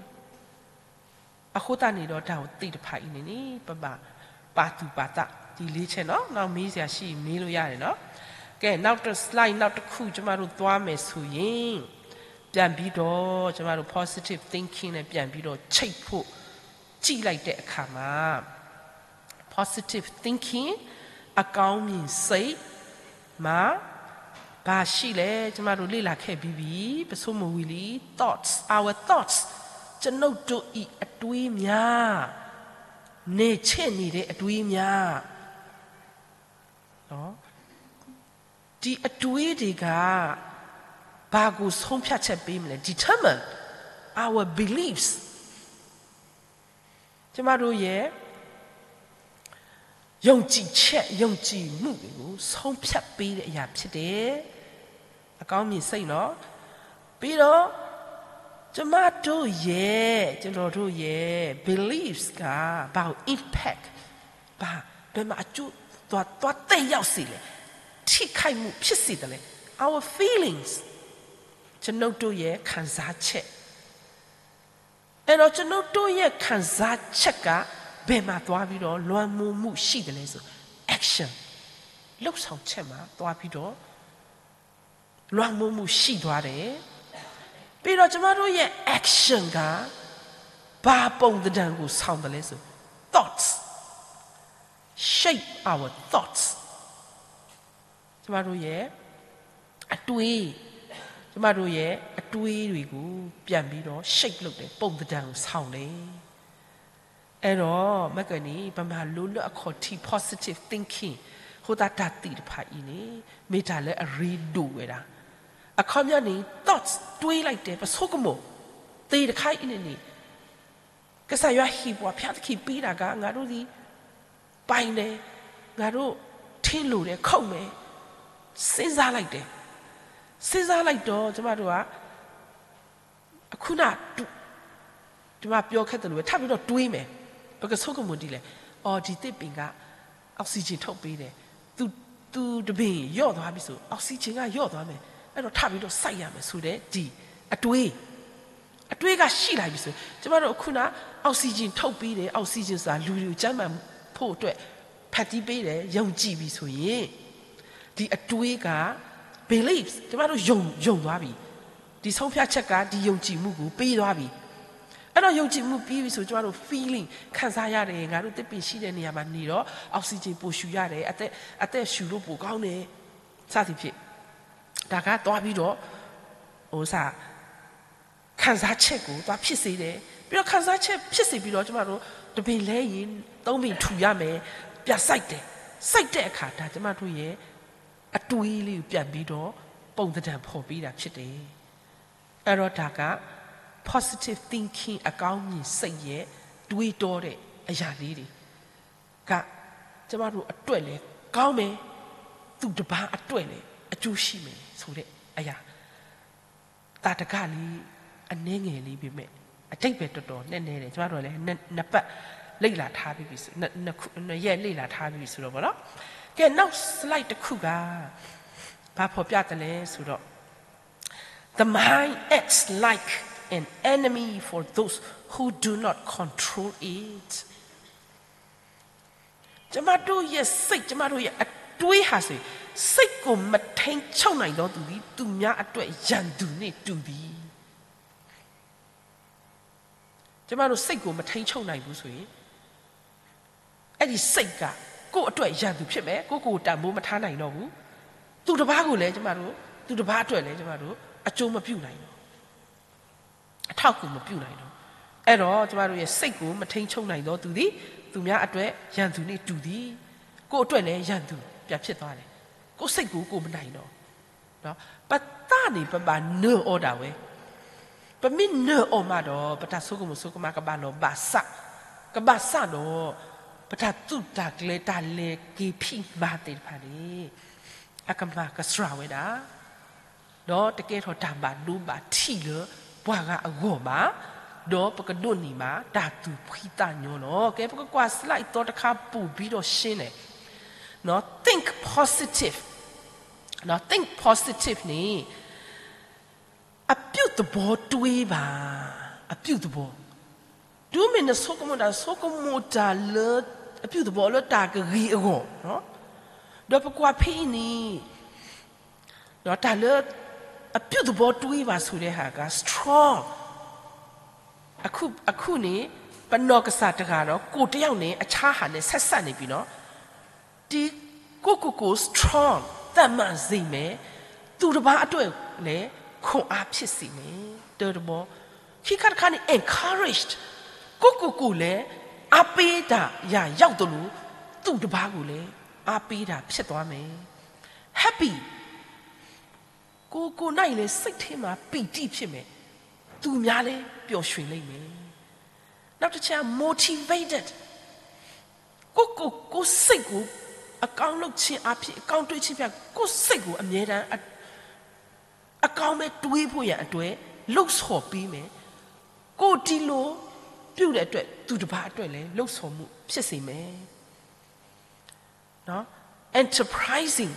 အဃိသတးန့ၣ်ဒီးတၢ်သ့ၣ်တဖၣ်အံၤန့ၣ်န့ၣ် ပဘၣ်ပာ်သူၣ်ပာ်သး ဒီလေးချက်နော် နောက်မေးစရာရှိရင်မေးလို့ရတယ်နော် ကဲ နောက်တစ် slide နောက်တစ်ခု ကျမတို့သွားမယ်ဆိုရင် ပြန်ပြီးတော့ ကျမတို့ positive thinking နဲ့ပြန်ပြီးတော့ချိတ်ဖို့ကြည့်လိုက်တဲ့အခါမှာ positive thinking အကောင်းမြင်စိတ်မှာ ဘာရှိလဲ ကျမတို့လေ့လာခဲ့ပြီးပြီ ပဆိကမိၣ်ဝံၤလံ thoughts our thoughts ကျွန်ုပ်တို့၏အတွေးများ နယ်ချဲ့နေတဲ့အတွေးများ ဒီအတွေးတွေက ဘာကိုဆုံးဖြတ်ချက်ပေးမလဲ determine our beliefs ကျမတို့ရဲ့ ယုံကြည်ချက် ယုံကြည်မှုတွေကို ဆုံးဖြတ်ပေးတဲ့အရာဖြစ်တယ်။ အကောင်းမြင်စိတ်နော်။ ပြီးတော့ ကျမတို့ရဲ့ ကျွန်တော်တို့ရဲ့ beliefs က ဘာကို impact ဘာ ဘယ်မှာအကျိုးသွား သွားသက်ရောက်စေလဲ။ ထိခိုက်မှုဖြစ်စေတယ်လဲ။ Our feelings ကျွန်ုပ်တို့ရဲ့ခံစားချက် အဲ့တော့ကျွန်ုပ်တို့ရဲ့ခံစားချက်ကဘယ်မှာသွားပြီးတော့လွှမ်းမိုးမှုရှိသလဲဆို action လုပ်ဆောင်ချက်မှာသွားပြီးတော့လွှမ်းမိုးမှုရှိသွားတယ်။ ပြီးတော့ကျွန်မတို့ရဲ့ action ကဘာပုံသဏ္ဍာန်ကိုဆောင်သလဲဆို thoughts shape our thoughts ကျမတို့ရဲ့အတွေး ကျမတို့ရဲ့အတွေးတွေကိုပြန်ပြီးတော့ shape လုပ်တယ် ပုံသဏ္ဍာန်ကိုဆောင်တယ်။ အဲတော့မ့ၢ်ကန့ၣ် ပမၤလိလၢအခီၣ်ထံး positive thinking အဃိသတးတၢ်သ့ၣ်တဖၣ်အံၤန့ၣ် မ့ၢ်တၢ်လၢအရ့ဒိၣ်ဝဲဒၣ် အခီပညီန့ၣ် thoughts တွေးလိုက်တယ် ပဆိကမိၣ် သ့ၣ်တခါအံၤန့ၣ်န့ၣ် ကစၢ်ယွၤဟ့ၣ်ပှၤ ဘုရားသခင်ပေးတာက ငါတို့သည် ပိုင်တယ် ငါတို့ ထင်းလိုတယ် ခုတ်မယ် စဉ်းစားလိုက်တယ် စဉ်းစားလိုက်တော့ ကျမတို့က အခုန ကျမပြောခဲ့သလိုပဲ ထပ်ပြီးတော့တွေးမယ် ပကဆိကမိၣ်ဒ်လဲၣ် အော် ဒီသစ်ပင်က oxygen ထုတ်ပေးတယ် သူ သူတပင်လျော့သွားပြီဆို oxygen ကလျော့သွားမယ် အဲ့တော့ထပ်ပြီးတော့စိုက်ရမယ်ဆိုတဲ့ဒီအတွေး အတွေးကရှိလာပြီဆို ကျမတို့အခုန oxygen ထုတ်ပေးတယ် oxygen ဆိုတာလူတွေကိုကျန်းမာဖို့အတွက်ဖန်တီးပေးတယ် ယုံကြည်ပြီဆိုရင် ဒီအတွေးက beliefs ကျမတို့ယုံယုံသွားပြီ ဒီဆုံးဖြတ်ချက်ကဒီယုံကြည်မှုကိုပေးသွားပြီ အဲ့တော့ယုံကြည်မှုပြီးပြီဆိုကျမတို့ feeling ခံစားရတယ်ငါတို့သစ်ပင်ရှိတဲ့နေရာမှာနေတော့ oxygen ပိုရှုရတယ်အသက်အသက်ရှုလို့ပိုကောင်းတယ်စသည်ဖြင့်ဒါကသွားပြီးတော့ဟိုစ ခံစားချက်ကိုသွားဖြစ်စေတယ်ပြီးတော့ခံစားချက်ဖြစ်စေပြီးတော့ကျမတို့တပင်လဲရင်သုံးပင်ထူရမယ်ပြန်စိုက်တယ်စိုက်တဲ့အခါဒါကျမတို့ရဲ့အတွေးလေးကိုပြန်ပြီးတော့ပုံသဏ္ဍာန်ဖော်ပေးတာဖြစ်တယ်အဲ့တော့ဒါက positive thinking အကောင်းမြင်စိတ်ရဲ့တွေးတောတဲ့အရာလေးတွေကကျမတို့အတွက်လည်းကောင်းမယ်သူတစ်ပါးအတွက်လည်းအကျိုးရှိမယ်ဆိုတဲ့အရာ သာဓကလေးအနည်းငယ်လေးပေမဲ့အဓိပ္ပာယ်တော်တော်နက်နဲတယ်ကျမတို့လည်းနှစ်နှစ်ပတ် လေ့လာထားပြီးပြီဆို, န, န, နရဲ့လေ့လာထားပြီးပြီဆိုတော့ပေါ့နော်. ကဲ, နောက် slide တစ်ခုက ဘာဖော်ပြသလဲဆိုတော့, The mind acts like an enemy for those who do not control it. ကျမတို့ရဲ့စိတ်, ကျမတို့ရဲ့အတွေးဟာဆိုရင်, စိတ်ကိုမထိန်းချုပ်နိုင်သောသူသည် သူများအတွက်ရန်သူနှင့်တူသည်. ကျမတို့စိတ်ကိုမထိန်းချုပ်နိုင်ဘူးဆိုရင်, အဲ့ဒီစိတ်က ကိုယ့်အတွက်ရန်သူဖြစ်မယ်, ကိုယ့်ကိုယ်တန်ဖိုးမထားနိုင်တော့ဘူး, သူတစ်ပါးကိုလည်းကျမတို့, သူတစ်ပါးအတွက်လည်းကျမတို့ အကျိုးမပြုနိုင်တော့ဘူး, အထောက်အကူမပြုနိုင်တော့ဘူး. အဲ့တော့ကျမတို့ရဲ့စိတ်ကိုမထိန်းချုပ်နိုင်သောသူသည် သူများအတွက်ရန်သူနှင့်တူသည်. ကိုယ့်အတွက်လည်းရန်သူပြန်ဖြစ်သွားတယ်, ကိုယ့်စိတ်ကိုကိုယ်မနိုင်တော့ဘူး. ပသးန့ၣ် ပဘၣ်နၢၤအီၤဒၣ်ဝဲ, ပမ့ၢ်နၢၤအီၤမးဒီး ပတၢ်ဆိကမိၣ်ဆိကမးကဘၣ်လီၤဘၣ်စး, ကဘၣ်စးဒီး ပတၢ်သူၣ်တၢ်ကျဲၤ တၢ်လဲၤက့ၤဖံးမၤသ့ၣ်တဖၣ်န့ၣ် အကမၤကစှၤဝဲဒၣ်, ဒီးတကဲထီၣ်တၢ်ဘၣ်ဒိဘၣ်ထံးလၢပှၤဂၤအဂီၢ်ဘၣ်, ဒီးပကဒိးန့ၢ်ဘၣ်တၢ်သူၣ်ဖှံသးညီလီၤ. ကဲ, ပကကွၢ် slide အသီတခါ ပိုပြီးတော့ရှင်းတယ်. နော်, think positive, နော်, think positive န့ၣ် အပြုသဘောတွေးပါ, အပြုသဘော, တုၤမ့ၢ်နဆိကမိၣ်တၢ်, ဆိကမိၣ်တၢ်လၢအပြုသဘောလၢတၢ်ကဂ့ၤအဂီၢ်, ဒီးပကွၢ်ဖဲအံၤန့ၣ် တၢ်လၢ အပြုသဘောတွေးပါ ဆိုတဲ့ဟာက strong, အခု, အခုန့ၣ် ပနီၢ်ကစၢ်တဂၤဒီး ကိုယ်တစ်ယောက်နဲ့ အခြားဟာနဲ့ ဆက်စပ်နေပြီနော်. ဒီကိုယ့်ကိုယ်ကိုယ် strong, သန်မာစေမယ်, သူတစ်ပါးအတွက်လည်း ခွန်အားဖြစ်စေမယ်, တၢတဘီ. ခံခါတခါန့ၣ် encouraged, ကိုယ့်ကိုယ်ကိုယ်လည်း အားပေးတာရာရောက်သလို သူတစ်ပါးကိုလည်း အားပေးတာဖြစ်သွားမယ်. Happy, ကိုယ်ကိုယ်၌လည်း စိတ်ထဲမှာ ပီတိဖြစ်မယ်, သူများလည်း ပျော်ရွှင်လိမ့်မယ်. နောက်တစ်ချက် motivated, ကိုယ့်ကိုယ်ကိုယ်စိတ်ကို အကောင်းလုပ်ခြင်းအားဖြင့် အကောင်းတွေးခြင်းဖြင့် ကိုယ့်စိတ်ကို အမြဲတမ်း အ, အကောင်းပဲတွေးဖို့ရန်အတွက် လှုံ့ဆော်ပေးမယ်. ကိုယ်ဒီလိုပြုတဲ့အတွက် သူတစ်ပါးအတွက်လည်း လှုံ့ဆော်မှုဖြစ်စေမယ်. နော်, enterprising,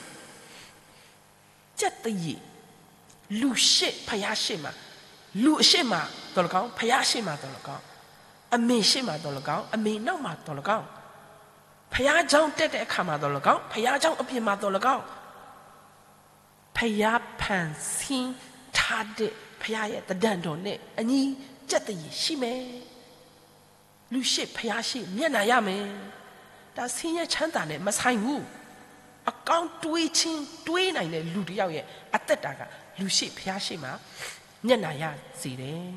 ကြက်သရေ, လူရှေ့, ဘုရားရှေ့မှာ, လူအရှေ့မှာသော်လည်းကောင်း, ဘုရားရှေ့မှာသော်လည်းကောင်း, အမေရှေ့မှာသော်လည်းကောင်း, အမေနောက်မှာသော်လည်းကောင်း, ဘုရားကျောင်းတက်တဲ့အခါမှာသော်လည်းကောင်း, ဘုရားကျောင်းအပြင်မှာသော်လည်းကောင်း, ဘုရားဖန်ဆင်းထားတဲ့ ဘုရားရဲ့သဏ္ဍာန်တော်နဲ့အညီ ကြက်သရေရှိမယ်. လူရှေ့, ဘုရားရှေ့, မျက်နှာရမယ်. ဒါ ဆင်းရဲချမ်းသာနဲ့ မဆိုင်ဘူး. အကောင်းတွေးခြင်း, တွေးနိုင်တဲ့လူတစ်ယောက်ရဲ့အသက်တာက လူရှေ့, ဘုရားရှေ့မှာ မျက်နှာရစေတယ်.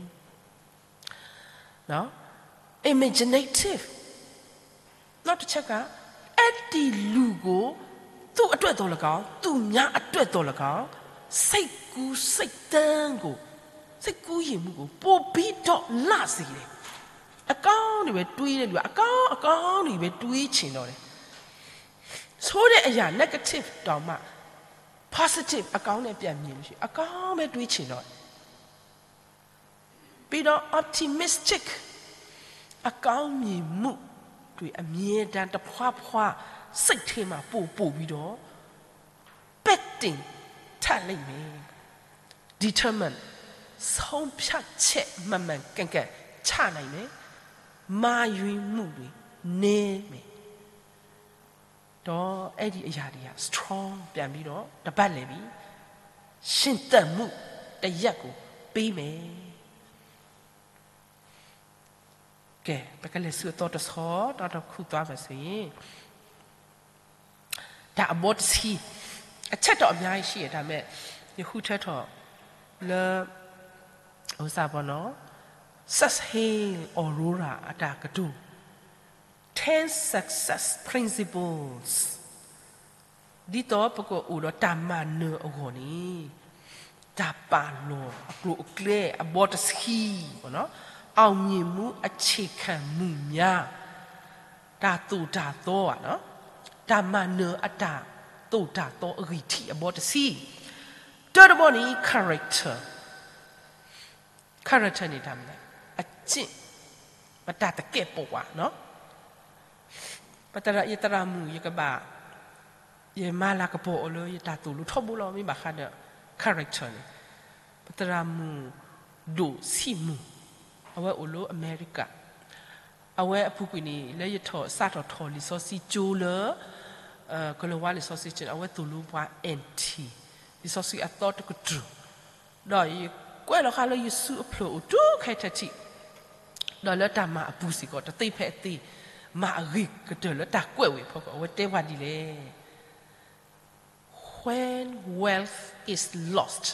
နော်, imaginative, နောက်တစ်ချက်က အဲ့ဒီလူကို သူ့အတွက်သော်လည်းကောင်း, သူများအတွက်သော်လည်းကောင်း, စိတ်ကူးစိတ်သန်းကို, စိတ်ကူးယဉ်မှုကို ပိုပြီးတော့လာစေတယ်. အကောင်းတွေပဲတွေးတဲ့လူက အကောင်း, အကောင်းတွေပဲတွေးချင်တော့တယ်. ဆိုးတဲ့အရာ negative တောင်မှ positive အကောင်းနဲ့ပြန်မြင်လို့ရှိရင် အကောင်းပဲတွေးချင်တော့တယ်. ပြီးတော့ optimistic, အကောင်းမြင်မှုတွေအမြဲတမ်းတဖွာဖွာ စိတ်ထဲမှာပိုပိုပြီးတော့ ပဲ့တင်ထပ်လိမ့်မယ်. Determine, ဆုံးဖြတ်ချက်မှန်မှန်ကန်ကန်ချနိုင်မယ်. မှားယွင်းမှုတွေနည်းမယ်. ဒီးအဲ့ဒီအရာတွေက strong ပြန်ပြီးတော့ တပတ်လည်ပြီ. ရှင်သန်မှုတစ်ရပ်ကို ပေးမယ်. ကဲ, ပကလဲၤဆူအသီတဆီ, ဒီးတခုသွားမယ်ဆိုရင်, ဒါအဘီတဆံ, အချက်တော့အများကြီးရှိတယ်, ဒါပေမဲ့ ယဃုထၢထီၣ်လၢ ဥစ္စာပေါ့နော်, Seth Hale Aurora အတၢ်ကတိၤ, ten success principles, ဒ်သိးပကအိၣ်ဒီးတၢ်မၤနၢၤအဂီၢ်န့ၣ်, တၢ်ပာ်လီၤအကျိၤအကျဲအဘီတဆံ, အောင်မြင်မှုအခြေခံမူများ, တၢ်သိၣ်တၢ်သီ, တၢ်မၤနၢၤအတၢ်သိၣ်တၢ်သီအဂံၢ်ထံးအဘီတဆံ, တၢတဘီန့ၣ် character, character န့ၣ်တၢ်မနုၤလဲၣ်, အကျင့်, ပတၢ်သကဲာ်ပဝး, ယသရၣ်မုၣ် ယကဘၣ်, ယမၤလၤကပီၤအီၤလၢယတၢ်သိၣ်လိထီဘိလီၤ. မ့ၢ်ဘၣ်ဃးဒီး character န့ၣ်, ပသရၣ်မုၣ် ဒိၣ်ဆံးမုၢ်, အဝဲအိၣ်လၢအမဲရကၤ, အဝဲအပူၤကွံာ်န့ၣ် လၢယထီၣ်စးထီၣ်ထီၣ်လံာ်စီဆှံကၠိလၢ ကလၤဝါလံာ်စီဆှံကၠိန့ၣ် အဝဲသိၣ်လိပှၤ NT လံာ်စီဆှံအသီတကတြူၢ်, ဒီးယကွဲးလီၤဃာ်လၢယစုအဖျၢၣ်အိၣ်တုၤခဲအံၤထီၣ်ထံး, ဒီးလၢတၢ်မၤအပူၤစ့ၢ်ကီး တသ့ဖဲအသ့, မၤအဂ့ၤကတၢၢ်လၢတၢ်ကွဲးဝဲအဖီခိၣ် အဝဲတဲပှၤဒ်လဲၣ်. When wealth is lost,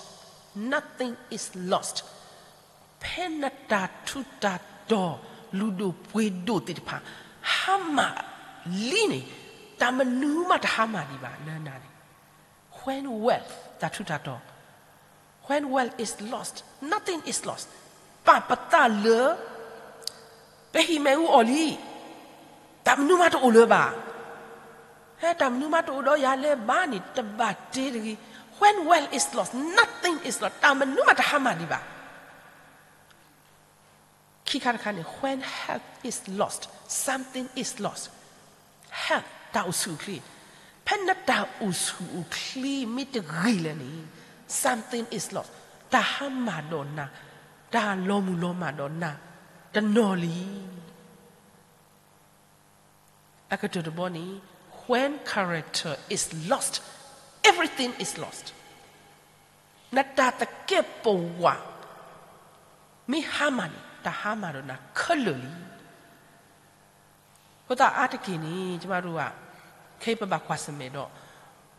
nothing is lost. ဖဲနတၢ်ထူးတၢ်တီၤ လုၢ်ဒိၣ်ပှ့ၤဒိၣ်သ့ၣ်တဖၣ် ဟါမၢ်လံန့ၣ်, တၢ်မနုၤမးတဟါမၢ်ဒံးဘၣ်လၢနၤန့ၣ်. When wealth, တၢ်ထူးတၢ်တီၤ, when wealth is lost, nothing is lost. ပာ်ပသးလၢ ပဟံၣ်မ့ၣ်အူအီၣ်လံ, တၢ်မနုၤမးတအိၣ်လၢၤဘၣ်. ဟဲ တၢ်မနုၤမးတအိၣ်ဒီးယၤလၢၤဘၣ်န့ၣ် တဘၣ်တ့တဂ့ၤ. When wealth is lost, nothing is lost. တၢ်မနုၤမးတဟါမၢ်ဒံးဘၣ်. ခံခါတခါန့ၣ် when health is lost, something is lost. Health, တၢ်အိၣ်ဆူၣ်အိၣ်ချ့, ဖဲနတၢ်အိၣ်ဆူၣ်အိၣ်ချ့မ့ၢ်တဂ့ၤလဲၣ်န့ၣ် something is lost. တၢ်ဟါမၢ်ဒီးနၤ, တၢ်လီၤမုၢ်လီၤမၢ်ဒီးနၤ တနီၤလံ. အကတၢၢ်တဘီန့ၣ် when character is lost, everything is lost. နတၢ်သကဲးပဝး မ့ၢ်ဟါမၢ်န့ၣ် တၢ်ဟါမၢ်ဒီးနၤခဲလၢာ်လံ. အဃိသတးအါတက့ၢ်န့ၣ် ကမၣ်ရူဝၤ ခဲအံၤပဘၣ်ကွၢ်ဆၢၣ်မဲာ်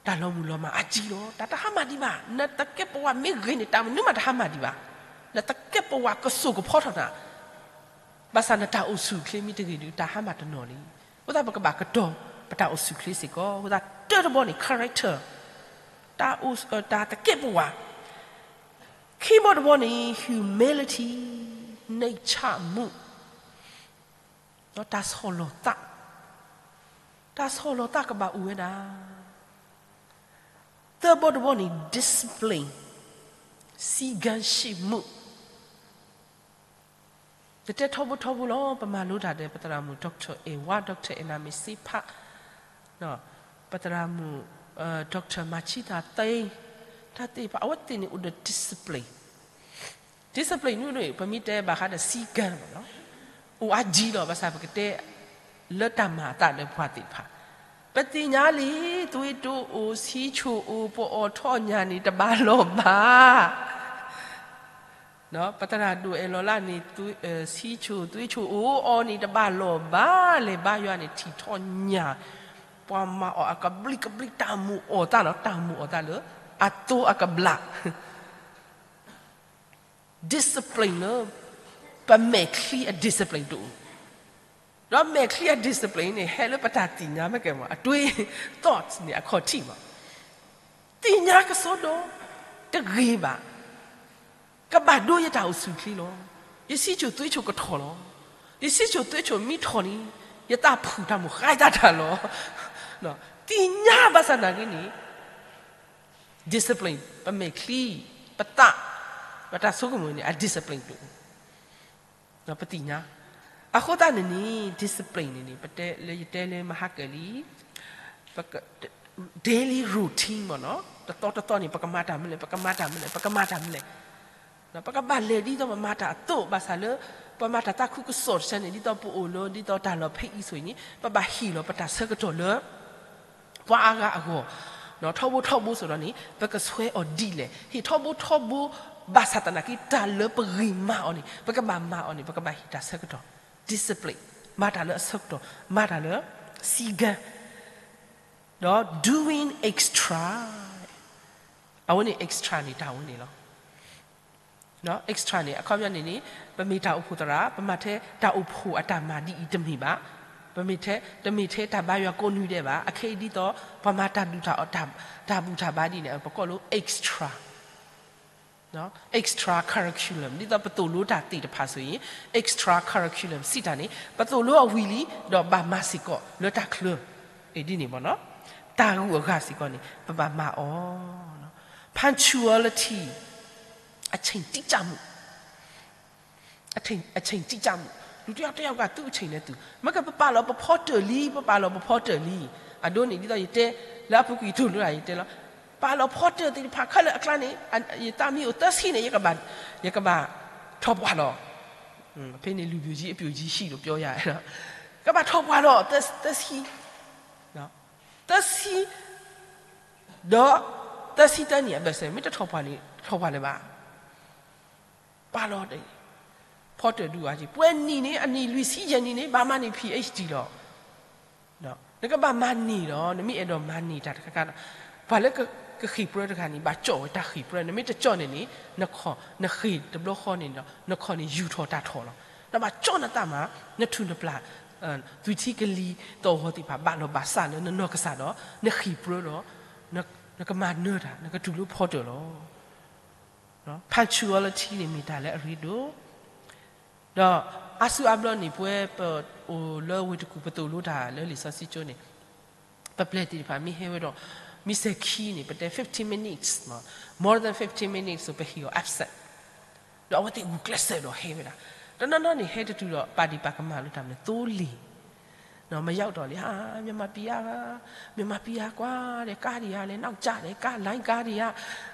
ဒီး တၢ်လီၤမုၢ်လီၤမၢ်အါကံလီၤ. တၢ်တဟါမၢ်ဒံးဘၣ်. နသကဲးပဝးမ့ၢ်ဂ့ၤန့ၣ် တၢ်မနုၤမးတဟါမၢ်ဒံးဘၣ်. နသကဲးပဝးကစိာ်ကဖီထီၣ်နၤ ဘၣ်ဆၣ်နတၢ်အိၣ်ဆူၣ်အိၣ်ချ့မ့ၢ်တဂ့ၤဒီး တၢ်ဟါမၢ်တနီၤလံ. အဃိသတးပကဘၣ်ကတီၤ ပတၢ်အိၣ်ဆူၣ်အိၣ်ချ့စ့ၢ်ကီး. အဃိသတးတၢ်တဘီန့ၣ် character, တၢ်အိၣ်, တၢ်သကဲးပဝး. ခံဘီတဘီန့ၣ် humility, နံၣ်ဆၣ်မူ, ဒီးတၢ်ဆီၣ်လီၤသး, တၢ်ဆီၣ်လီၤသးကဘၣ်အိၣ်ဝဲဒၣ်. သၢဘီတဘီန့ၣ် discipline, စည်းကမ်းရှိမှု. ယတဲထီဘိထီဘိလီၤ. ပမၤလိတၢ်ဒီး ပသရၣ်မုၣ် Doctor Ewa, Doctor Anna မ့ၢ်စ့ဖး, ပသရၣ်မုၣ် Doctor မၤဆံသးသ့, တၢ်သ့ၣ်တဖၣ် အဝဲသ့ၣ်န့ၣ်အိၣ်ဒီး discipline. Discipline န့ၣ် ပမ့ၢ်တဲဘၣ်ဃးဒီး စည်းကမ်း မ့ၢ်နီၤ, အိၣ်အါကံလီၤ. ဘၣ်ဆၣ်ပကတဲ လၢတၢ်မၤအသးလၢပှၤသ့ၣ်တဖၣ်, ပသ့ၣ်ညါလံ, သွ့တိအိၣ်, ဆံၣ်ဆိၣ်အိၣ်, ပအီၣ်ထီၣ်ညၣ်န့ၣ် တဘၣ်လီၤဘၣ်. ပသရၣ်ဒိၣ်အဲၣ်လီၤလၢန့ၣ် ဆံၣ်ဆိၣ်သွ့ဆိၣ်အိၣ်အီၤန့ၣ် တဘၣ်လီၤဘၣ်. လဲၤဘါယွၤန့ၣ် ထံၣ်ထီၣ်ညၣ်, ပှၤမၤအီၤအကဘျံးကဘျၣ်, တၢ်မုာ်အီၣ်သးနီၤ, တၢ်မုာ်အီၣ်သးလၢအသိအကဘျၣ်. Discipline လၢ ပမဲာ်ချံအ discipline တအိၣ်, ဒီးမဲာ်ချံအ discipline န့ၣ် ဟဲလၢပတၢ်သ့ၣ်ညါမ့ၢ်ကဲမး, အတွေး thoughts န့ၣ် အခီၣ်ထံးမး, သ့ၣ်ညါကစီဒီ, တဂ့ၤဘၣ်, ကဘၣ်ဒိယတၢ်အိၣ်ဆူၣ်အိၣ်ချ့လီၤ. ယဆံၣ်ဆိၣ်သွ့ဆိၣ်ကထီၣ်လီၤ. ယဆံၣ်ဆိၣ်သွ့ဆိၣ်မ့ၢ်ထီၣ်န့ၣ် ယသးဖှူၣ်တၢ်မိၣ်ဃါယတၢ်လီၤ. သ့ၣ်ညါဘၣ်ဆၣ်သနာ်က့န့ၣ် discipline ပမဲာ်ချံ, ပသး, ပတၢ်ဆိကမိၣ်န့ၣ် အ discipline တအိၣ်, ပသ့ၣ်ညါ. အဃိသတးန့ၣ်န့ၣ် discipline န့ၣ်န့ၣ် ပတဲလၢယတဲလၢမဟါကၢၣ်လံ, daily routine မ့ၢ်နီၤ, တသီတသီန့ၣ် ပကမၤတၢ်မနုၤလဲၣ်, ပကမၤတၢ်မနုၤလဲၣ်, ပကမၤတၢ်မနုၤလဲၣ်. ပကဘၣ်လဲၤဒ်သိးပမၤတၢ်အသိး, ဘၣ်ဆၣ်လၢ ပမၤတၢ်သးခုကစီၣ်တဆၢန့ၣ် ဒ်သိးပအိၣ်လၢ ဒ်သိးတၢ်လီၢ်ဖဲအံၤဆိၣ်အံၤန့ၣ် ပဘၣ်ဟ့ၣ်လီၤပတၢ်ဆၢကတီၢ်လၢ ပှၤအါဂၤအဂီၢ်, ထီဘိထီဘိစ့ၢ်ကီးန့ၣ် ပကဆှၢအီၤဒ်လဲၣ်, ဟ့ၣ်ထီဘိထီဘိ, ဘၣ်ဆၣ်သနာ်က့ တၢ်လၢပဂ့ၤမၤအီၤန့ၣ် ပကဘၣ်မၤအီၤန့ၣ် ပကဘၣ်ဟ့ၣ်တၢ်ဆၢကတီၢ်, discipline, မၤတၢ်လၢအဆၢကတီၢ်, မၤတၢ်လၢစည်းကမ်း, ဒီး doing extra, အဝဲန့ၣ် extra န့ၣ် တၢ်ဝဲန့ၣ်လီၤ. extra န့ၣ် အခီပညီန့ၣ်န့ၣ် ပမ့ၢ်တၢ်အိၣ်ဖှိၣ်သရၣ် ပမၤထဲတၢ်အိၣ်ဖှိၣ်အတၢ်မၤဒ်အံၤတမ့ၢ်ဘၣ်, ပမ့ၢ်ထဲ, တမ့ၢ်ထဲတၢ်ဘါယွၤကိးနွံဒဲးဘၣ်, အခဲအံၤဒ်သိး ပှၤမၤတၢ်ဘူၣ်တၢ်အီၣ်, တၢ်ဘူၣ်တၢ်ဘါဒ်န့ၣ် ပကိးလၢ extra, extra curriculum, ဒ်သိးပသိၣ်လိတၢ်သ့ၣ်တဖၣ်ဆိၣ်အံၤ extra curriculum စံးတၢ်န့ၣ် ပသိၣ်လိအဝံၤလံ ဒီးဘၣ်မၤစ့ၢ်ကီးလၢတၢ်ချၢ, ဒ်န့ၣ်မ့ၢ်နီၤ, တၢ်ဂုၤအဂၤစ့ၢ်ကီးန့ၣ် ပဘၣ်မၤအီၤ. punctuality, အချိန်တိကျမှု, အချိန်တိကျမှု, လူတယောက်တယောက်က သူ့အချိန်နဲ့သူ, မ့ၢ်ကပပာ်လီၤပဖီတၢၣ်လံ, ပပာ်လီၤပဖီတၢၣ်လံ. အဒိန့ၣ် ဒ်သိးယတဲ, လၢအပူၤကွံာ်ယတိၢ်လိာ်တၢ် ယတဲလီၤ, ပာ်လီၤဖီတၢၣ်သ့ၣ်တဖၣ်ခဲလၢာ်အကျါန့ၣ်, ယသးမ့ၢ်အိၣ်သၢဆံန့ၣ် ယကဘၣ်, ယကဘၣ်ထီၣ်ပှၢ်လီၤ. ဖဲန့ၣ် လူပျိုကြီး အပျိုကြီးရှိလို့ပြောရတယ်, ကဘၣ်ထီၣ်ပှၢ်လီၤ သၢဆံ, သၢဆံ, ဒီး သၢဆံတၢနံၣ်အဘၢၣ်စၢၤ မ့ၢ်တထီၣ်ပှၢ်န့ၣ် ထီၣ်ပှၢ်လၢၤဘၣ်. ပာ်လီၤ ဖီတၢၣ်ဒူၣ်အါက့, ပှဲၤနံၣ်န့ၣ် အနံၣ်လွံၢ်ဆံယဲၢ်နံၣ်န့ၣ် ဘၣ်မၤန့ၢ် PhD လီၤ. နကဘၣ်မၤန့ၢ်လီၤ, နမ့ၢ်အဲၣ်ဒိးမၤန့ၢ်တၢ်တခါခါဒီး, ပှၤလၢကဃ့ၢ်ပြၢတဂၤန့ၣ် ဘၣ်ကၠီၣ်ဝဲတၢ်ဃ့ၢ်ပြၢ, နမ့ၢ်တကၠီၣ်န့ၣ်န့ၣ်, နခီၣ်, နဃ့ၢ်တဘျီဃီန့ၣ်ဒီး နခီၣ်န့ၣ်ယူာ်ထီၣ်တၢ်ထီၣ်လီၤ. နဘၣ်ကၠီၣ်နသးမၤ, နထူၣ်နပျၢ်, သွံၣ်ထံကလံၤသီၣ်ဂီၤသ့ၣ်တဖၣ် ဘၣ်လီၤဘၣ်စးလၢနနီၢ်ကစၢ်ဒီး နဃ့ၢ်ပြၢဒီး နကမၤနၢၤတၢ် နကတူၢ်လိာ်ဖီတၢၣ်လီၤ. Punctuality န့ၣ်မ့ၢ်တၢ်လၢအရ့ဒိၣ်, ဒီးအါစုအါဘျီန့ၣ် ပဝဲပအိၣ်လၢဝ့ၢ်တကူၣ် ပသိၣ်လိတၢ်လၢလံာ်စီဆှံကၠိန့ၣ်, ပပျဲၢ်သ့ၣ်တဖၣ်မ့ၢ်ဟဲဝဲဒီး မ့ၢ်စဲၤခံန့ၣ် ပတဲ fifteen minutes, more than fifteen minutes ဆို ပဟ့ၣ်အီၤ absent, ဒီးအဝဲသ့ၣ်ဂုာ်ကျဲးစၢးဒီးဟဲဝဲဒၣ်, တနီၤနီၤန့ၣ် ဟဲတတုၤဒီး ပာ်ဒံးပာ်ကမၣ်လိာ်တၢ်မနုၤ သိလ့ၣ် မရောက်တော့လေ, အာ, မြန်မာပြည်က, မြန်မာပြည်ကကွာ, ကားတွေကလည်း နောက်ကျတယ်, ကား, လိုင်းကားတွေက,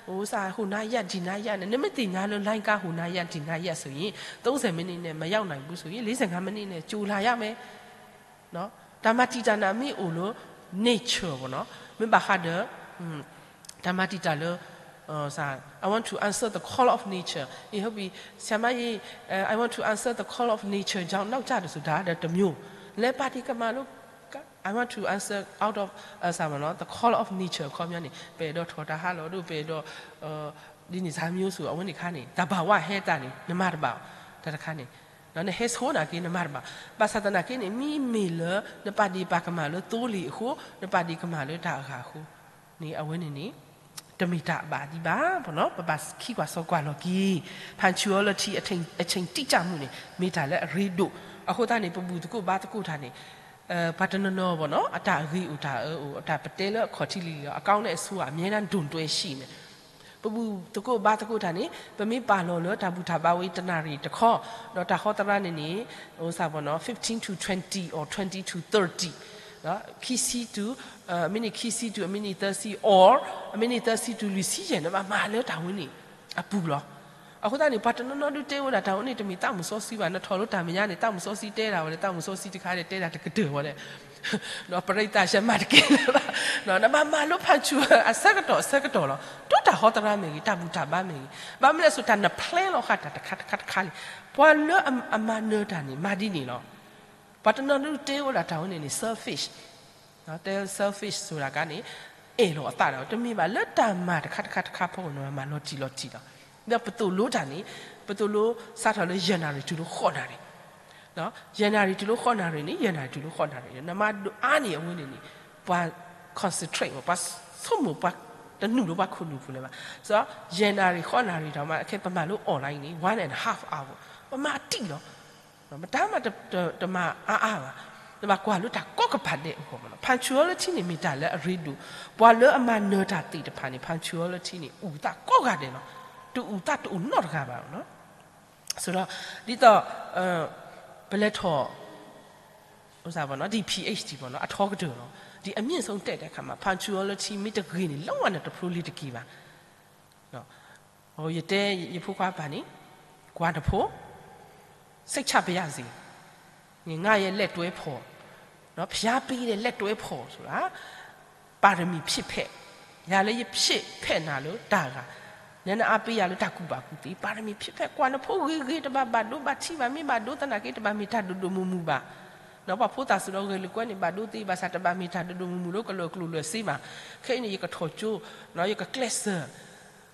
ဟိုစား, ဟိုနားရပ်, ဒီနားရပ်နဲ့, နမ့ၢ်သ့ၣ်ညါလၢ လိုင်းကား ဟိုနားရပ်, ဒီနားရပ်ဆိုရင်, သုံးဆယ်မိနစ်နဲ့ မရောက်နိုင်ဘူးဆိုရင်, လေးဆယ့်ငါးမိနစ်နဲ့ ကြိုလာရမယ်. တၢ်မၤတံာ်တာ်န့ၣ် မ့ၢ်အိၣ်လၢ nature ပေါ့နော်, မ့ၢ်ဘၣ်ဃးဒီး တၢ်မၤတံာ်တာ်လၢ I want to answer the call of nature, ဆရာမရေ, I want to answer the call of nature ကြောင့် နောက်ကျတယ်ဆိုတာ တစ်မျိုး, လဲၤပာ်တံာ်ကမၣ်လၢ I want to answer out of, စၢ်မနီၤ, the call of nature အခီပညီန့ၣ် ပအဲၣ်ဒိးထီၣ်တၢ်ဟးလီၤဒိၣ်, ပအဲၣ်ဒိး ဒ်န့ၣ်စၢ်မျိုးစိၤ အဝဲန့ၣ်တခါန့ၣ် တၢ်ဘၣ်ဝဲဟဲတၢ်န့ၣ် နမၤတဘၣ်အီၤ, တၢ်တခါန့ၣ်, နဟဲဆိနာ်က့ နမၤတဘၣ်. ဘၣ်ဆၣ်သနာ်က့န့ၣ် မ့မ့ၢ်လၢ နပာ်ဒံးပာ်ကမၣ်လၢသိလ့ၣ်အဃိ, နပာ်ဒံးကမၣ်လၢတၢ်အဂၤအဃိန့ၣ် အဝဲန့ၣ်န့ၣ် တမ့ၢ်တၢ်အဘၣ်ဒံးဘၣ်, ပဘၣ်ခံကွၢ်စီကွၢ်လီၤက့ၤ punctuality, အချိန်တိကျမှုန့ၣ် မ့ၢ်တၢ်လၢအရ့ဒိၣ်. အဃိသတးန့ၣ် ပဘူၣ်သကိးဘါသကိးတၢ်န့ၣ် ပှၤတနီၤနီၤဘၣ်နီၤ အတၢ်အဂ့ၤအိၣ် တၢ်အၢအိၣ်, တၢ်ပတဲလၢအခီၣ်ထံးလံၤလံၤလီၤ, အကောင်းနဲ့အဆိုး အမြဲတမ်းဒိၣ်တွဲရှိမယ်. ပဘူၣ်သကိးဘါသကိးတၢ်န့ၣ် ပမ့ၢ်ပာ်လီၤလၢတၢ်ဘူၣ်တၢ်ဘါဝဲတနၣ်ရံၣ်တခီ, ဒီးတၢ်ဃီသရၣ်န့ၣ်န့ၣ် အိၣ်စၢ်ဘၣ်နီၤ fifteen to twenty or twenty to thirty, ခံဆံတုၤ အမံးနံးခံဆံတုၤ အမံးနံးသၢဆံ or အမံးနံးသၢဆံတုၤလွံၢ်ဆံယဲၢ် နဘၣ်မၤလၢတၢ်ဝဲန့ၣ်အပူၤလီၤ. အဃိသတးန့ၣ် ပှၤတနီၤနီၤဒုးတဲဝဲဒၣ် တၢ်ဝဲန့ၣ်တမ့ၢ်သးမုၣ်စီဆှံဘၣ်, နထီၣ်လၢတၢ်မဲာ်ညါန့ၣ် သးမုၣ်စီဆှံတဲဒၣ်ဝဲဒီး သးမုၣ်စီဆှံတခါဒီးတဲဒၣ်တကတၢၢ်ဝဲဒီး ပရိသတ်ရှဲမၤတကဲလၢၤဘၣ်. နဘၣ်မၤလၢ punctual အဆၢကတီၢ်အဆၢကတီၢ်လီၤ. ဒ်တၢ်ဟီသရၣ်မ့ၢ်ဂ့ၤ, တၢ်ဘူၣ်တၢ်ဘါမ့ၢ်ဂ့ၤ, ဘၣ်မနုၤလဲၣ်ဆို တၢ်န plan လီၤဃာ်တၢ်တခါတခါတခါလံ. ပှၤလၢအမၤနၢၤတၢ်န့ၣ် မၤဒ်န့ၣ်လီၤ. ပှၤတနီၤဒုးတဲဝဲဒၣ် တၢ်ဝဲန့ၣ်န့ၣ် selfish, တဲ selfish ဆိုတာကန့ၣ် အဲၣ်လီၤအသးဒီး တမ့ၢ်ဘၣ်. လၢတၢ်မၤတခါတခါတခါဖီခိၣ်န့ၣ် မၤလီၤတံၢ်လီၤတံၢ်လီၤ. ဒီးပသိၣ်လိတၢ်န့ၣ် ပသိၣ်လိစးထီၣ်လၢယဲၢ်နၣ်ရံၣ်တုၤလၢဃိးနၣ်ရံၣ်, ယဲၢ်နၣ်ရံၣ်တုၤလၢဃိးနၣ်ရံၣ်န့ၣ် ယဲၢ်နၣ်ရံၣ်တုၤလၢဃိးနၣ်ရံၣ်န့ၣ် နမၤဒိၣ်အါန့ၢ်အဝဲန့ၣ်န့ၣ် ပှၤ concentrate ပှၤဆိကမိၣ် ပှၤတနုာ်လၢပှၤခိၣ်နူာ်ပူၤလၢၤဘၣ်. ယဲၢ်နၣ်ရံၣ်ဃိးနၣ်ရံၣ်ဒီးမး ခဲပမၤလၢ online န့ၣ် one and a half hour ပမၤတံၢ်လီၤ. မတၤမးတမၤအါအါဘၣ်. နဘၣ်ကွၢ်လၢတၢ်ကိးကပၤဒဲးအဂီၢ်မးလီၤ. punctuality န့ၣ်မ့ၢ်တၢ်လၢအရ့ဒိၣ်. ပှၤလၢအမၤနၢၤတၢ်သ့ၣ်တဖၣ်န့ၣ် punctuality န့ၣ် အူၣ်သးကိးဂၤဒဲးလီၤ. တအူၣ်သးတအိၣ်နီတဂၤဘၣ်. ဆိုတော့ ဒ်သိး ပလဲၤထီၣ် ဒ် PhD ပေါ့နော်, အထီကတၢၢ်လီၤ. ဒီ အမြင့်ဆုံး တက်တဲ့အခါမှာ punctuality မ့ၢ်တဂ့ၤန့ၣ် လုံးဝ နတဖျိလံတက့ၤဘၣ်. ယတဲယဖိခွါပၢ်န့ၣ် ကွၢ်နဖိ စိတ်ချပါရစေ, ငါ့ရဲ့လက်တွဲဖော်, ဘုရားပေးတဲ့ လက်တွဲဖော်ဆိုတာ ပါရမီဖြစ်ဖက်, ယၤလၢယဖြစ်ဖက်နၤလၢတၢ်ဂၤ, နနအါပေးယၤလၢတၢ်ကူၣ်ဘၣ်ကူၣ်သ့, ပါရမီဖြစ်ဖက်, ကွၢ်နဖိဂ့ၤဂ့ၤ, တဘၣ်ဘၣ်ဒိဘၣ်ထံးဘၣ်, မ့ၢ်ဘၣ်ဒိသနာ်က့ တဘၣ်မ့ၢ်တၢ်ဒိၣ်ဒိၣ်မုၢ်မုၢ်ဘၣ်. ပှၤဖိသၣ်စၢၤဒီးဂဲၤလိာ်ကွဲန့ၣ် ဘၣ်ဒိသ့ဘၣ်ဆၣ် တဘၣ်မ့ၢ်တၢ်ဒိၣ်ဒိၣ်မုၢ်မုၢ်လၢကလီၤကျိၤလီၤစ့ဘၣ်. ခဲအံၤန့ၣ် ယကထီၣ်ကၠိ, ယကကျဲးစၢး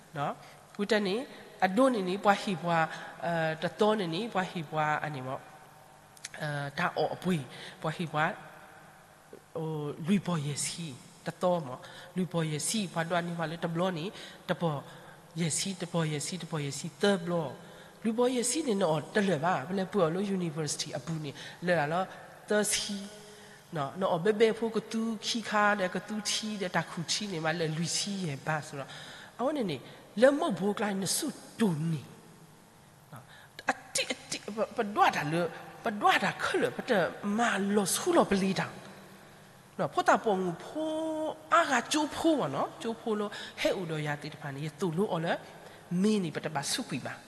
ဝံၤတန့ၣ် အဒိန့ၣ်န့ၣ် ပှၤဟ့ၣ်ပှၤ တသီန့ၣ်န့ၣ် ပှၤဟ့ၣ်ပှၤအန့ၣ်မ့ၢ် တၢ်အီၣ်အပှ့ၤ, ပှၤဟ့ၣ်ပှၤ လွံၢ်ပီၢ်ယဲၢ်ဆံ တသီမ့ၢ်, လွံၢ်ပီၢ်ယဲၢ်ဆံ ပှၤဒိးန့ၢ်ပှၤလၢတဘျီန့ၣ် တပီၢ်ယဲၢ်ဆံ တပီၢ်ယဲၢ်ဆံ တပီၢ်ယဲၢ်ဆံ သၢဘျီ. လွံၢ်ပီၢ်ယဲၢ်ဆံန့ၣ် နအီၣ်တလၢာ်ဘၣ်, ပလဲၤပှ့ၤအီၤလၢ university အပူၤန့ၣ် လၢာ်လၢ်လီၤ သၢဆံ နအီၣ်ဘဲဘဲဖိကသူခံခါဒီးကသူထံဒီးတၢ်ခူၣ်ထံန့ၣ် မ့ၢ်လၢာ်လွံၢ်ဆံယဲၢ်ဘးစ့ၢ်ကီး. အဝဲန့ၣ်န့ၣ် လၢမုၢ်ဘိကျါန့ၣ် နစုတိၢ်န့ၢ် အတံၢ်အတံၢ် ပဒွးတၢ်လၢ ပဒွးတၢ်ခဲလၢာ် ပတမၤလီၤဆူလီၤပလ့ၤတၢ်. ဖိသၣ်ပိာ်မုၣ်ဖိအါဂၤ ကၠိဖိဘၣ်နီၤ, ကၠိဖိလၢဟဲအိၣ်ဒီးယၤသ့ၣ်တဖၣ်န့ၣ် ယသိၣ်လိအီၤလၢ မ့ၢ်န့ၣ် ပတဘၣ်ဆူးကွံာ်ဘၣ်.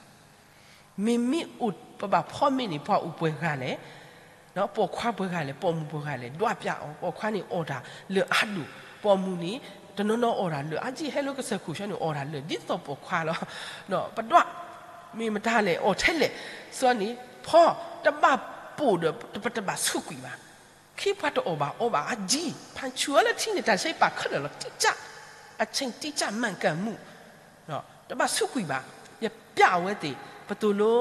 မ့မ့ၢ်အိၣ် ပဘၣ်ဖီမ့ၢ်န့ၣ် ပှၤအိၣ်ပှဲၤဂၤလဲၣ်, ပိာ်ခွါပှဲၤဂၤလဲၣ်, ပိာ်မုၣ်ပှဲၤဂၤလဲၣ်, ဒွးပျးအီၤ. ပိာ်ခွါန့ၣ်အီၣ်တၢ်လၢအါဒိၣ်, ပိာ်မုၣ်န့ၣ် တနီၤနီၤအီၣ်တၢ်လၢအါကံၢ်, ဟဲလၢကစၢၢ်ခိၣ်ဆၢန့ၣ် အီၣ်တၢ်လၢာ်ဒ်သိးပိာ်ခွါလီၤ. ပဒွး မ့ၢ်မတၤလဲၣ် အီၣ်ထဲလဲၣ်, စီၤန့ၣ် ဖီ တဘၣ်ပိာ်ဒီး ပတဘၣ်ဆူးကွံာ်ဘၣ်. ခ့ပှၤတအီၣ်ဘၣ်အီဘၣ်အါကံၢ်, ဖးဆူၣ်အီၤလၢထံန့ၣ် တၢ်ဆဲပာ်ခဲလၢာ်လီၤ, တိစၢ် အဆ့တိစၢ်မၤကၢ်မူ, တဘၣ်ဆူးကွံာ်ဘၣ်. ယပျးအဝဲသ့ၣ် ပသိၣ်လိ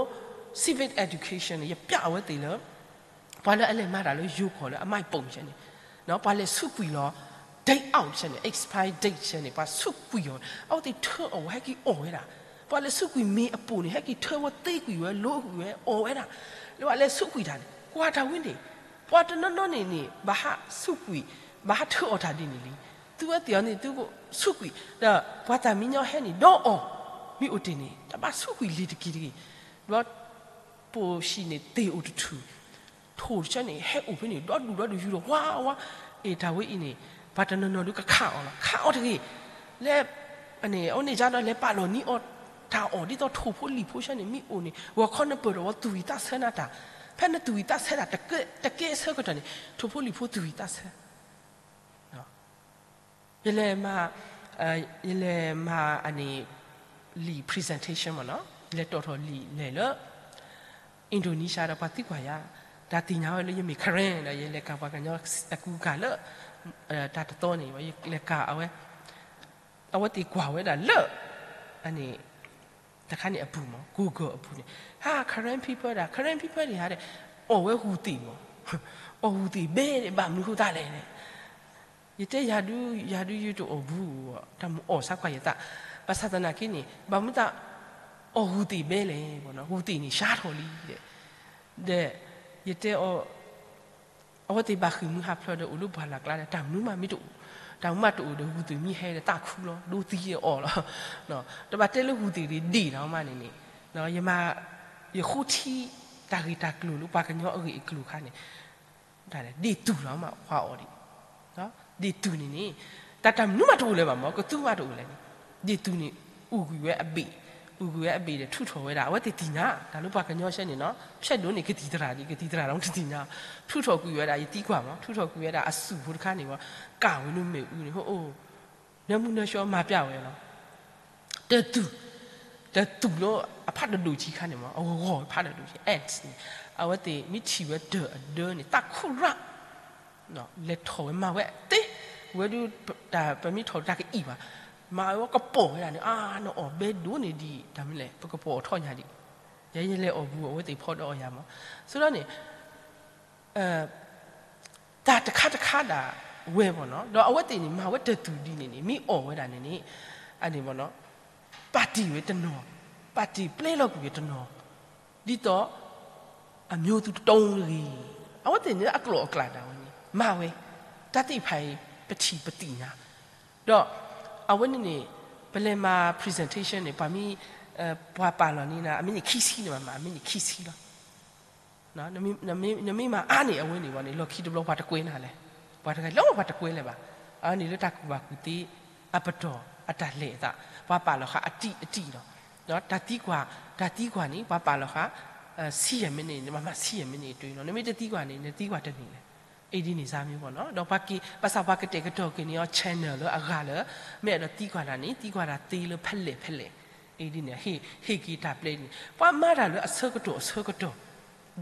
civic education န့ၣ် ယပျးအဝဲသ့ၣ်လၢ ပှၤလၢအလဲၤမၤတၢ်လၢယိၤကီၢ်လၢအမၤပိာ်ဆဲန့ၣ်, ပှၤလဲၤဆူးကွံာ်လီၤ date out ဆဲန့ၣ်, expire date ဆဲန့ၣ် ပှၤဆူးကွံာ်အီၤ, အဝဲသ့ၣ်ထၢအီၣ်ဝဲ ဟဲက့ၤအီၣ်ဝဲဒၣ်. ပှၤလဲၤဆူးကွံာ်မ့ၤအပိာ်န့ၣ် ဟဲက့ၤထၢဝဲသ့ကွံာ်ဝဲ လိကွံာ်ဝဲ အီၣ်ဝဲဒၣ်. လၢပှၤလဲၤဆူးကွံာ်တၢ်န့ၣ် ကွၢ်တၢ်ဝဲန့ၣ်, ပှၤတနီၤနီၤန့ၣ်န့ၣ် ဘၣ်ဟးဆူးကွံာ်, ဘၣ်ဟးထၢအီၣ်တၢ်ဒ်န့ၣ်လံ. သုဝဲသ့ၣ်အီၤန့ၣ် သုဆူးကွံာ် ဒီးပှၤတၢ်မံညီဟဲန့ၣ် ဒီးအီၣ်, မ့ၢ်အိၣ်တ့ၢ်န့ၣ် တဘၣ်ဆူးကွံာ်လံၤတက့ၢ်တဂ့ၤ. ဒီးပိာ်ဆံးန့ၣ် တ့ၢ်အိၣ်တထူၣ် ထိၣ်ဆၢန့ၣ် ဟဲအိၣ်ဖဲန့ၣ် ဒီဒူၣ်ဒီဒူၣ်ယူၤဒီး ဝါဝါ, အ့ၣ် တၢ်ဝဲအံၤန့ၣ် ပှၤတနီၤနီၤဒုးကခးအီၤလီၤ, ခးအီၤတဂ့ၤ. လဲၤ အဝဲန့ၣ်ကဒီး လဲၤပာ်လီၤနံၤအီၤ, တၢ်အီၣ်ဒ်သိးထိၣ်ဖိလံၣ်ဖိဆၢန့ၣ် မ့ၢ်အိၣ်န့ၣ် ဂီၤခီနပၢၢ်ဒီးဝဲသူၣ်ဝံၣ်သးဆၢနၤတၢ်, ဖဲနသူၣ်ဝံၣ်သးဆၢတၢ် တကဲအဆၢကတီၢ်န့ၣ် ထိၣ်ဖိလံၣ်ဖိသူၣ်ဝံၣ်သးဆၢ ယလဲၤမၤ, ယလဲၤမၤအန့ၣ် လံာ် presentation မ့ၢ်နီၤ, လဲၤတီၣ်ထီၣ်လံာ်လဲၣ်လၢ Indonesia ဒီးပှၤသံကွၢ်ယၤ, တၢ်သ့ၣ်ညါဝဲလၢယမ့ၢ် Karen ဒီး ယလဲၤကၤပှၤကညီအကူကၤလၢ တၢ်တသီန့ၣ် ယလဲၤကၤအဝဲ, အဝဲသ့ၣ်ကွၢ်ဝဲဒၣ်လၢ အန့ၣ် တခါန့ၣ်အပူၤမ့ၢ် Google အပူၤန့ၣ်, ဟါ Karen people ဒၣ် Karen people န့ၣ် ဟါဒီး အီၣ်ဝဲဟူးသ့ၣ်မ့ၢ်, အီၣ်ဟူးသ့ၣ်ဘဲ ဘၣ်မနုၤဃိသတးလဲၣ်န့ၣ်, ယတဲယၤဒုး ယၤဒုးယတအီၣ်ဘူး, တၢ်မ့ၢ်အီၣ်ဆါကွၢ်ယသး, ဘၣ်ဆၣ်သနာ်က့န့ၣ် ဘၣ်မနုၤသး အီၣ်ဟူးသ့ၣ်ဘဲလဲၣ်, ဟူးသ့ၣ်န့ၣ် ဆါထီၣ်လံ, ဒီး ယတဲအီၤ အဝဲသ့ၣ်ဘၣ်ဃ့ၢ်မှံဟးဖျိးဒီးအိၣ်လၢပှၢ်လၢ်ကျါဒီး တၢ်မနုၤမးမ့ၢ်တအိၣ်, တၢ်မနုၤမးတအိၣ်ဒီး ဟူးသ့ၣ်မ့ၢ်ဟဲဒီးသးခုလီၤ, ဒိသံအီၤလီၤ. တဘၣ်တဲလၢဟူးသ့ၣ်ဒ့ၣ်ဒ့ၣ်နီၤမးန့ၣ်န့ၣ်, ယမၤ ယဃိထံ တၢ်ဂ့ၢ်တၢ်ကျိၤလၢပှၤကညီအဂ့ၢ်အကျိၤအခါန့ၣ် ဒ့ၣ်တူၢ်လီၤမး ခွါအီၤဒံး, ဒ့ၣ်တူၢ်န့ၣ်န့ၣ် တၢ်တၢ်မနုၤမးတအိၣ်လၢၤဘၣ်မ့ၢ် ကသူမးတအိၣ်လဲၣ်န့ၣ်, ဒ့ၣ်တူၢ်န့ၣ် အူးကွံာ်ဝဲအဘ့ၣ်, အူးကွံာ်ဝဲအဘ့ၣ်ဒီး ထုးထီၣ်ဝဲဒၣ် အဝဲသ့ၣ်သ့ၣ်ညါ တၢ်လၢပှၤကညီဆၢန့ၣ်နီၤ, ဖျဲးဒိၣ်န့ၣ် ကသံၣ်သရၣ်ဒံး ကသံၣ်သရၣ်ဒီးတသ့ၣ်ညါ, ထုးထီၣ်ကွံာ်ဝဲဒၣ် ယသံကွၢ်မး ထုးထီၣ်ကွံာ်ဝဲဒၣ်အစူၢ်ဖိတခါန့ၣ်ဝဲ ကၣ်ဝဲလၢမ့ၣ်အူန့ၣ် အိၣ် နၢမူနၢဆှီမၤပျဲဝဲလီၤ. တၢ်တူၢ်, တၢ်တူၢ်လၢအဖးဒိၣ်ဒိၣ်ဆံးခါန့ၣ်မး အဂီၤဂီၤဖးဒိၣ်ဒိၣ်ဆံး ants န့ၣ်, အဝဲသ့ၣ်မ့ၢ်ထံၣ်ဝဲတၢ်အဒၢန့ၣ် သးခုရၣ် လဲၤထီၣ်ဝဲမၤဝဲသ့, ဝဲဒုး တၢ်ပမ့ၢ်ထီၣ်တၢ်ကအံၣ်ဘၣ်, မၤဝဲကပိာ်ဝဲဒၣ်န့ၣ် အါ နအီၣ်ဘဲဒိၣ်န့ၣ်ဒံး တၢ်မနုၤလဲၣ် ပကပိာ်အီၤထီၣ်ညါဒံး, ယဲယလဲၤအီၣ်ဘူး အဝဲသ့ၣ်ဖီဒီးအီၤယၤမး, ဆိဒီးန့ၣ် တၢ်တခါတခါဒၣ်ဝဲမ့ၢ်နီၤ, ဒီးအဝဲသ့ၣ်န့ၣ် မၤဝဲတၢ်တူၢ်ဒ်န့ၣ်န့ၣ် မ့ၢ်အီၣ်ဝဲဒၣ်န့ၣ်န့ၣ်, အန့ၣ်မ့ၢ်နီၤ, ပာ်တ့ၢ်ဝဲတနီၤ, ပာ်တ့ၢ်ပျဲလီၤကွံာ်ဝဲတနီၤ, ဒ်သိး အမျိုးသူတုံးတဂ့ၤ, အဝဲသ့ၣ်န့ၣ်အကျိာ်အကျဲဒၣ်ဝဲန့ၣ် မၤဝဲ, တၢ်သ့ၣ်တဖၣ်အံၤ ပထံၣ်ပသ့ၣ်ညါ, ဒီးအဝဲန့ၣ်န့ၣ် ပလဲၤမၤ presentation န့ၣ် ပှၤမ့ၢ် ပှၤပာ်လီၤန့ၢ်နၤ အမ့ၢ်န့ၣ်ခံဆံန့ၣ် မၤမၤ အမ့ၢ်န့ၣ်ခံဆံလီၤ. နမ့ၢ်မၤအါန့ၢ်အဝဲန့ၣ်ဝဲန့ၣ် လီၢ်ခံတဘျီပှၤတကွဲနၤလဲၣ်, ပှၤတဂၤလၢပှၤတကွဲလၢၤဘၣ်, အန့ၣ်လၢတၢ်ကူၣ်ဘၣ်ကူၣ်သ့ အပတီၢ်အတၢ်လဲၤအသး ပှၤပာ်လီၤဃာ်အတံၢ်အတံၢ်လီၤ. တၢ်သံကွၢ် တၢ်သံကွၢ်န့ၣ် ပှၤပာ်လီၤဃာ် ဆံယဲၢ်မံးနံးန့ၣ် မၤမၤဆံယဲၢ်မံးနံးတၢ်နီၤ, နမ့ၢ်တသံကွၢ်န့ၣ် နသံကွၢ်တန့ၢ်လဲၣ်. အ့ဒ်န့ၣ်စါမ့ၢ်နီၤ, ဒီးပှၤက့ၤ ဘၣ်ဆၣ်ပှၤကတဲာ်ကတီၤက့ၤန့ၢ်အီၤ channel လၢအဂၤလၢ မ့ၢ်အဲၣ်ဒိးသံကွၢ်တၢ်န့ၣ် သံကွၢ်တၢ်သ့လၢဖဲလဲၣ်ဖဲလဲၣ်, အ့ဒ်န့ၣ် ဟ့ၣ်က့ၤတၢ်ပျဲဒ်န့ၣ် ပှၤမၤတၢ်လၢအဆၢကတီၢ်အဆၢကတီၢ်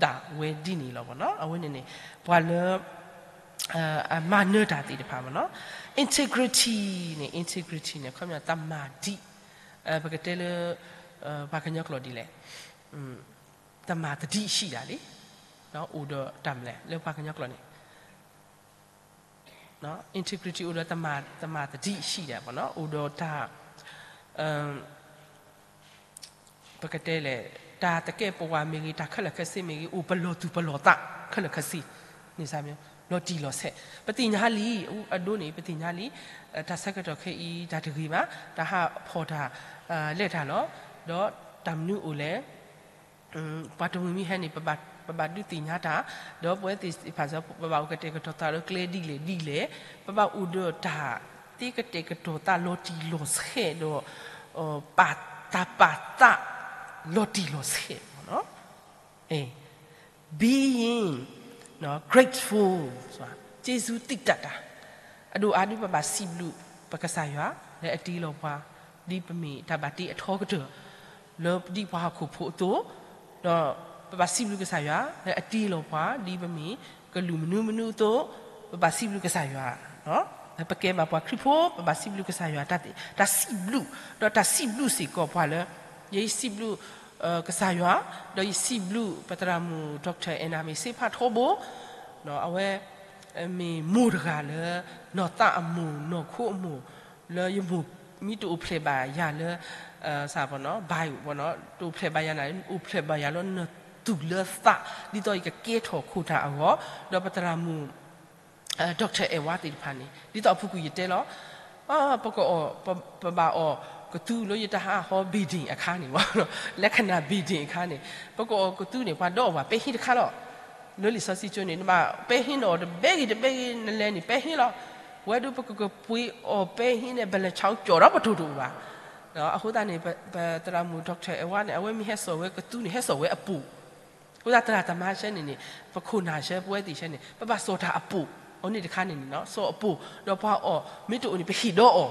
ဒၣ်ဝဲဒ်န့ၣ်လီၤမ့ၢ်နီၤ. အဝဲန့ၣ်န့ၣ် ပှၤလၢ အမၤနၢၤတၢ်သ့ၣ်တဖၣ်မ့ၢ်နီၤ, integrity န့ၣ် integrity န့ၣ် ခီပညီ သမ္မာဒိ ပကတဲလၢ ပှၤကညီကျိာ်ဒ်လဲၣ် သမ္မာသတိရှိတာလံ, အိၣ်ဒီးတၢ်မနုၤလဲၣ် လၢပှၤကညီကျိာ်န့ၣ် integrity အိၣ်ဒီး သမ္မာသတိရှိတာ မ့ၢ်နီၤ, အိၣ်ဒီးတၢ် ပကတဲလဲၣ် တၢ်သကဲာ်ပဝးမ့ၢ်ဂ့ၤ တၢ်ခဲလၢာ်ခဲဆ့မ့ၢ်ဂ့ၤ အိၣ်ပလီၢ်သူၣ်ပလီၢ်သးခဲလၢာ်ခဲဆ့ န့ၣ်စါမ့ၢ် လီၤတံၢ်လီၤဆဲး ပသ့ၣ်ညါလံ, အဒိန့ၣ် ပသ့ၣ်ညါလံ, တၢ်ဆၢကတီၢ်ခဲအံၤ တၢ်တဂ့ၤဘၣ်, တၢ်ဟးဖီၣ်တၢ် လဲၣ်တၢ်လီၤ, ဒီးတၢ်မနုၤအိၣ်လဲၣ် ပှၤတမှံၤမ့ၢ်ဟဲန့ၣ် ပဘၣ် ပဘၣ်ဒုးသ့ၣ်ညါတၢ်, ဒီးပဝဲသ့ၣ်တဖၣ်စ့ၢ်ကီး ပဘၣ်အိၣ်ကတဲာ်ကတီၤသးလၢကျဲဒ်လဲၣ်ဒ်လဲၣ်, ပဘၣ်အိၣ်ဒီးတၢ်သ့ကတဲာ်ကတီၤသးလီၤတံၢ်လီၤဆဲးဒီး ပာ်တၢ်ပာ်သးလီၤတံၢ်လီၤဆဲး being grateful, စ့ၢ်ကီးသံတၢ်တၢ်, အဒိၣ်အါဒုး ပဘၣ်စံးဘျုးပကစၢ်ယွၤ လၢအတ့လီၤပှၤ ဒ်ပမ့ၢ်တၢ်ဘၣ်တ့အထီကတၢၢ် လၢဒ်ပှၤဟီၣ်ခိၣ်ဖိအသိး, ဒီးပဘၣ်စံးဘျုးကစၢ်ယွၤ လၢအတ့လီၤပှၤ ဒ်ပမ့ၢ်ကလုာ်မနုၤမနုၤအသိး, ပဘၣ်စံးဘျုးကစၢ်ယွၤ, ပကဲဘၣ်ပှၤခရံာ်ဖိ ပဘၣ်စံးဘျုးကစၢ်ယွၤ တၢ်စံးဘျုး, ဒီးတၢ်စံးဘျုးစ့ၢ်ကီးပှၤလၢ ယစံးဘျုး ကစၢ်ယွၤ, ဒီးယစံးဘျုးပသရၣ်မုၣ် Doctor Anna မ့ၢ်စ့ဖးထီဘိ, အဝဲ မ့ၢ်မိၢ်တဂၤလၢ နီၢ်သးအမိၢ် နီၢ်ခိအမိၢ်, လၢယမိၢ်မ့ၢ်တအိၣ်ဖျဲၣ်ဘၣ်ယၤလၢ ဘၣ် တအိၣ်ဖျဲၣ်ဘၣ်ယၤန့ၣ် အိၣ်ဖျဲၣ်ဘၣ်ယၤလၢနသူၣ်လၢသး ဒ်သိးယကကဲထီၣ်ခိၣ်နၢ်အဂီၢ်, ဒီးပသရၣ်မုၣ် Doctor Edward သ့ၣ်တဖၣ်န့ၣ် ဒ်သိးအပူၤကွံာ်ယတဲလီၤ, ပကအီၣ် ပဘၣ်အီၣ်ကသူလၢယတဟးဟီ ဘ့ၣ်ဒ့ၣ်အခါန့ၣ်, လၢခနၣ်ဘ့ၣ်ဒ့ၣ်အခါန့ၣ်, ပကအီၣ်ကသူန့ၣ် ပှၤဒီးအီၣ်ပှၤပဲဟ့တခါလီၤ. လၢလံာ်စီဆှံကၠိန့ၣ် နဘၣ်ပဲဟ့နအီၣ်တဘဲဂ့ၤတဘဲဂ့ၤ နလဲၤန့ၣ်ပဲဟ့လီၤ. ပဝဲဒၣ်ပကကပှ့ၤအီၣ်ပဲဟ့န့ၣ် ဘၣ်လဲၤဆါကၠီၣ်ဒီးပတိၢ်တအိၣ်ဘၣ်. အဃိသတးန့ၣ် ပသရၣ်မုၣ် Doctor Edward န့ၣ် အဝဲမ့ၢ်ဟဲစိာ်ဝဲကသူန့ၣ် ဟဲစိာ်ဝဲအပိာ် အဃိသတးသရၣ်သမါဆဲန့ၣ်န့ၣ် ပခိၣ်နၢ်ဆဲ ပဝဲသ့ၣ်ဆဲန့ၣ် ပဘၣ်စိာ်တၢ်အပိာ်, အန့ၣ်တခါန့ၣ်န့ၣ် စိာ်အပိာ်, ဒီးပှၤအီၣ်မ့ၢ်တအိၣ်န့ၣ် ပဟ့ၣ်ဒီးအီၣ်,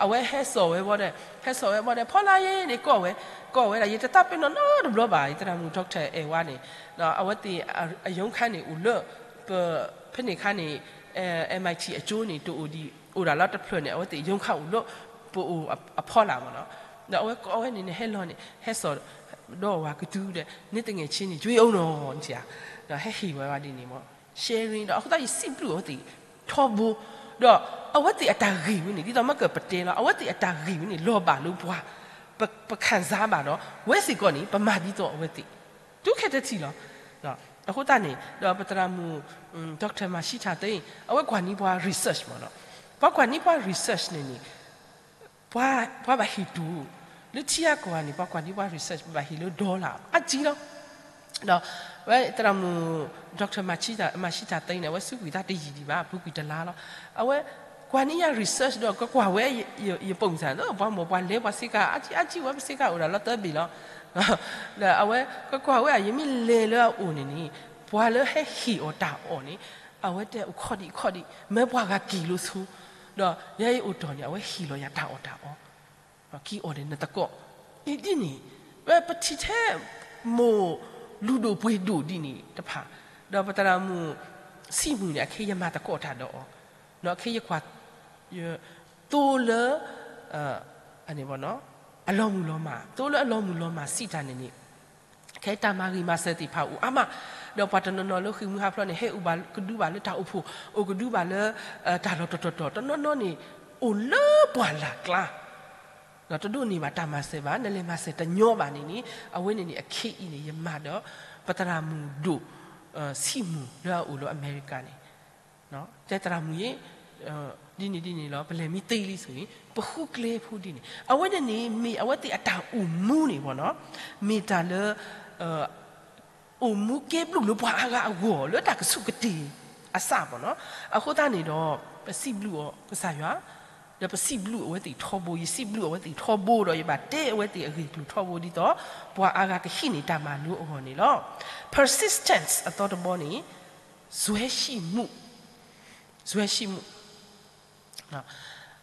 အဝဲဟဲစိာ်ဝဲဘီဒီး ဟဲစိာ်ဝဲဘီဒီး ဖီလာ်ယဲန့ၣ် ကိးဝဲ, ကိးဝဲဒၣ် ယတသးပ့ၤနီၣ်နီတဘျီဘၣ် ယသရၣ်မုၣ် Doctor Edward န့ၣ်, အဝဲသ့ၣ်အရုံးခန်းန့ၣ်အိၣ်လၢ ပ ဖဲန့ၣ်အခါန့ၣ် MIT အကၠိန့ၣ် တအိၣ်ဒံး အိၣ်ဒၣ်လီၤတဖျၢၣ်န့ၣ် အဝဲသ့ၣ်ရုံးခန်းအိၣ်လၢ ပအိၣ်အဖီလာ်မ့ၢ်နီၤ, ဒီးအဝဲကိးဝဲန့ၣ်န့ၣ် ဟဲလီၤန့ၣ် ဟဲစိာ်ဒီးဝဲကသူဒီး န့ၣ်သငယ်ချင်းန့ၣ် ယွေးအုံးနီၤ နထံၣ်ဧါ, ဒီးဟဲဟ့ၣ်ဝဲဒ်န့ၣ်မ့ၢ် sharing ဒီးအဃိသတးယစံးဘျုးအဝဲသ့ၣ်ထီဘိ, ဒီးအဝဲသ့ၣ်အတၢ်ဂ့ၢ်ဝဲန့ၣ် ဒ်သိးမ့ၢ်ကပတဲလီၤ အဝဲသ့ၣ်အတၢ်ဂ့ၢ်ဝဲန့ၣ် လီၤဘၣ်လၢပှၤ ပခံစားဘၣ်ဒီး ဝဲစ့ၢ်ကီးန့ၣ် ပမၤဒ်သိးအဝဲသ့ၣ် တုၤခဲတထံၣ်လီၤ. အဃိသတးန့ၣ် ဒီးပသရၣ်မုၣ် Doctor Machita သ့ၣ် အဝဲကွၢ်န့ၢ်ပှၤ research မ့ၢ်နီၤ, ပှၤကွၢ်န့ၢ်ပှၤ research န့ၣ်န့ၣ် ပှၤဘၣ်ဟ့ၣ်တူၢ်, လၢထံအကီၢ်န့ၣ် ပှၤကွၢ်န့ၢ်ပှၤ research ဘၣ်ဟ့ၣ်လၢ dollar အါကံလီၤ. ဒီးဝဲသရၣ်မုၣ် Doctor Machita သ့ၣ်န့ၣ် အဝဲစူးကွံာ်သးတယံာ်ဒံးဘၣ် ပူၤကွံာ်တလါလီၤ. အဝဲကွၢ်န့ၢ်ယၤ research ဒီးကကွၢ်ဝဲ ယပိာ်မုၣ်စၢ် ပှၤမိၢ်ပှၤလဲၤပှၤစ့ကၤ အါကံအါကံဝဲပစ့ကၤအိၣ်ဒၣ်လီၤသၢဘ့ၣ်လီၤ. ဒီးအဝဲကကွၢ်ဝဲ ယမ့ၢ်လဲၤလၢအအိၣ်န့ၣ်န့ၣ် ပှၤလၢဟဲဟ့ၣ်အီၤတၢ်အီၣ်န့ၣ် အဝဲတဲအိၣ်ခီၣ်ဒံးခီၣ်ဒံး မ့ၢ်ပှၤဂၤက့ၤလိာ်ဆိ, ဒီးယဲယအိၣ်တီၢ်န့ၣ် အဝဲဟ့ၣ်လီၤယၤတၢ်အီၣ်တၢ်အီ, က့ၤအီၣ်ဒီးနသကိး, ဒ်န့ၣ် ဝဲပထံၣ်ထဲ မိၢ်လုၢ်ဒိၣ်ပှ့ၤဒိၣ်ဒ်န့ၣ်တဖၣ်, ဒီးပသရၣ်မုၣ် ဆံးမုၢ်န့ၣ် အခဲယမၤသကိးတၢ်ဒီးအီၤ, ဒီးအခဲယကွၢ် သိလၢ အလီၤမုၢ်လီၤမၢ် သိလၢအလီၤမုၢ်လီၤမၢ်စံးတၢ်န့ၣ်န့ၣ် ခဲတၢ်မၤဂ့ၤမၤစၢၤသ့ၣ်တဖၣ်အိၣ်အါမး, ဒီးပှၤတနီၤနီၤလၢဃ့ၢ်မှံဟးဖျိးန့ၣ် ဟဲအိၣ်ဘၣ်ကဒုဘၣ်လၢတၢ်အိၣ်ဖှိၣ် အိၣ်ကဒုဘၣ်လၢ တၢ်လီၢ်တတီၤတီၤ တနီၤနီၤန့ၣ် အိၣ်လၢပှၢ်လၢ်ကျါ ဒီးတဒိးန့ၢ်ဘၣ်တၢ်မၤစၢၤဘၣ် နလဲၤမၤစၢၤတညီဘၣ်န့ၣ်န့ၣ် အဝဲန့ၣ်န့ၣ် အခ့အံၤန့ၣ် ယမၤဒီး ပသရၣ်မုၣ်ဒိၣ် ဆံးမုၢ်လၢအအိၣ်လၢအမဲရကၤန့ၣ် တဲသရၣ်မုၣ်ယ့ၣ် ဒ်န့ၣ်ဒ်န့ၣ်လီၤ ပလဲၤမံသ့လံဆိအံၤ ပဃုကျဲဖိဒ်န့ၣ် အဝဲန့ၣ်န့ၣ် မ့ၢ်အဝဲသ့ၣ်အတၢ်အိၣ်မူန့ၣ်မ့ၢ်နီၤ မ့ၢ်တၢ်လၢ အိၣ်မူကဲဘျုးလၢပှၤအါဂၤအဂီၢ် လၢတၢ်ကဆူးကတ့ၢ်အစးမ့ၢ်နီၤ အဃိသတးန့ၣ်ဒီး ပစံးဘျုးအီၤကစၢ်ယွၤ ဒီးပစံးဘျုးအဝဲသ့ၣ်ထီဘိ ယစံးဘျုးအဝဲသ့ၣ်ထီဘိဒီး ယဘၣ်တဲအဝဲသ့ၣ်အဂ့ၢ်အကျိၤထီဘိဒ်သိး ပှၤအါဂၤကဟံးန့ၢ်တၢ်မၤလိအဂီၢ်န့ၣ်လီၤ. Persistence အသီတဘီန့ၣ် ဇွဲရှိမှု ဇွဲရှိမှု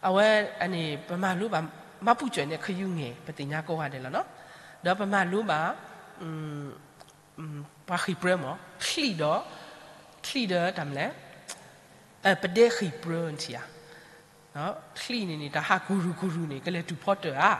အဝဲန့ၣ် ပမၤလိဘၣ် မၤပူၤစၢၤန့ၣ် ခယုၢ်ငဲၤ ပသ့ၣ်ညါကိးဂၤဒဲးလီၤနီၤ ဒီးပမၤလိဘၣ် ပှၤဃ့ၢ်ပြၢမ့ၢ် ချံၣ်ဒီး ချံၣ်ဒီးတၢ်မနုၤလဲၣ် ပဒဲဃ့ၢ်ပြၢထံၣ်ဧါ ချံၣ်န့ၣ်န့ၣ် တၢ်ဟးကူၤရူၤကူၤရူၤန့ၣ် ကလဲၤတုၤဖီတၢၢ်ဧါ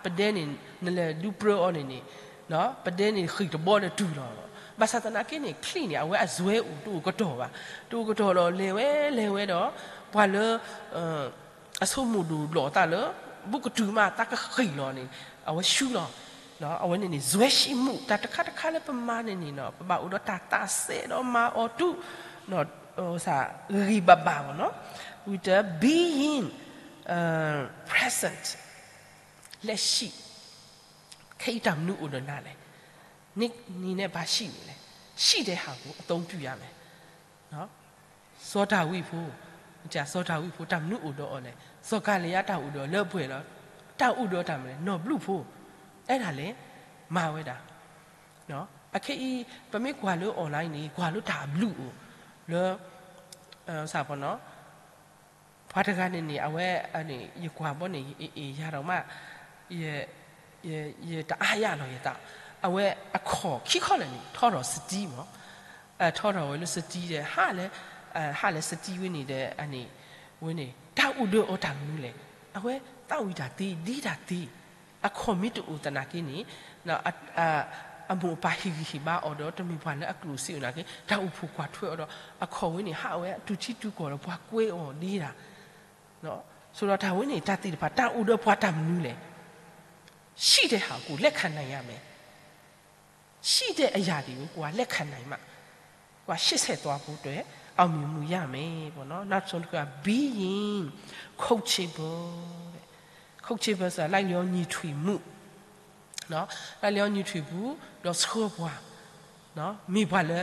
ပဒဲန့ၣ် နလဲၤဒုးပြၢအီၤန့ၣ်န့ၣ် ပဒဲန့ၣ်ဃ့ၢ်တဘီဒီးတုၤလီၤ ဘၣ်ဆၣ်သနာ်က့န့ၣ် ချံၣ်န့ၣ် အဝဲအဇွဲအိၣ်တအိၣ်ကတီၢ်ဘၣ် တအိၣ်ကတီၢ်ဒီးလဲၤဝဲလဲၤဝဲဒီး ပှၤလၢ အဆိကမိၣ်ဒိၣ်လီၤအသးလၢ ဘူးကတုၤမးတၢ်ကဃ့ၢ်လီၤန့ၣ် အဝဲဆူလီၤ အဝဲန့ၣ်န့ၣ် ဇွဲရှိမှု တၢ်တခါတခါလၢပမၤန့ၣ်န့ၣ် ပဘၣ်အိၣ်ဒီးတၢ်သးစဲဒီးမၤအီၤတုၤ ဂ့ၤဂ့ၤဘၣ်ဘၣ်မ့ၢ်နီၤ with the being present လက်ရှိ ခဲအံၤတၢ်မနုၤအိၣ်ဒီးနၤလဲၣ် နနံၤန့ၣ်ဘၣ်ဟံးန့ၣ်လဲၣ် ရှိတဲ့ဟာကို အသုံးပြုရမယ်. စီၤဒၤဝံးဖိ, စီၤဒၤဝံးဖိ တၢ်မနုၤအိၣ်ဒီးအီၤလဲၣ်. စီၤကၤလံယါ တၢ်အိၣ်ဒီးအီၤလၢပှဲၤလီၤ. တၢ်အိၣ်ဒီးတၢ်မနုၤလဲၣ်, နီၢ်ဘျုးဖိ, အဲၣ်ဒၣ်လဲၣ်, မၤဝဲဒၣ်. အခဲအံၤ ပမ့ၢ်ကွၢ်လၢ online န့ၣ် ကွၢ်လၢတၢ်အဘျုးအိၣ်လၢ ပှၤတဂၤန့ၣ်န့ၣ် အဝဲ ယကွၢ်ဘီန့ၣ် ယအ့ၣ်ယၤဒီးမး, ယတအါယၢ်လီၤယသး, အဝဲအခီၣ်ခံခီလၢာ်န့ၣ် ထီထီၣ်စတံမး, ထီထီၣ်ဝဲလၢစတံဒီး ဟးလၢ ဟးလၢစတံဝဲန့ၣ်ဒီး အန့ၣ် ဝဲန့ၣ် တၢ်အိၣ်ဒီးအီၤတၢ်မနုၤလဲၣ်. အဝဲသးဝံၣ်တၢ်သ့ ဒ့တၢ်သ့, အခီၣ်မ့ၢ်တအိၣ်သနာ်က့န့ၣ် အမိၢ်အပၢ်ဟ့ၣ်ဂံၢ်ဟ့ၣ်ဘါအီၤဒီး တမ့ၢ်ပှၤလၢအကျိၣ်စ့အိၣ်နာ်က့ တၢ်အိၣ်ဖှိၣ်ကွၢ်ထွဲအီၤဒီး အခီၣ်ဝဲန့ၣ် ဟးဝဲအတူၢ်ထံတူၢ်ကီၢ်ဒီးပှၤကွဲအီၤဒ့ဒၣ်. ဆိဒီးတၢ်ဝဲန့ၣ် တၢ်သ့ၣ်တဖၣ် တၢ်အိၣ်ဒီးပှၤတၢ်မနုၤလဲၣ်. ရှိတဲ့ဟာကို လက်ခံနိုင်ရမယ်. ရှိတဲ့အရာတွေကို ကိုယ်က လက်ခံနိုင်မှ ကိုယ်က ရှေ့ဆက်သွားဖို့အတွက် အောင်မြင်မှုရမယ်ပေါ့နော်. နောက်ဆုံးတစ်ခုက being coachable တဲ့. Coachable ဆိုတာ လိုက်လျောညီထွေမှုနော်, လိုက်လျောညီထွေမှု, ဒီးဆှၢပှၤနော်, မ့ၢ်ပှၤလၢ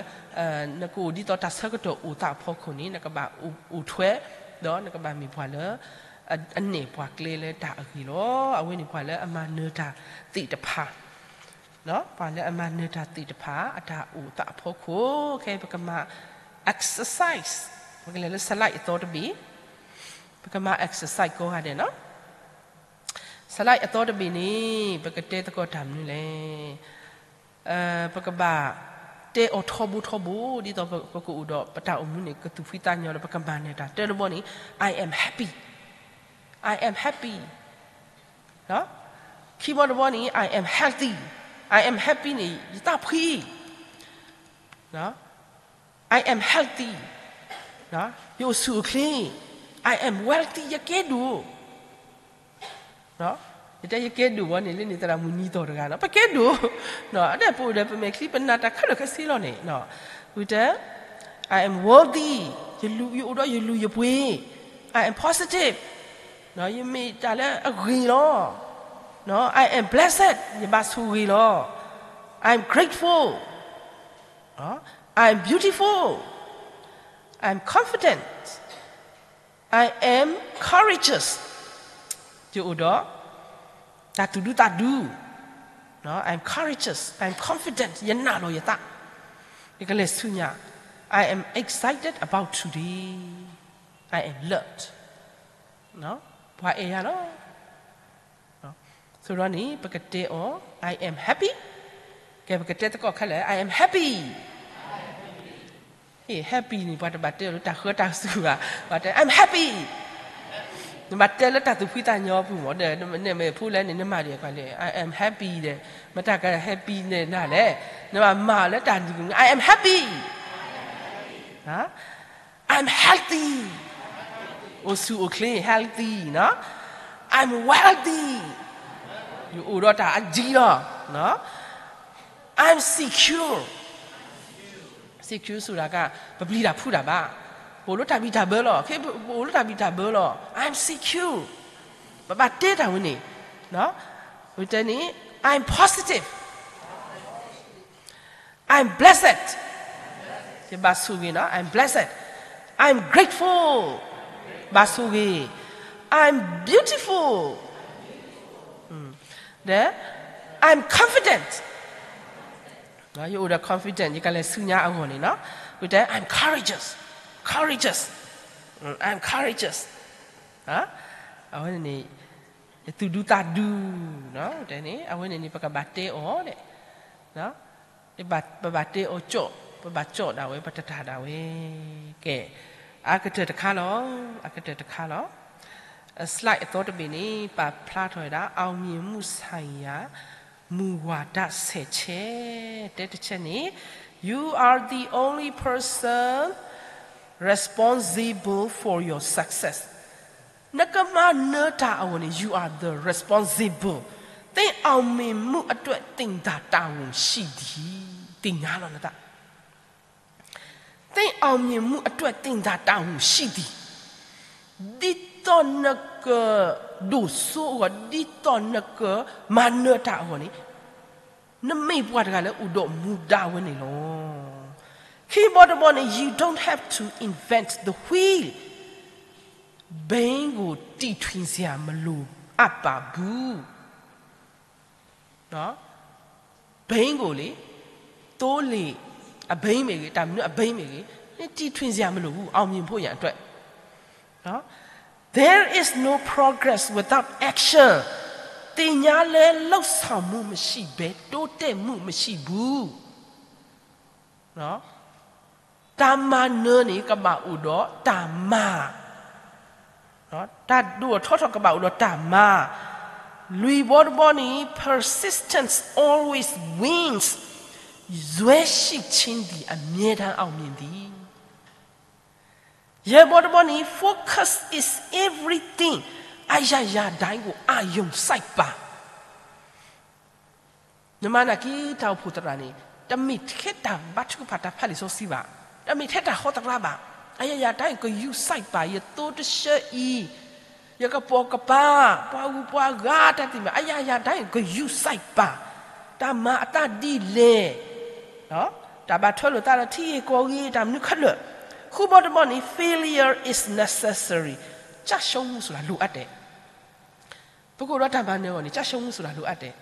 နကအိၣ်ဒ်သိးတၢ်ဆၢကတီၢ်အိၣ်သးအဖီခိၣ်န့ၣ် နကဘၣ်အိၣ်ထွဲ, ဒီးနကဘၣ်မ့ၢ်ပှၤလၢ အနဲၣ်ပှၤကျဲလၢတၢ်အဂ့ၤလီၤ. အဝဲန့ၣ်ပှၤလၢအမၤနၢၤတၢ်သ့ၣ်တဖၣ် ပှၤလၢအမၤနၢၤတၢ်သ့ၣ်တဖၣ် အတၢ်အိၣ်သးအဖီခိၣ် ခဲအံၤပကမၤ exercise, ပကလဲၤလၢ slide အသီတဘ့ၣ်, ပကမၤ exercise ကိးဂၤဒဲးနီၤ. Slide အသီတဘ့ၣ်န့ၣ် ပကတဲသကိးတၢ်မနုၤလဲၣ်. ပကဘၣ်တဲအီၤထီဘိထီဘိ ဒ်သိးပကအိၣ်ဒီးပတၢ်အိၣ်မူန့ၣ် ကသူၣ်ဖှံသးညီဒီး ပကမၤနၢၤတၢ်. တၢတဘီန့ၣ် I am happy, I am happy. ခံဘီတဘီန့ၣ် I am healthy, I am happy န့ၣ် ယသးဖှံ I am healthy, ယအိၣ်ဆူၣ်အိၣ်ချ့. I am wealthy, ယကဲဒိၣ်, ယတဲယကဲဒိၣ်ဘီန့ၣ် လၢန့ၣ်သရၣ်မုၣ်နံၤသီၣ်တဂၤနီၤ ပကဲဒိၣ်, အဒဲပအိၣ်ဒီးပမဲာ်ချံ ပနာ်တၢ်ခဲလၢာ်ခဲဆ့လီၤန့ၣ်, ဝံၤတဲ I am worthy, ယအိၣ်ဒီးယလုၢ်ယပှ့ၤ. I am positive, ယမ့ၢ်တၢ်လၢအဂ့ၤလီၤ. I am blessed, ယဘၣ်ဆိၣ်ဂ့ၤလီၤ. I am grateful, I am beautiful, I am confident, I am courageous, ယအိၣ်ဒီး တၢ်သူၣ်ဒူသးဒူ, I am courageous, I am confident, ယနာ်လီၤယသး, ယကလဲၤဆူညါ. I am excited about today, I am loved, ပှၤအဲၣ်ယၤလီၤ. ဆိဒီးန့ၣ် ပကတဲအီၤ I am happy. ကဲ ပကတဲသကိးခဲလၢာ် I am happy. ဟ့ၣ် happy န့ၣ် ပှၤတဘၣ်တဲအီၤလၢတၢ်ဃၢတၢ်စူၤဘၣ်, ပှၤတဲ I am happy. နဘၣ်တဲလၢတၢ်သူၣ်ဖှံသးညီအပူၤမး, ဒီးနမ့ၢ်ဖိလဲၣ်န့ၣ် နမၤဒ်လဲၣ်, I am happy ဒီး မတၤက happy န့ၣ်နၤလဲၣ်, နဘၣ်မၤလၢတၢ်ဒုး I am happy, I'm healthy, အိၣ်ဆူၣ်အိၣ်ချ့ healthy နီၤ, I'm wealthy, ယအိၣ်ဒီးတၢ်အဒံလီၤ, I'm secure, secure ဆိုတာက ပပျံၤတၢ်ဖုးတၢ်ဘၣ်, ပအိၣ်လၢတၢ်ဘံၣ်တၢ်ဘၢလီၤ, ခဲပအိၣ်လၢတၢ်ဘံၣ်တၢ်ဘၢလီၤ, I'm secure, ပဘၣ်တဲတၢ်ဝဲန့ၣ်, ဝဲတဲန့ၣ် I'm positive, I'm blessed, ယဘၣ်ဆိၣ်ဂ့ၤနီၤ, I'm blessed, I'm grateful, ဘၣ်ဆိၣ်ဂ့ၤ, I'm beautiful, ဒီး I'm confident, ယအိၣ်ဒီး confident, ယကလဲၤဆူညါအဂီၢ်န့ၣ်နီၤ, ဝဲတဲ I'm courageous, courageous, I'm courageous, အဝဲန့ၣ် ယသူၣ်ဒူသးဒူ, တဲန့ၣ် အဝဲန့ၣ်န့ၣ် ပကဘၣ်တဲအီၤဒီး ပဘၣ်တဲအီၤကၠီၣ်, ပဘၣ်ကၠီၣ်ဒၣ်ဝဲ ပတတၢ်ဒၣ်ဝဲ, ကဲ, အကတၢၢ်တခါလီၤ, အကတၢၢ်တခါလီၤ. slide အသီတဘ့ၣ်န့ၣ် ပာ်ဖျါထီၣ်ဝဲဒၣ် အောင်မြင်မှုဆိုင်ရာ မူဝါဒဆယ်ချက်, တဲတချက်န့ၣ် You are the only person responsible for your success. နကမၤနၢၤတၢ်အဂီၢ်န့ၣ် you are the responsible, သင့်အောင်မြင်မှုအတွက် သင်သာတာဝန်ရှိသည်, သ့ၣ်ညါလီၤနသး, သင့်အောင်မြင်မှုအတွက် သင်သာတာဝန်ရှိသည်, ဒ်သိးနကဒိၣ်စိအဂီၢ်, ဒ်သိးနကမၤနၢၤတၢ်အဂီၢ်န့ၣ် နမ့ၢ်ပှၤတဂၤလၢအိၣ်ဒီးမူဒါဝဲန့ၣ်လီၤ. ခံဘီတဘီန့ၣ် you don't have to invent the wheel. ဘီကိုတီထွင်စရာမလိုအပ်ပါဘူး. ဘီကိုလေ, သိလ့ၣ်အဘီမ့ၢ်ဂ့ၤ, တၢ်မနုၤအဘီမ့ၢ်ဂ့ၤ, တီထွင်စရာမလိုဘူး အောင်မြင်ဖို့ရန်အတွက်. နော်, there is no progress without action. သင်ကြားလၢလုပ်ဆောင်မှုမရှိဘဲတိုးတက်မှုမရှိဘူး. နော်, တၢ်မၤနၢၤန့ၣ် ကဘၣ်အိၣ်ဒီးတၢ်မၤ, တၢ်ဒိၣ်ထီၣ်ထီထီၣ်ကဘၣ်အိၣ်ဒီးတၢ်မၤ. လွံၢ်ဘီတဘီန့ၣ် persistence always wins. ဇွဲရှိခြင်းသည် အမြဲတမ်းအောင်မြင်သည်. ယဲၢ်ဘီတဘီန့ၣ် focus is everything. အရာရာတိုင်းကို အာရုံစိုက်ပါ. နမၤနာ်က့ တၢ်အိၣ်ဖှိၣ်သရၣ်န့ၣ် တမ့ၢ်ထဲတၢ်ဘါထုကဖၣ် တၢ်ဖးလံာ်စီဆှံဘၣ်, တမ့ၢ်ထဲတၢ်ဟီသရၣ်ဘၣ်. အရာရာတိုင်း ဂရုစိုက်ပါ, ယသိတဆၢအံၤ, ယကပိာ်ကပၤ, ပှၤဂုၤပှၤဂၤတၢ်သ့ၣ်မး, အရာရာတိုင်း ဂရုစိုက်ပါ. တၢ်မၤအသးဒ်လဲၣ်, တၢ်ဘၣ်ထွဲလိာ်သးဒီးထံဂ့ၢ်ကီၢ်ဂ့ၢ် တၢ်မနုၤခဲလၢာ်. ဃုဘီတဘီန့ၣ် failure is necessary. ကျရှုံးမှုဆိုတာ လိုအပ်တယ်. ပကအိၣ်ဒီးတၢ်မၤနၢၤအဂီၢ်န့ၣ် ကျရှုံးမှုဆိုတာ လိုအပ်တယ်.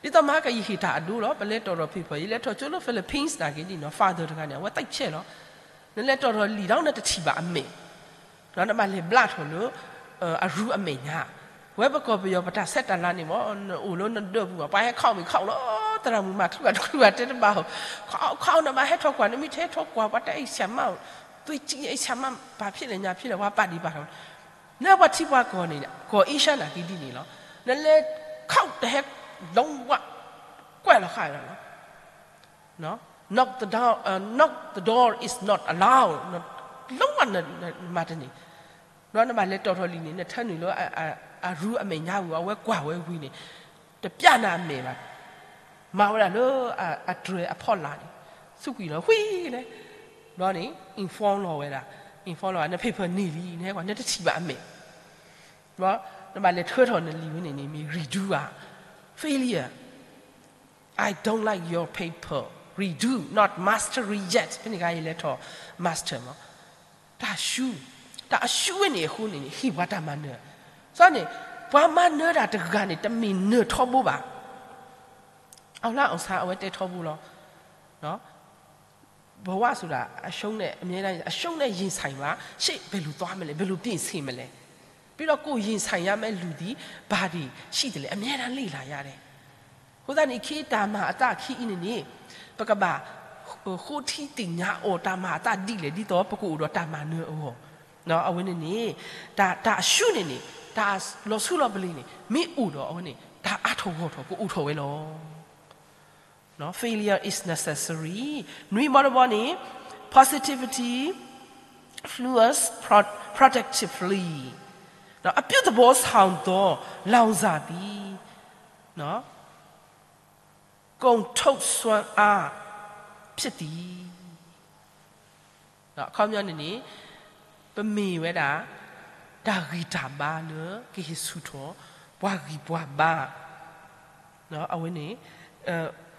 ဒ်သိးမဟါကယဟ့ၣ်တၢ်အဒိလီၤ, ပလဲၤတီၢ်ထီၣ် paper, ယလဲၤထီၣ်ကၠိလၢ Philippines နာ်က့ဒ်နီၤ, father တဂၤန့ၣ် အဝဲသိပ်ဆဲးလီၤ. နလဲၤတီၢ်ထီၣ်လံာ်ဒီး နတထံၣ်ဘၣ်အမဲာ်, နဘၣ်လဲၤဘျးထီၣ်လၢ အရူအမဲာ်ညါ. ဝဲပကီၢ်ပယီၤ ပတၢ်ဆဲးတၢ်လၤန့ၣ်မ့ၢ် နအိၣ်လၢနဒၢးပူၤဘၣ်, ပှၤဟဲခီၣ်မ့ၢ်ခီၣ်လီၤ, သရၣ်မုၣ်မၤချုးဘၣ်တချုးဘၣ်တဲတဘၣ်, ခီၣ်ခီၣ် နဘၣ်ဟဲထီၣ်ကွၢ်, နမ့ၢ်တဟဲထီၣ်ကွၢ် ပှၤတအဲၣ်ဆၢမး, သွေးကြီးအဲၣ်ဆၢမး, ဘာဖြစ်လဲ ညာဖြစ်လဲ ပှၤပာ်ဒံးပာ်ထီၣ် နပှၤထံပှၤကီၢ်န့ၣ် ကီၢ်အ့ရှါနာ်က့ဒ်န့ၣ်လီၤ. နလဲၤခီၣ်တဟဲ လုံးဝ ကွဲးလီၤဃာ်လီၤ. Knock the door, uh, knock the door is not allowed. လုံးဝ နမၤတန့ၢ်. နဘၣ်လဲၤတီၢ်ထီၣ်လံာ်န့ၣ် နထၢနုာ်လၢ အရူအမဲာ်ညါပူၤ အဝဲကွၢ်ဝဲဝံၤန့ၣ် တပျၢ်နၤအမဲာ်ဘၣ်. မၤဝဲဒၣ်လၢ အတြဲၤအဖီလာ်န့ၣ် သူကွံာ်လီၤ ဝံၤလဲၣ်. ဘျီန့ၣ် inform လီၤဝဲဒၣ်, inform လီၤဝဲ န paper န့ၢ်လံ, နဟဲကွၢ် နတထံၣ်ဘၣ်အမဲာ်. ဘျီ နဘၣ်လဲၤထၢထီၣ်နလံာ်ဝဲန့ၣ်န့ၣ် မ့ၢ် redo ဧါ. Failure. I don't like your paper. Redo, not mastery yet. ဖဲန့ၣ်အခါ ယလဲၤထီၣ် master မး. တၢ်ဆူ, တၢ်အဆူဝဲန့ၣ်အဃိန့ၣ်န့ၣ် ဟ့ၣ်ပှၤတၢ်မၤနၢၤ. သီန့ၣ် ပှၤမၤနၢၤတၢ်တဂၤန့ၣ် တမ့ၢ်နၢၤထီဘိဘၣ်. အောင်လံ အောင်ဆန်း အဝဲတဲထီဘိလီၤ. ဘဝဆိုတာ အရှုံးနဲ့ အမြဲတမ်း အရှုံးနဲ့ရင်ဆိုင်ပါ, ရှေ့ဘယ်လိုသွားမလဲ, ဘယ်လိုပြင်ဆင်မလဲ, ပြီးတော့ ကိုယ်ရင်ဆိုင်ရမယ့်လူသည် ဘာတွေရှိသလဲ, အမြဲတမ်းလေ့လာရတယ်. အဃိသတးန့ၣ် ခဲအံၤတၢ်မၤအသးခံအံၤန့ၣ်န့ၣ် ပကဘၣ် ဃိထံသ့ၣ်ညါအီၤ တၢ်မၤအသးဒ်လဲၣ် ဒ်သိးပကအိၣ်ဒီးတၢ်မၤနၢၤအဂီၢ်. အဝဲန့ၣ်န့ၣ် တၢ်, တၢ်အဆူန့ၣ်န့ၣ် တၢ်လီၤဆူလီၤပလ့ၤန့ၣ် မ့ၢ်အိၣ်ဒီးအဝဲန့ၣ် တၢ်အါထီၣ်ဂီၢ်ထီၣ်ကအိၣ်ထီၣ်ဝဲလီၤ. Failure is necessary. နွံဘီတဘီန့ၣ် positivity fuels pro-, productively. အပြုသဘောဆောင်သော လောင်စာသည် နော်, ကုန်ထုတ်စွမ်းအားဖြစ်သည်. အခီပညီန့ၣ်န့ၣ် ပမ့ၢ်ဝဲဒၣ် တၢ်ဂံၢ်တၢ်ဘါလၢကဟ့ၣ်ဆူၣ်ထီၣ် ပှၤဂံၢ်ပှၤဘါ, အဝဲန့ၣ်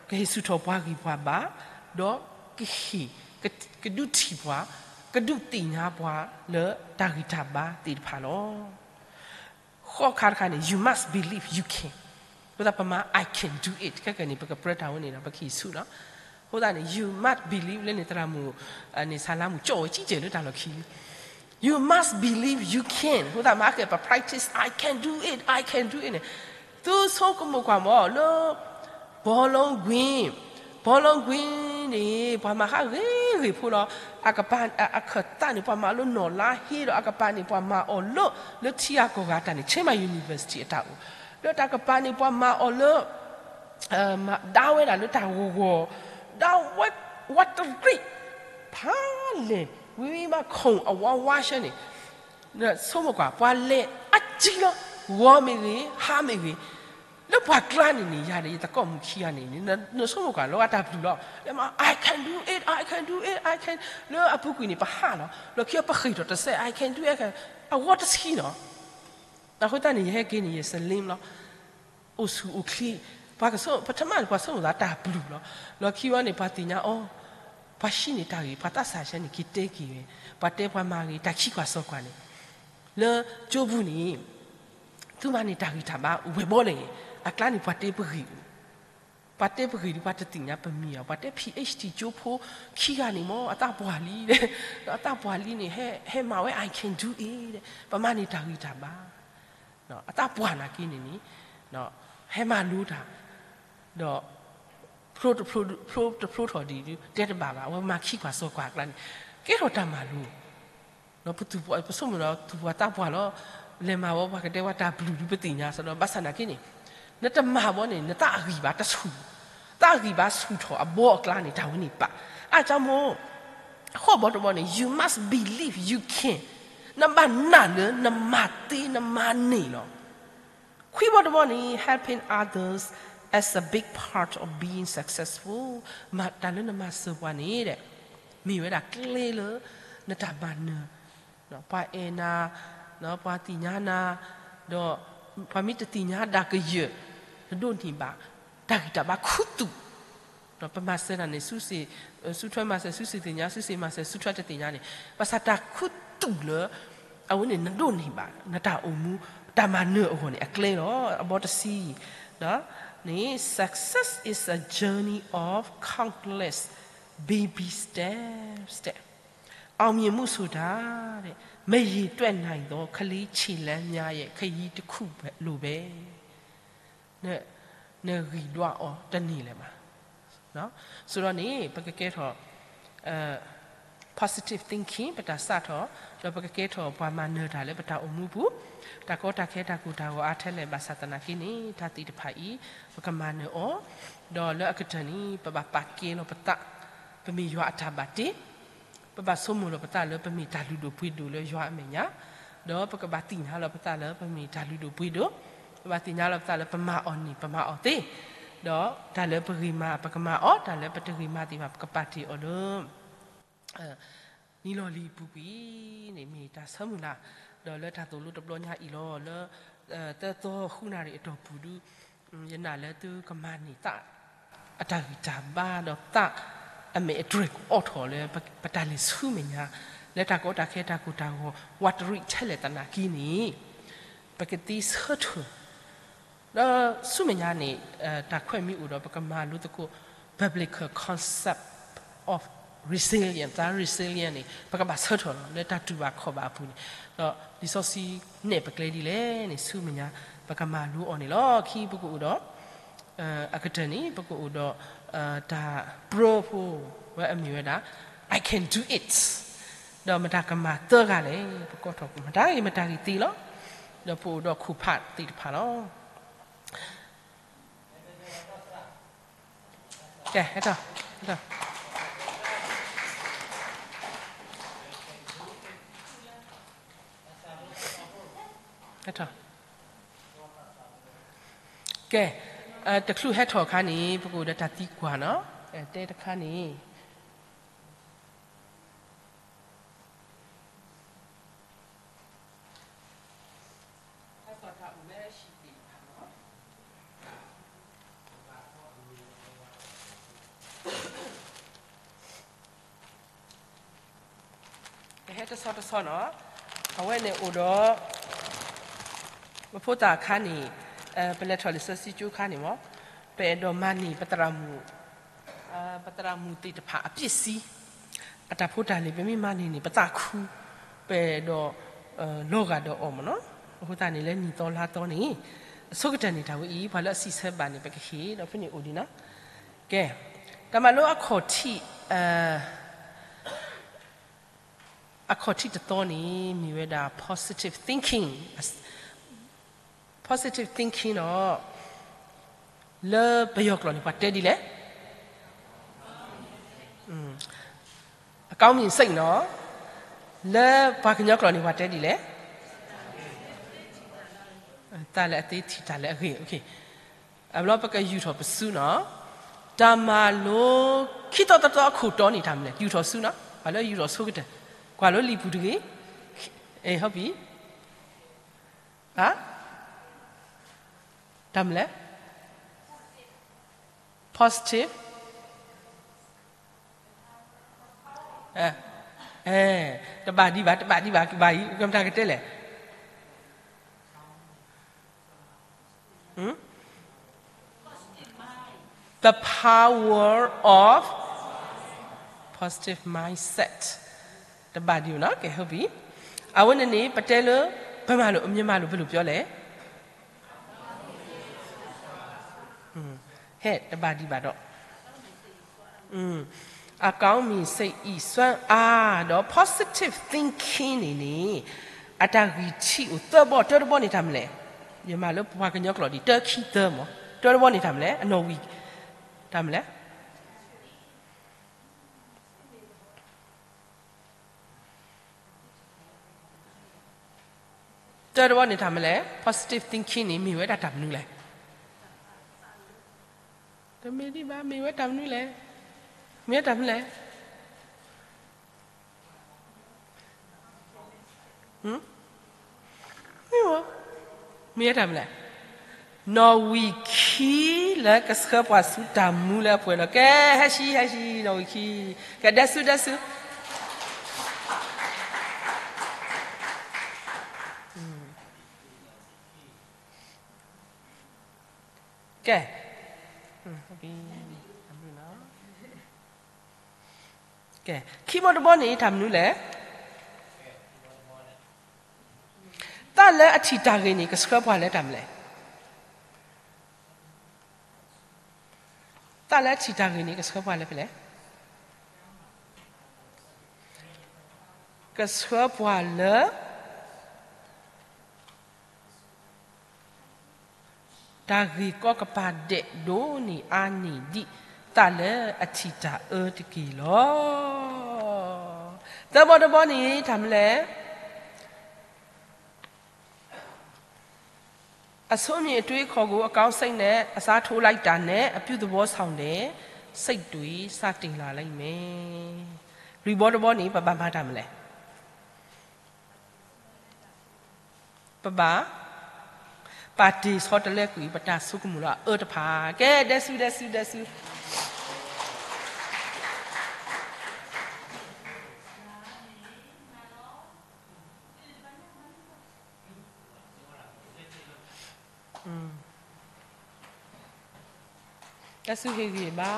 ကဟ့ၣ်ဆူၣ်ထီၣ်ပှၤဂံၢ်ပှၤဘါ, ဒီးကဟ့ၣ် ကဒုးထံၣ်ပှၤ, ကဒုးသ့ၣ်ညါပှၤလၢတၢ်ဂံၢ်တၢ်ဘါသ့ၣ်တဖၣ်လီၤ. ဃိးခါတခါန့ၣ် you must believe you can. အဃိသတးပမၤ I can do it ခဲကနံၣ်န့ၣ် ပကပြၢတၢ်ဝဲန့ၣ်ဒီး ပကဟ့ၣ်ဆူၣ်လီၤ. အဃိသတးန့ၣ် you must believe လၢန့ၣ် သရၣ်မုၣ်န့ၣ် ဆၢလါမုၢ်ကၠီဝဲကံကဲၤလၢတၢ်လီၢ်ခံလံ. You must believe you can. အဃိသတးမၤကဲ ပ practice, I can do it, I can do it န့ၣ် သုဆိကမိၣ်ကွၢ်မး လၢ ဘောလုံးကွင်း, ဘောလုံးကွင်းန့ၣ် ပှၤမၤဟးဂ့ၤဂ့ၤဖိလီၤ. အကပၤ အခၢၣ်သးန့ၣ် ပှၤမၤအီၤလၢနီၢ်လါဟ့ဒီး အကပၤန့ၣ် ပှၤမၤအီၤလၢ လၢထံဂၤကီၢ်ဂၤတၢ်န့ၣ် Chiang Mai University အတၢ်အိၣ်, လၢတၢ်ကပၤန့ၣ် ပှၤမၤအီၤလၢ ဒါဝဲဒၣ်လၢတၢ်ဂီၤဂီၤ, ဒါဝဲ ဝးတရံး ဖးလဲၢ် ဝံၤမးခိၣ်အဝါဝါဆှဲန့ၣ် ဆိကမိၣ်ကွၢ် ပှၤလဲၤအါကံလီၤ, ဂီၤမ့ၢ်ဂ့ၤ ဟါမ့ၢ်ဂ့ၤ, လၢပှၤကျါန့ၣ်န့ၣ် ယၤဒီးယသကိးမုၣ်ခံဂၤန့ၣ်န့ၣ် နဆိကမိၣ်ကွၢ် လၢအတၢ်ဘျုးလီၤ, လၢမၤ I can do it, I can do it, I can, လၢအပူၤကွံာ်န့ၣ် ပဟးလီၤ, လီၢ်ခံအီၤပဃ့ၢ်ထီၣ်တစဲး I can do it, အဂီၢ်တဆံလီၤ. အဃိသတးန့ၣ် ယဟဲက့ၤန့ၣ် ယစလ့လီၤ, အိၣ်ဆူၣ်အိၣ်ချ့, ပှၤကဆိ ပထမန့ၣ် ပှၤဆိကမိၣ်သးတၢ်ဘျုးလီၤ, လီၢ်ခံဝဲန့ၣ် ပှၤသ့ၣ်ညါအီၤ ပှၤဟံးန့ၢ်တၢ်ဂ့ၤ ပှၤသးစၢ်ဆၢန့ၣ် က့ၤတဲက့ၤဝဲ, ပှၤတဲပှၤမၤဂ့ၤ တၢ်ခံကွၢ်စီကွၢ်န့ၣ်, လၢကၠိပူၤန့ၣ် သုမၤန့ၢ်တၢ်ဂံၢ်တၢ်ဘါဝဲၤဘီလဲၣ်, အကျါန့ၣ် ပှၤတဲပဂ့ၤ, ပှၤတဲပဂ့ၤဒီး ပှၤတသ့ၣ်ညါပမံၤအီၤ, ပှၤတဲ PhD ကၠိဖိခံဂၤန့ၣ်မ့ၢ် အသးပှၢ်လံ, ဒီးအသးပှၢ်လံန့ၣ် ဟဲမၤဝဲ I can do it ဒီး ပမၤန့ၢ်တၢ်ဂံၢ်တၢ်ဘါ, အသးပှၢ်နာ်က့န့ၣ်န့ၣ် ဟဲမၤလိတၢ်, ဒီး ဖျိတဖျိထီၣ်ဒံးဒုး တဲတဘၣ်ဘၣ်, အဝဲမၤခံကွၢ်စီကွၢ်အကျါန့ၣ် ကဲထီၣ်တၢ်မၤလိ, ပသူၣ်ပှၢ် ပဆိကမိၣ်ဒီး သူၣ်ပှၢ်သးပှၢ်လီၤ, လဲၤမၤဝဲ ပှၤကတဲဝဲတၢ်ဘျုးဒုး ပသ့ၣ်ညါစ့ၢ်ဒီး ဘၣ်ဆၣ်နာ်က့န့ၣ် နတမၤဘီန့ၣ် နသးအဂံၢ်ဘါတဆူၣ်, သးအဂံၢ်ဘါဆူၣ်ထီၣ်အဘီအကျါန့ၣ် တၢ်ဝဲန့ၣ်ပာ်, အါကၠီမိၢ် ဃိးဘီတဘီန့ၣ် you must believe you can, နဘၣ်နာ်လၢနမၤသ့နမၤန့ၢ်လီၤ. ခွံဘီတဘီန့ၣ် helping others as a big part of being successful, တၢ်လၢနမၤစၢၤပှၤန့ၣ်ဒီး မ့ၢ်ဝဲဒၣ်ကျဲလၢ နတၢ်မၤနၢၤ, ပှၤအဲၣ်နၤ, ပှၤသ့ၣ်ညါနၤ, ဒီးပှၤမ့ၢ်တသ့ၣ်ညါဒၣ်ကယၢၢ်, နဒိးန့ၢ်ဘၣ် တၢ်ဂံၢ်တၢ်ဘါခူသူၣ်, ဒီးပမၤစၢၤတၢ်န့ၣ် စူထွဲမၤစၢၤ စူစ့ၣ်သ့ၣ်ညါ, စူစ့ၣ်မၤစၢၤ စူထွဲတသ့ၣ်ညါန့ၣ် ဘၣ်ဆၣ်တၢ်ခူသူၣ်လၢ အဝဲန့ၣ်နဒိးန့ၢ်ဘၣ် နတၢ်အိၣ်မူ တၢ်မၤနၢၤအဂီၢ်န့ၣ် အကျဲလီၤ. အဘီတဆံ န့ၣ် success is a journey of countless baby steps တဲ့ အောင်မြင်မှုဆိုတာတဲ့ မရေတွက်နိုင်သော ကလေးခြေလှမ်းများရဲ့ ခရီးတစ်ခုပဲ လိုပဲ နဂံၢ်ဒွးအီၤတန့ၢ်လၢၤဘၣ်. ဆိုတော့န့ၣ် ပကကဲထီၣ် positive thinking ပတၢ်စးထီၣ်, ဒီးပကကဲထီၣ်ပှၤမၤနၢၤတၢ်လၢပတၢ်အိၣ်မူပူၤ, တၢ်ကီတၢ်ခဲတၢ်ကိၢ်တၢ်ဂီၤအါထဲလဲၣ်ဘၣ်ဆၣ်သနာ်က့န့ၣ် တၢ်သ့ၣ်တဖၣ်အံၤ ပကမၤနၢၤအီၤ, ဒီးလၢအကတၢၢ်န့ၣ် ပဘၣ်ပာ်ကဲလီၤပသး, ပမ့ၢ်ယွၤအတၢ်ဘၣ်တ့ ပဘၣ်ဆိကမိၣ်လီၤပသးလၢပမ့ၢ်တၢ်လုၢ်ဒိၣ်ပှ့ၤဒိၣ်လၢယွၤအမဲာ်ညါ, ဒီးပကဘၣ်သ့ၣ်ညါလီၤပသးလၢပမ့ၢ်တၢ်လုၢ်ဒိၣ်ပှ့ၤဒိၣ်, ပဘၣ်သ့ၣ်ညါလီၤပသးလၢပမၤအီၤန့ၢ် ပမၤအီၤသ့, ဒီးတၢ်လၢပဂ့ၤမၤ ပကမၤအီၤ, တၢ်လၢပတဂ့ၤမၤသ့ၣ်တဖၣ် ပကပာ်တ့ၢ်အီၤလၢ နံၤလီၤလံၤအပူၤကွံာ်န့ၣ် မ့ၢ်တၢ်ဆၢမုၢ်လၢ်, ဒီးလၢတၢ်သိၣ်လိတဘျီညါအံၤလီၤ, လၢ သၢသီဃုနၣ်ရံၣ်အတီၢ်ပူၤဒုး ယနာ်လၢသုကမၤန့ၢ်သး အတၢ်ဂံၢ်တၢ်ဘါ ဒီးသးအမဲာ်အတြဲၤကအိးထီၣ်လၢ ပတၢ်လဲၤဆူမဲာ်ညါ လၢတၢ်ကီတၢ်ခဲတၢ်ကိၢ်တၢ်ဂီၤ ဝးတရံးထဲလဲၣ်သနာ်က့န့ၣ် ပကသ့ဆၢထၢၣ် ဒီးဆူမဲာ်ညါန့ၣ် တၢ်ခွဲးမ့ၢ်အိၣ်ဒီး ပကမၤလိသကိး biblical concept of resilience, တၢ် resilience န့ၣ် ပကဘၣ်ဆၢထၢၣ်လီၤ လၢတၢ်တူၢ်ဘၣ်ခီၣ်ဘၣ်အပူၤန့ၣ်, ဒီးလံာ်စီဆှံနဲၣ်ပကျဲဒ်လဲၣ်န့ၣ် ဆူမဲာ်ညါ ပကမၤလိအီၤန့ၣ်လီၤ. ခံပကအိၣ်ဒီး အကတၢၢ်န့ၣ် ပကအိၣ်ဒီး တၢ်ပြၢဖိဝဲအမ့ၢ်ဝဲဒၣ် I can do it, ဒီးမတၤကမၤသၢဂၤလဲၣ်, ပကိးထီၣ်မတၤဂ့ၤမတၤဂ့ၤသ့လီၤ, ဒီးပအိၣ်ဒီးခိၣ်ဖးသ့ၣ်တဖၣ်လီၤ. ကဲ ဟဲထီၣ် ဟဲထီၣ် ဟဲထီၣ် ကဲ တချုးဟဲထီၣ်အခါန့ၣ် ပကအိၣ်ဒီးတၢ်သံကွၢ်နီၤ, တဲတခါန့ၣ် ကဟဲတဆီတဆီနီၤ, အဝဲန့ၣ်အိၣ်ဒီး ပဖိသၣ်အခါန့ၣ် ပလဲၤထီၣ်လံာ်စီဆှံကၠိအခါန့ၣ်မ့ၢ် ပအဲၣ်ဒိးမၤန့ၢ်ပသရၣ်မုၣ် ပသရၣ်မုၣ်သ့ၣ်တဖၣ်အပျဲၢ်စံ အတၢ်ဖိတၢ်လံၤ ပမ့ၢ်မၤန့ၢ်န့ၣ် ပသးခု ပအဲၣ်ဒိး လီၤဂာ်ဒီးအီၤမ့ၢ်နီၤ. အဃိသတးန့ၣ် လၢနံၣ်သီလါသီန့ၣ် အဆိကတၢၢ်န့ၣ် တၢ်ဝဲအံၤ ပှၤလၢအစံးဆၢဘၣ်န့ၣ် ပကဟ့ၣ်ဒီးဖဲန့ၣ်အိၣ်ဒံးနီၤ. ကဲ တၢ်မၤလိအခီၣ်ထံး အခီၣ်ထံးတသီန့ၣ် မ့ၢ်ဝဲဒၣ် positive thinking, positive thinking နီၤ, လၢပယီၤကျိာ်န့ၣ် ပှၤတဲဒ်လဲၣ်, အကောင်းမြင်စိတ် နီၤ, လၢပှၤကညီကျိာ်န့ၣ် ပှၤတဲဒ်လဲၣ်, တၢ်လၢအသ့ထံၣ်တၢ်လၢအဂ့ၤ, အဘျီပကယူာ်ထီၣ်ပစုနီၤ, တၢ်မၤလိ ခံသီတသီအခိၣ်တီန့ၣ် တၢ်မနုၤလဲၣ်, ယူာ်ထီၣ်စုနီၤ, ပှၤလၢယူာ်ထီၣ်ဆိကတၢၢ်, ကွၢ်လၢလံာ်ပူၤတဂ့ၤ, အဲၣ်ဟီၣ်ပံၤ, တၢ်မနုၤလဲၣ်, positive အဲ တဘၣ်ဒံးဘၣ် တဘၣ်ဒံးဘၣ် ကဘၣ်အံၤ ကမတၤကတဲလဲၣ်. The power of positive mindset. တဘၣ်ဒံးဘၣ်နီၤ ကဲ ဟုတ်ပြီ. အဝဲန့ၣ်န့ၣ် ပတဲလၢ ပမၤလိာ် မြန်မာလို ဘယ်လိုပြောလဲ. ဟဲ တဘၣ်ဒံးဘၣ်ဒီး အကောင်းမြင်စိတ် စွမ်းအား ဒီး positive thinking န့ၣ်န့ၣ် အတၢ်ဂံၢ်ထံးအိၣ်သၢဘီ တၢတဘီန့ၣ်တၢ်မနုၤလဲၣ်. ယမၤလၢပှၤကညီကျိာ်ဒ် တၢခံသၢမး တၢတဘီန့ၣ်တၢ်မနုၤလဲၣ် အနီၣ်ဝံၤ တၢ်မနုၤလဲၣ်. တၢတဘီန့ၣ်တၢ်မနုၤလဲၣ် positive thinking န့ၣ် မ့ၢ်ဝဲဒၣ်တၢ်မနုၤလဲၣ်. တမ့ၢ်ဒံးဘၣ် မ့ၢ်ဝဲတၢ်မနုၤလဲၣ်. မ့ၢ်ဝဲတၢ်မနုၤလဲၣ်. မ့ၢ်ဝဲတၢ်မနုၤလဲၣ်. နီၣ်ဝံၤခံလၢကဆှၢပှၤဆူတၢ်မူလၢအပှဲၤလီၤ. ကဲ ဟဲဆံ ဟဲဆံ နီၣ်ဝံၤခံ ကဲ ဒဲဆူ ဒဲဆူ ကဲ ကဲ ခံဘီတဘီန့ၣ် တၢ်မနုၤလဲၣ်. သးလၢအထံၣ်တၢ်ဂ့ၤန့ၣ် ကဆှၢပှၤလၢတၢ်မနုၤလဲၣ်. သးလၢအထံၣ်တၢ်ဂ့ၤန့ၣ် ကဆှၢပှၤလၢဖဲလဲၣ်. ကဆှၢပှၤလၢ တၢ်ဂ့ၢ်ကီကပၤဒဲးဒိၣ်န့ၢ်အါန့ၢ်ဒံး သးလၢအထံၣ်တၢ်အၢတက့ၢ်လီၤ. သၢဘီတဘီန့ၣ် တၢ်မနုၤလဲၣ်. အဆိမ့ၢ်အတွေးအခေါ်ကို အကောင်းစိတ်နဲ့ အစားထိုးလိုက်တာနဲ့ အပြုသဘောဆောင်တဲ့ စိတ်တွေ စတင်လာလိမ့်မယ်. လွံၢ်ဘီတဘီန့ၣ် ပဘၣ်မၤတၢ်မနုၤလဲၣ်. ပဘၣ် ပာ်တ့ၢ်ဆီတလဲကွံာ် ပတၢ်ဆိကမိၣ်လၢအအၢတဖၣ်. ကဲ ဒဲဆူ ဒဲဆူ ဒဲဆူ တၢ်ဆူဟ့ၣ်ဂံၢ်ဘါ.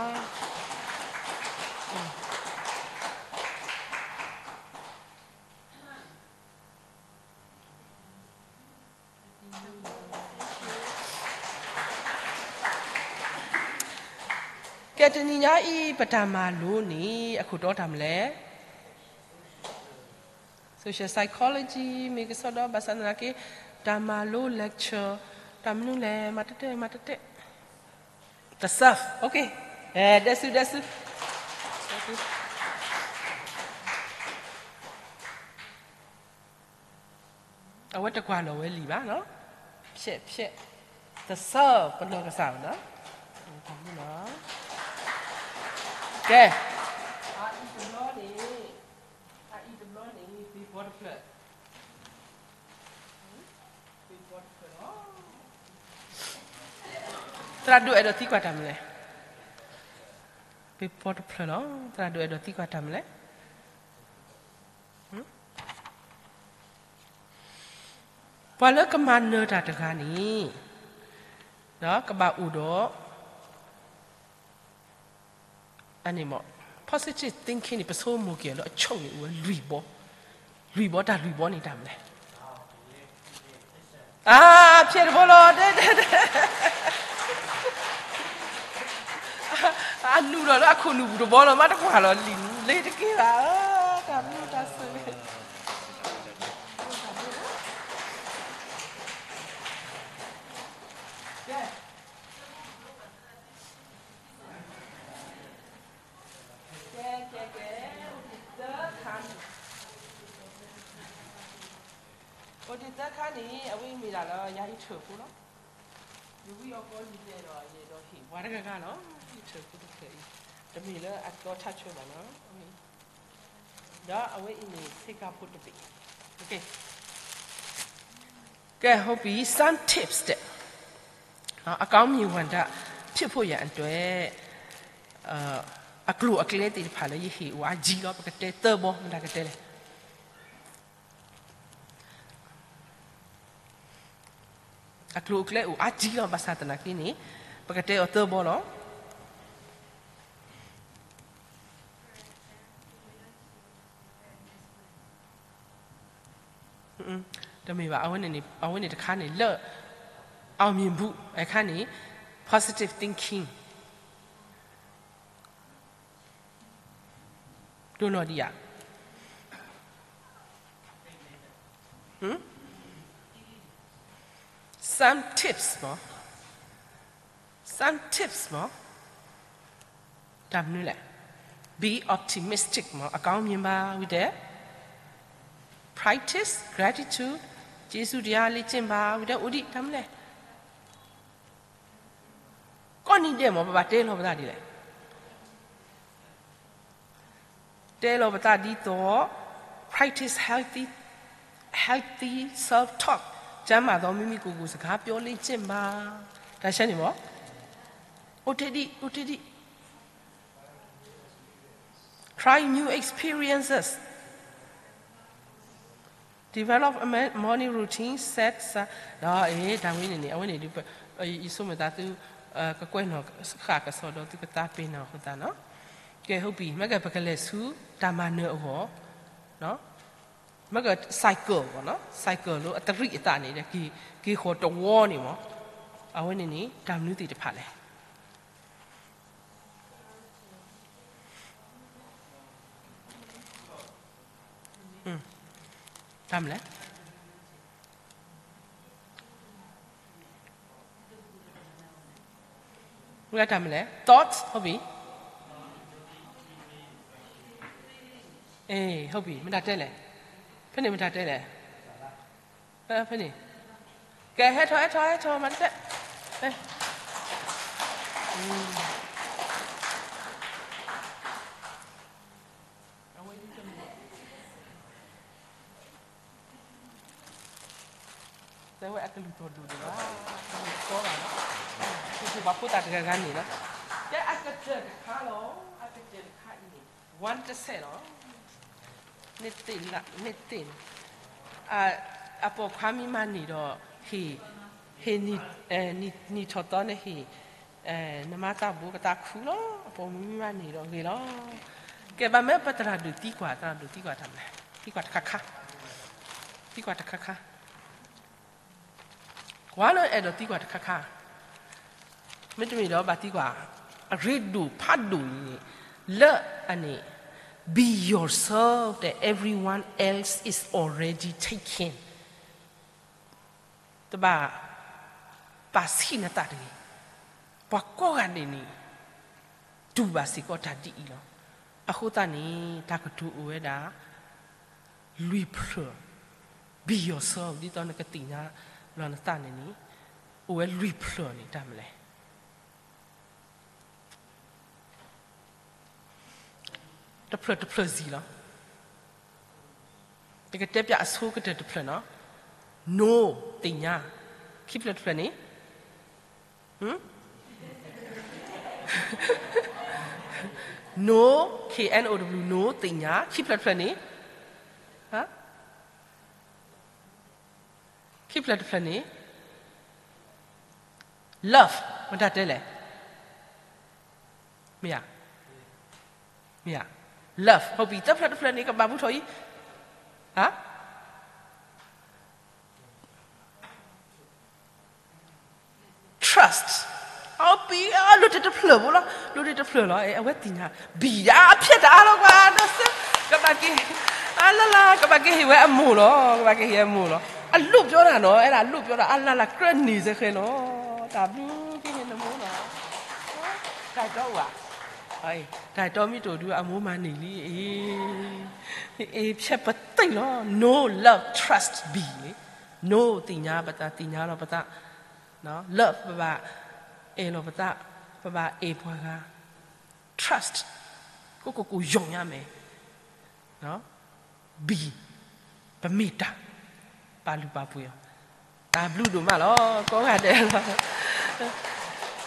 ကဲ တနံၤညါအံၤ ပတၢ်မၤလိန့ၣ် အခိၣ်တီတၢ်မနုၤလဲၣ်. Social psychology မ့ၢ်ကစီဒီ ဘၣ်ဆၣ်သနာ်က့ တၢ်မၤလိ lecture တၢ်မနုၤလဲၣ် မၤတတဲ မၤတတဲ တဆၢ okay ဒဲဆူ ဒဲဆူ အဝဲတကွၢ်လီၤဝဲလံာ်ဘၣ်နီၤ ဖျဲးဖျဲး တဆၢ ပနီၢ်ကစၢ်နီၤ ကဲ အအံၤတဘျီန့ၣ် အအံၤတဘျီန့ၣ် ပ့ၤဘီတဖျၢၣ် ပ့ၤဘီတဖျၢၣ်လီၤ. သရၣ်ဒိၣ်အဲၣ်ဒိးသံကွၢ်တၢ်မနုၤလဲၣ်. ပ့ၤဘီတဖျၢၣ်လီၤ. သရၣ်ဒိၣ်အဲၣ်ဒိးသံကွၢ်တၢ်မနုၤလဲၣ်. ပှၤလၢကမၤနၢၤတၢ်တဂၤန့ၣ် ကဘၣ်အိၣ်ဒီး အန့ၣ်မ့ၢ် positive thinking န့ၣ် ပဆိကမိၣ်က့ၤလၢအဆိကမိၣ်န့ၣ် အိၣ်ဝဲလွံၢ်ဘီ, လွံၢ်ဘီ တၢ်လွံၢ်ဘီန့ၣ်တၢ်မနုၤလဲၣ်. အါ ဖျဲးတဘီလီၤ, အနုာ်လီၤလၢအခိၣ်နူာ်ပူၤတဘီလီၤ, မ့ၢ်တကွၢ်လီၤလံာ်လ့တက့ၢ်ဘၣ်, တၢ်မနုၤတၢ်ဆိၣ်ဂ့ၤ ကဲ ကဲ ကဲ ကဲ အိၣ်ဒံးသၢခါန့ၣ်, အိၣ်ဒံးသၢခါန့ၣ် အဝဲမ့ၢ်ဒၣ်လၢယၤယထၢၣ်ဖိလီၤ. ယဝံအီၤကီယံၤဒဲးဒီး ယအဲၣ်ဒိးဟ့ၣ်ပှၤတဂၤဂၤလီၤ. ယထၢၣ်ဖိတဖျၢၣ်အံၤ တမ့ၢ်လၢအကီထါဆၢဘၣ်နီၤ. ဒီးအဝဲအံၤန့ၣ် ဆ့ကၤဖိတဘ့ၣ်. ကဲ ဟုတ်ပြီ, some tips တဲ့, အကောင်းမြင်ဝဏ္ဏဖြစ်ဖို့ရန်အတွက်, အ အကျိၤအကျဲသ့ၣ်တဖၣ်လၢယဟ့ၣ်အိၣ်အါကံလီၤ. ပကတဲသၢဘီ မတၤကတဲလဲၣ်. အကျိၤအကျဲအိၣ်အါကံလီၤ. ဘၣ်ဆၣ်သနာ်က့န့ၣ် ပကတဲအီၤသၢဘီလီၤ. တမ့ၢ်ဘၣ်, အဝဲန့ၣ်တခါန့ၣ်လၢ အောင်မြင်မှု, အခါန့ၣ် positive thinking ဒိၣ်နီၢ်ဒံးဧါ. Some tips မၢ်, some tips မၢ်, တၢ်မနုၤလဲၣ်. Be optimistic မၢ်, အကောင်းမြင်ပါ, ဝံၤတဲ practice gratitude, ကျေးဇူးတရားလေ့ကျင့်ပါ, ဝံၤတဲ အိၣ်ဒံး တၢ်မနုၤလဲၣ်. ကိးနံၤဒဲးမၢ် ပဘၣ်တဲလီၤပသးဒ်လဲၣ်. တဲလီၤပသးဒ်သိး practice healthy, healthy self talk, ကျန်းမာသောမိမိကိုယ်ကိုယ်စကားပြောလေ့ကျင့်ပါ. တၢ်ဆဲန့ၣ်မၢ် အိၣ်တ့ၢ်ဒံး, အိၣ်တ့ၢ်ဒံး. Try new experiences, develop a morning routine, set, ဒီး တၢ်ဝဲန့ၣ်န့ၣ် အဝဲန့ၣ်ဒုး ယဆိကမိၣ်သးသု ကကွဲးနီၣ်ဃာ်ကစီဒီး သုကသးပ့ၤနီၣ်အဃိသတးနီၤ. ကဲ ဟုတ်ပြီ, မ့ၢ်ကဲ ပကလဲၤဆူတၢ်မၤနၢၤအဂီၢ်, မ့ၢ်ကဲ cycle ဘၣ်နီၤ, cycle လၢအတရံးအသးန့ၣ် က့ၤဃီၤတဝီန့ၣ်မၢ်, အဝဲန့ၣ်န့ၣ် တၢ်မနုၤသ့ၣ်တဖၣ်လဲၣ်. တၢ်မနုၤလဲၣ်. ဝဲတၢ်မနုၤလဲၣ်, thoughts, ဟုတ်ပြီ. အဲ ဟုတ်ပြီ, မတၤတဲလဲၣ်. ဖဲန့ၣ်မတၤတဲလဲၣ်. ဖဲန့ၣ် ကဲ ဟဲထီၣ် ဟဲထီၣ် ဟဲထီၣ် မတၤတဲ. တဲဝဲအကလုၢ်တီၢ်ဒိၣ်ဒိၣ်ဘၣ်, ကလုၢ်တီဘၣ်, ပှၤဖိသၣ်တဂၤဂၤန့ၣ်လီၤ. ကဲ အကတၢၢ်တခါလီၤ, အကတၢၢ်တခါအံၤန့ၣ် one တဆဲးလီၤ. န့ၣ်သ့ၣ်လၢ န့ၣ်သ့ၣ်န့ၣ် အပိာ်ခွါမ့ၢ်မၤန့ၢ်ဒီး ဟ့ၣ် ဟ့ၣ် နံၣ်ထီၣ်သီန့ၣ်ဟ့ၣ် နမါသးဘိကသးခုလီၤ. အပိာ်မုၣ်မ့ၢ်မၤန့ၢ်ဒီးဂ့ၤလီၤ. ကဲ ဘၣ်မ့ၢ်ပသရၣ်ဒိၣ်သံကွၢ်, သရၣ်ဒိၣ်သံကွၢ်တၢ်မနုၤလဲၣ်, သံကွၢ်တခါခါ, သံကွၢ်တခါခါ ကွၢ်လၢအဲၣ်ဒိးသံကွၢ်တခါခါ, မ့တမ့ၢ်ဒီးဘၣ်သံကွၢ် အရ့ဒိၣ်ဖးဒိၣ်အံၤန့ၣ် လၢအန့ၣ် be yourself that everyone else is already taken. တဘၣ် ပာ်ဆံးနသးတဂ့ၤ. ပှၤကိးဂၤဒဲးန့ၣ် တူၢ်ဘၣ်စ့ၢ်ကီးတၢ်ဒ်အံၤလီၤ. အဃိသတးန့ၣ် တၢ်ကတိၤအိၣ်ဝဲဒၣ် လွံၢ်ဖျၢၣ်, be yourself ဒ်သိးနကသ့ၣ်ညါလီၤနသးန့ၣ်န့ၣ် အိၣ်ဝဲလွံၢ်ဖျၢၣ်န့ၣ် တၢ်မနုၤလဲၣ်. တဖျၢၣ်တဖျၢၣ်စံးလီၤ. ယကတဲပျးအဆိကတၢၢ်တဖျၢၣ်နီၤ. Know သ့ၣ်ညါ, ခံဖျၢၣ်တဖျၢၣ်န့ၣ် know, K N O W, know သ့ၣ်ညါ, ခံဖျၢၣ်တဖျၢၣ်န့ၣ် ခံဖျၢၣ်တဖျၢၣ်န့ၣ် love မတၤတဲလဲၣ်. မ့ၢ်ဧါ, မ့ၢ်ဧါ, love ဟုတ်ပြီ, သၢဖျၢၣ်တဖျၢၣ်န့ၣ် ကဘၣ်ဘူးထီၣ်အံၤ trust အပံၤ လိၣ်တ့ၢ်တဖျၢၣ်ဖိလီၤ, လိၣ်တ့ၢ်တဖျၢၣ်လီၤ, အဝဲသ့ၣ်ညါ ဘံၣ်ဒၣ်ဖျဲၣ်တအါလီၤကွၢ်, ဒီးစ့ ကဘၣ်က့ၤ အလၢ်လၢ် ကဘၣ်က့ၤဟ့ၣ်ဝဲအမိၢ်လီၤ, ကဘၣ်က့ၤဟ့ၣ်အမိၢ်လီၤ, အလိၣ်ပျီတၢ်နီၤ, အဲဒၣ်လိၣ်ပျီတၢ် အလၢ်လၢ်ကြၢးန့ၢ်စ့ၢ်ကီးလီၤ, တၢ်ဘျုးက့ၤဟ့ၣ်နမိၢ်လီၤ, တၢ်တီအိၣ်ဧါ, တၢ်တီမ့ၢ်တအိၣ်ဒုး အမိၢ်မၤန့ၢ်လံ, အ့ ဖျဲၣ်ပသ့ၣ်လီၤ, know, love, trust, be, know သ့ၣ်ညါ ပသးသ့ၣ်ညါလီၤပသး love ပဘၣ်အဲၣ်လီၤပသး, ပဘၣ်အဲၣ်ပှၤဂၤ, trust ကိုယ့်ကိုယ်ကိုယုံရမယ်, be ပမ့ၢ်တၢ် ပာ်လုၢ်ပာ်ပှ့ၤအီၤ, တၢ်ဘျုးဒိၣ်မးလီၤ ကိးဂၤဒဲးလီၤ,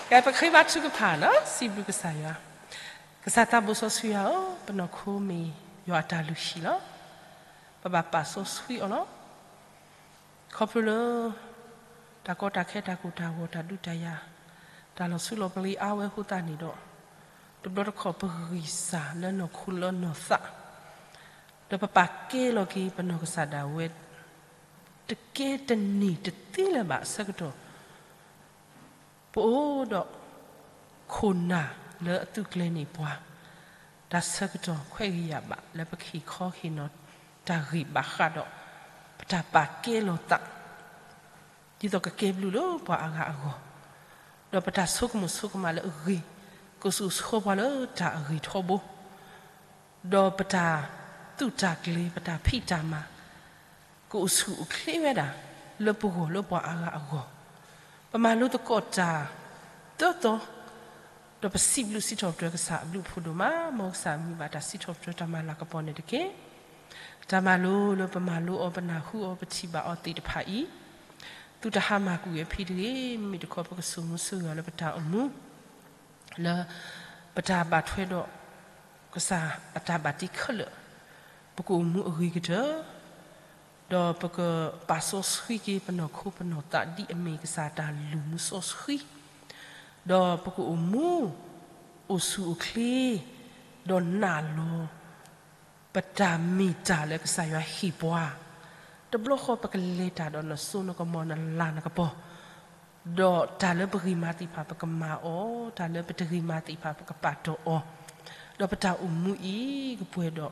ကဲ ပဃ့ဘါထုကဖၣ်နီၤ, စံးဘျုးကစၢ်ယွၤ ကစၢ်သးဘိစီဆှံယွၤဧၢ, ပနီၢ်ခိမ့ၢ်ယွၤအတၢ်လုၢ်ဟံၣ်လီၤ. ပဘၣ်ပာ်စီဆှံအီၤလီၤ. ခီဖျိလၢ တၢ်ကီတၢ်ခဲ တၢ်ကိၢ်တၢ်ဂီၤ တၢ်ဒုးတၢ်ယၤ တၢ်လီၤဆူလီၤပလ့ၤအါဝဲအဃိသတးန့ၣ်ဒီး, တဘျီတခီၣ်ပဂံၢ်စၢ်လၢနီၢ်ခိလၢနီၢ်သး ဒီးပပာ်ကဲလီၤက့ၤပနီၢ်ကစၢ်ဒၣ်ဝဲ တကဲတန့ၢ်တသ့လၢၤဘၣ်အဆၢကတီၢ် ပအိၣ်ဒီး ခိၣ်နၢ်လၢအသုးကျဲၤန့ၢ်ပှၤ တၢ်ဆၢကတီၢ်ခွဲးဂ့ၤယာ်ဘၣ်လၢပကဟ့ၣ်ခီဟ့ၣ်နီၤတၢ်ဂ့ၢ်ဘၣ်ဃးဒီး ပတၢ်ပာ်ကဲလီၤသး ဒ်သိးကကဲဘျုးလၢပှၤအါဂၤအဂီၢ်, ဒီးပတၢ်ဆိကမိၣ်ဆိကမးလၢအဂ့ၤ ကအိၣ်ဆူၣ်အိၣ်ချ့ပှၤလၢတၢ်အဂ့ၤထီဘိ ဒီးပတၢ်သူၣ်တၢ်ကျဲၤ ပတၢ်ဖံးတၢ်မၤ ကအိၣ်ဆူၣ်အိၣ်ချ့ဝဲဒၣ် လၢပဂီၢ်လၢပှၤအါဂၤအဂီၢ်, ပမၤလိသကိးတၢ်သၢသီ, ဒီးပစံးဘျုးစံးထီၣ်ပတြၢၤကစၢ်အဘျုးအဖှိၣ်ဒိၣ်မး, မ်ကစၢ်မံၤဘၣ်တၢ်စံးထီၣ်ပတြၢၤတၢ်မၤလၤကပီၤန့ၣ်တက့ၢ်. တၢ်မၤလိလၢပမၤလိအီၤ ပနၢ်ဟူအီၤ ပထံၣ်ဘၣ်အီၤသ့ၣ်တဖၣ်အံၤ, သုတဟါမၢ်ကွံာ်ဝဲဖဲတဂ့ၤ, မ့မ့ၢ်တခီ ပကစိာ်မူစိာ်ဂဲၤလၢပတၢ်အိၣ်မူ လၢပတၢ်ဘၣ်ထွဲဒီး ကစၢ်အတၢ်ဘၣ်တ့ခဲလၢာ်, ပကအိၣ်မူအဂ့ၤကတၢၢ်, ဒီးပကပာ်စီဆှံက့ၤပနီၢ်ခိပနီၢ်သး ဒ်အမ့ၢ်ကစၢ်တၢ်လုၢ်မူစီဆှံ, ဒီးပကအိၣ်မူ အိၣ်ဆူၣ်အိၣ်ချ့, ဒီးနာ်လီၤ ပတၢ်မ့ၢ်တၢ်လၢကစၢ်ယွၤဟ့ၣ်ပှၤ, တဘျီဃီပကလဲၤတၢ်ဒီးနစိနကမီၤ နလၤနကပီၤ, ဒီးတၢ်လၢပဂ့ၤမၤသ့ၣ်တဖၣ် ပကမၤအီၤ, တၢ်လၢပတဂ့ၤမၤသ့ၣ်တဖၣ် ပကပာ်တီၢ်အီၤ, ဒီးပတၢ်အိၣ်မူအံၤ ကပှဲၤဒီး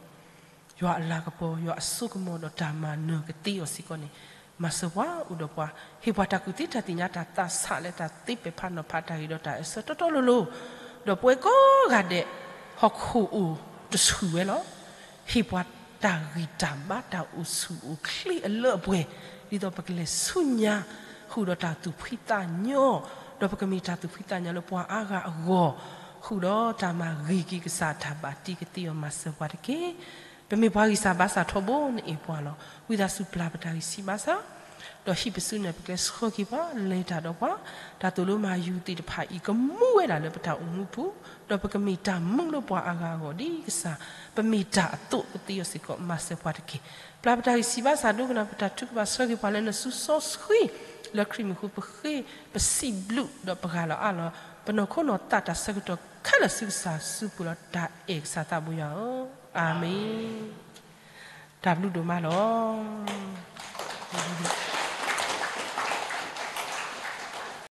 ယွၤအလၤကပီၤ, ယွၤအစိကမီၤ ဒီးတၢ်မၤနၢၤကသ့အီၤစ့ၢ်ကီးန့ၣ်, မၤစၢၤပှၤအိၣ်ဒီးပှၤ, ဟ့ၣ်ပှၤတၢ်ကူၣ်သ့တၢ်သ့ၣ်ညါ တၢ်သးဆးလၢတၢ်သ့ပဲာ်ဖးနီၤဖး တၢ်ဂ့ၤဒီးတၢ်အၢၣ်ဆၢတီတီလိၤလိၤ, ဒီးပဝဲကိးဂၤဒဲး ဟီၣ်ခိၣ်အိၣ်တဆူၣ်ဝဲလီၤ. ဟ့ၣ်ပှၤတၢ်ဂံၢ်တၢ်ဘါ တၢ်အိၣ်ဆူၣ်အိၣ်ချ့အလၢအပှဲၤ, ဒ်သိးပကလဲၤဆူညါ ဃုာ်ဒီးတၢ်သူၣ်ဖှံသးညီ, ဒီးပကမ့ၢ်တၢ်သူၣ်ဖှံသးညီလၢပှၤအါဂၤအဂီၢ်, ဃုာ်ဒီးတၢ်မၤဂ့ၤက့ၤကစၢ်တၢ်ဘၣ်တ့ကသ့အီၤ မၤစၢၤပှၤတက့ၢ်. ပမ့ၢ်ပှၤဂံၢ်စၢ်ဘါစၢ်ထီဘိ နအဲၣ်ပှၤလီၤ. ဝံသးစူၤပျၢ်ပတၢ်ဂံၢ်ဆံးဘါစၢ်, ဒီးဟံးပစုနဲၣ်ပကျဲ ဆှၢက့ၤပှၤ လဲၤတၢ်ဒီးပှၤ, တၢ်သိၣ်လိမၤယူၤသ့ၣ်တဖၣ်အံၤ ကမူဝဲဒၣ်လၢပတၢ်အိၣ်မူပူၤ, ဒီးပကမ့ၢ်တၢ်မူလၢပှၤအါဂၤအဂီၢ် ဒ်ကစၢ် ပမ့ၢ်တၢ်အသိးကသ့အီၤစ့ၢ်ကီး မၤစၢၤပှၤတက့ၢ်. ပျၢ်ပတၢ်ဂံၢ်ဆံးဘါစၢ် ဒိကနၣ်ပတၢ်ထုကဖၣ် ဆှၢက့ၤပှၤလၢနစုစီဆှံ, လၢခရံာ်မံၤအဃိ ပဃ့ပစံးဘျုး ဒီးပဂၢ်လီၤအါလီၤ ပနီၢ်ခိနီၢ်သးတၢ်ဆၢကတီၢ်ခဲလၢာ်ဆူကစၢ်စုပူၤလီၤ. တၢ်အဲၣ်ကစၢ်သးဘိယွၤဧၢ, အၤမ့ၣ်. တၢ်ဘျုးဒိၣ်မးလီၤ.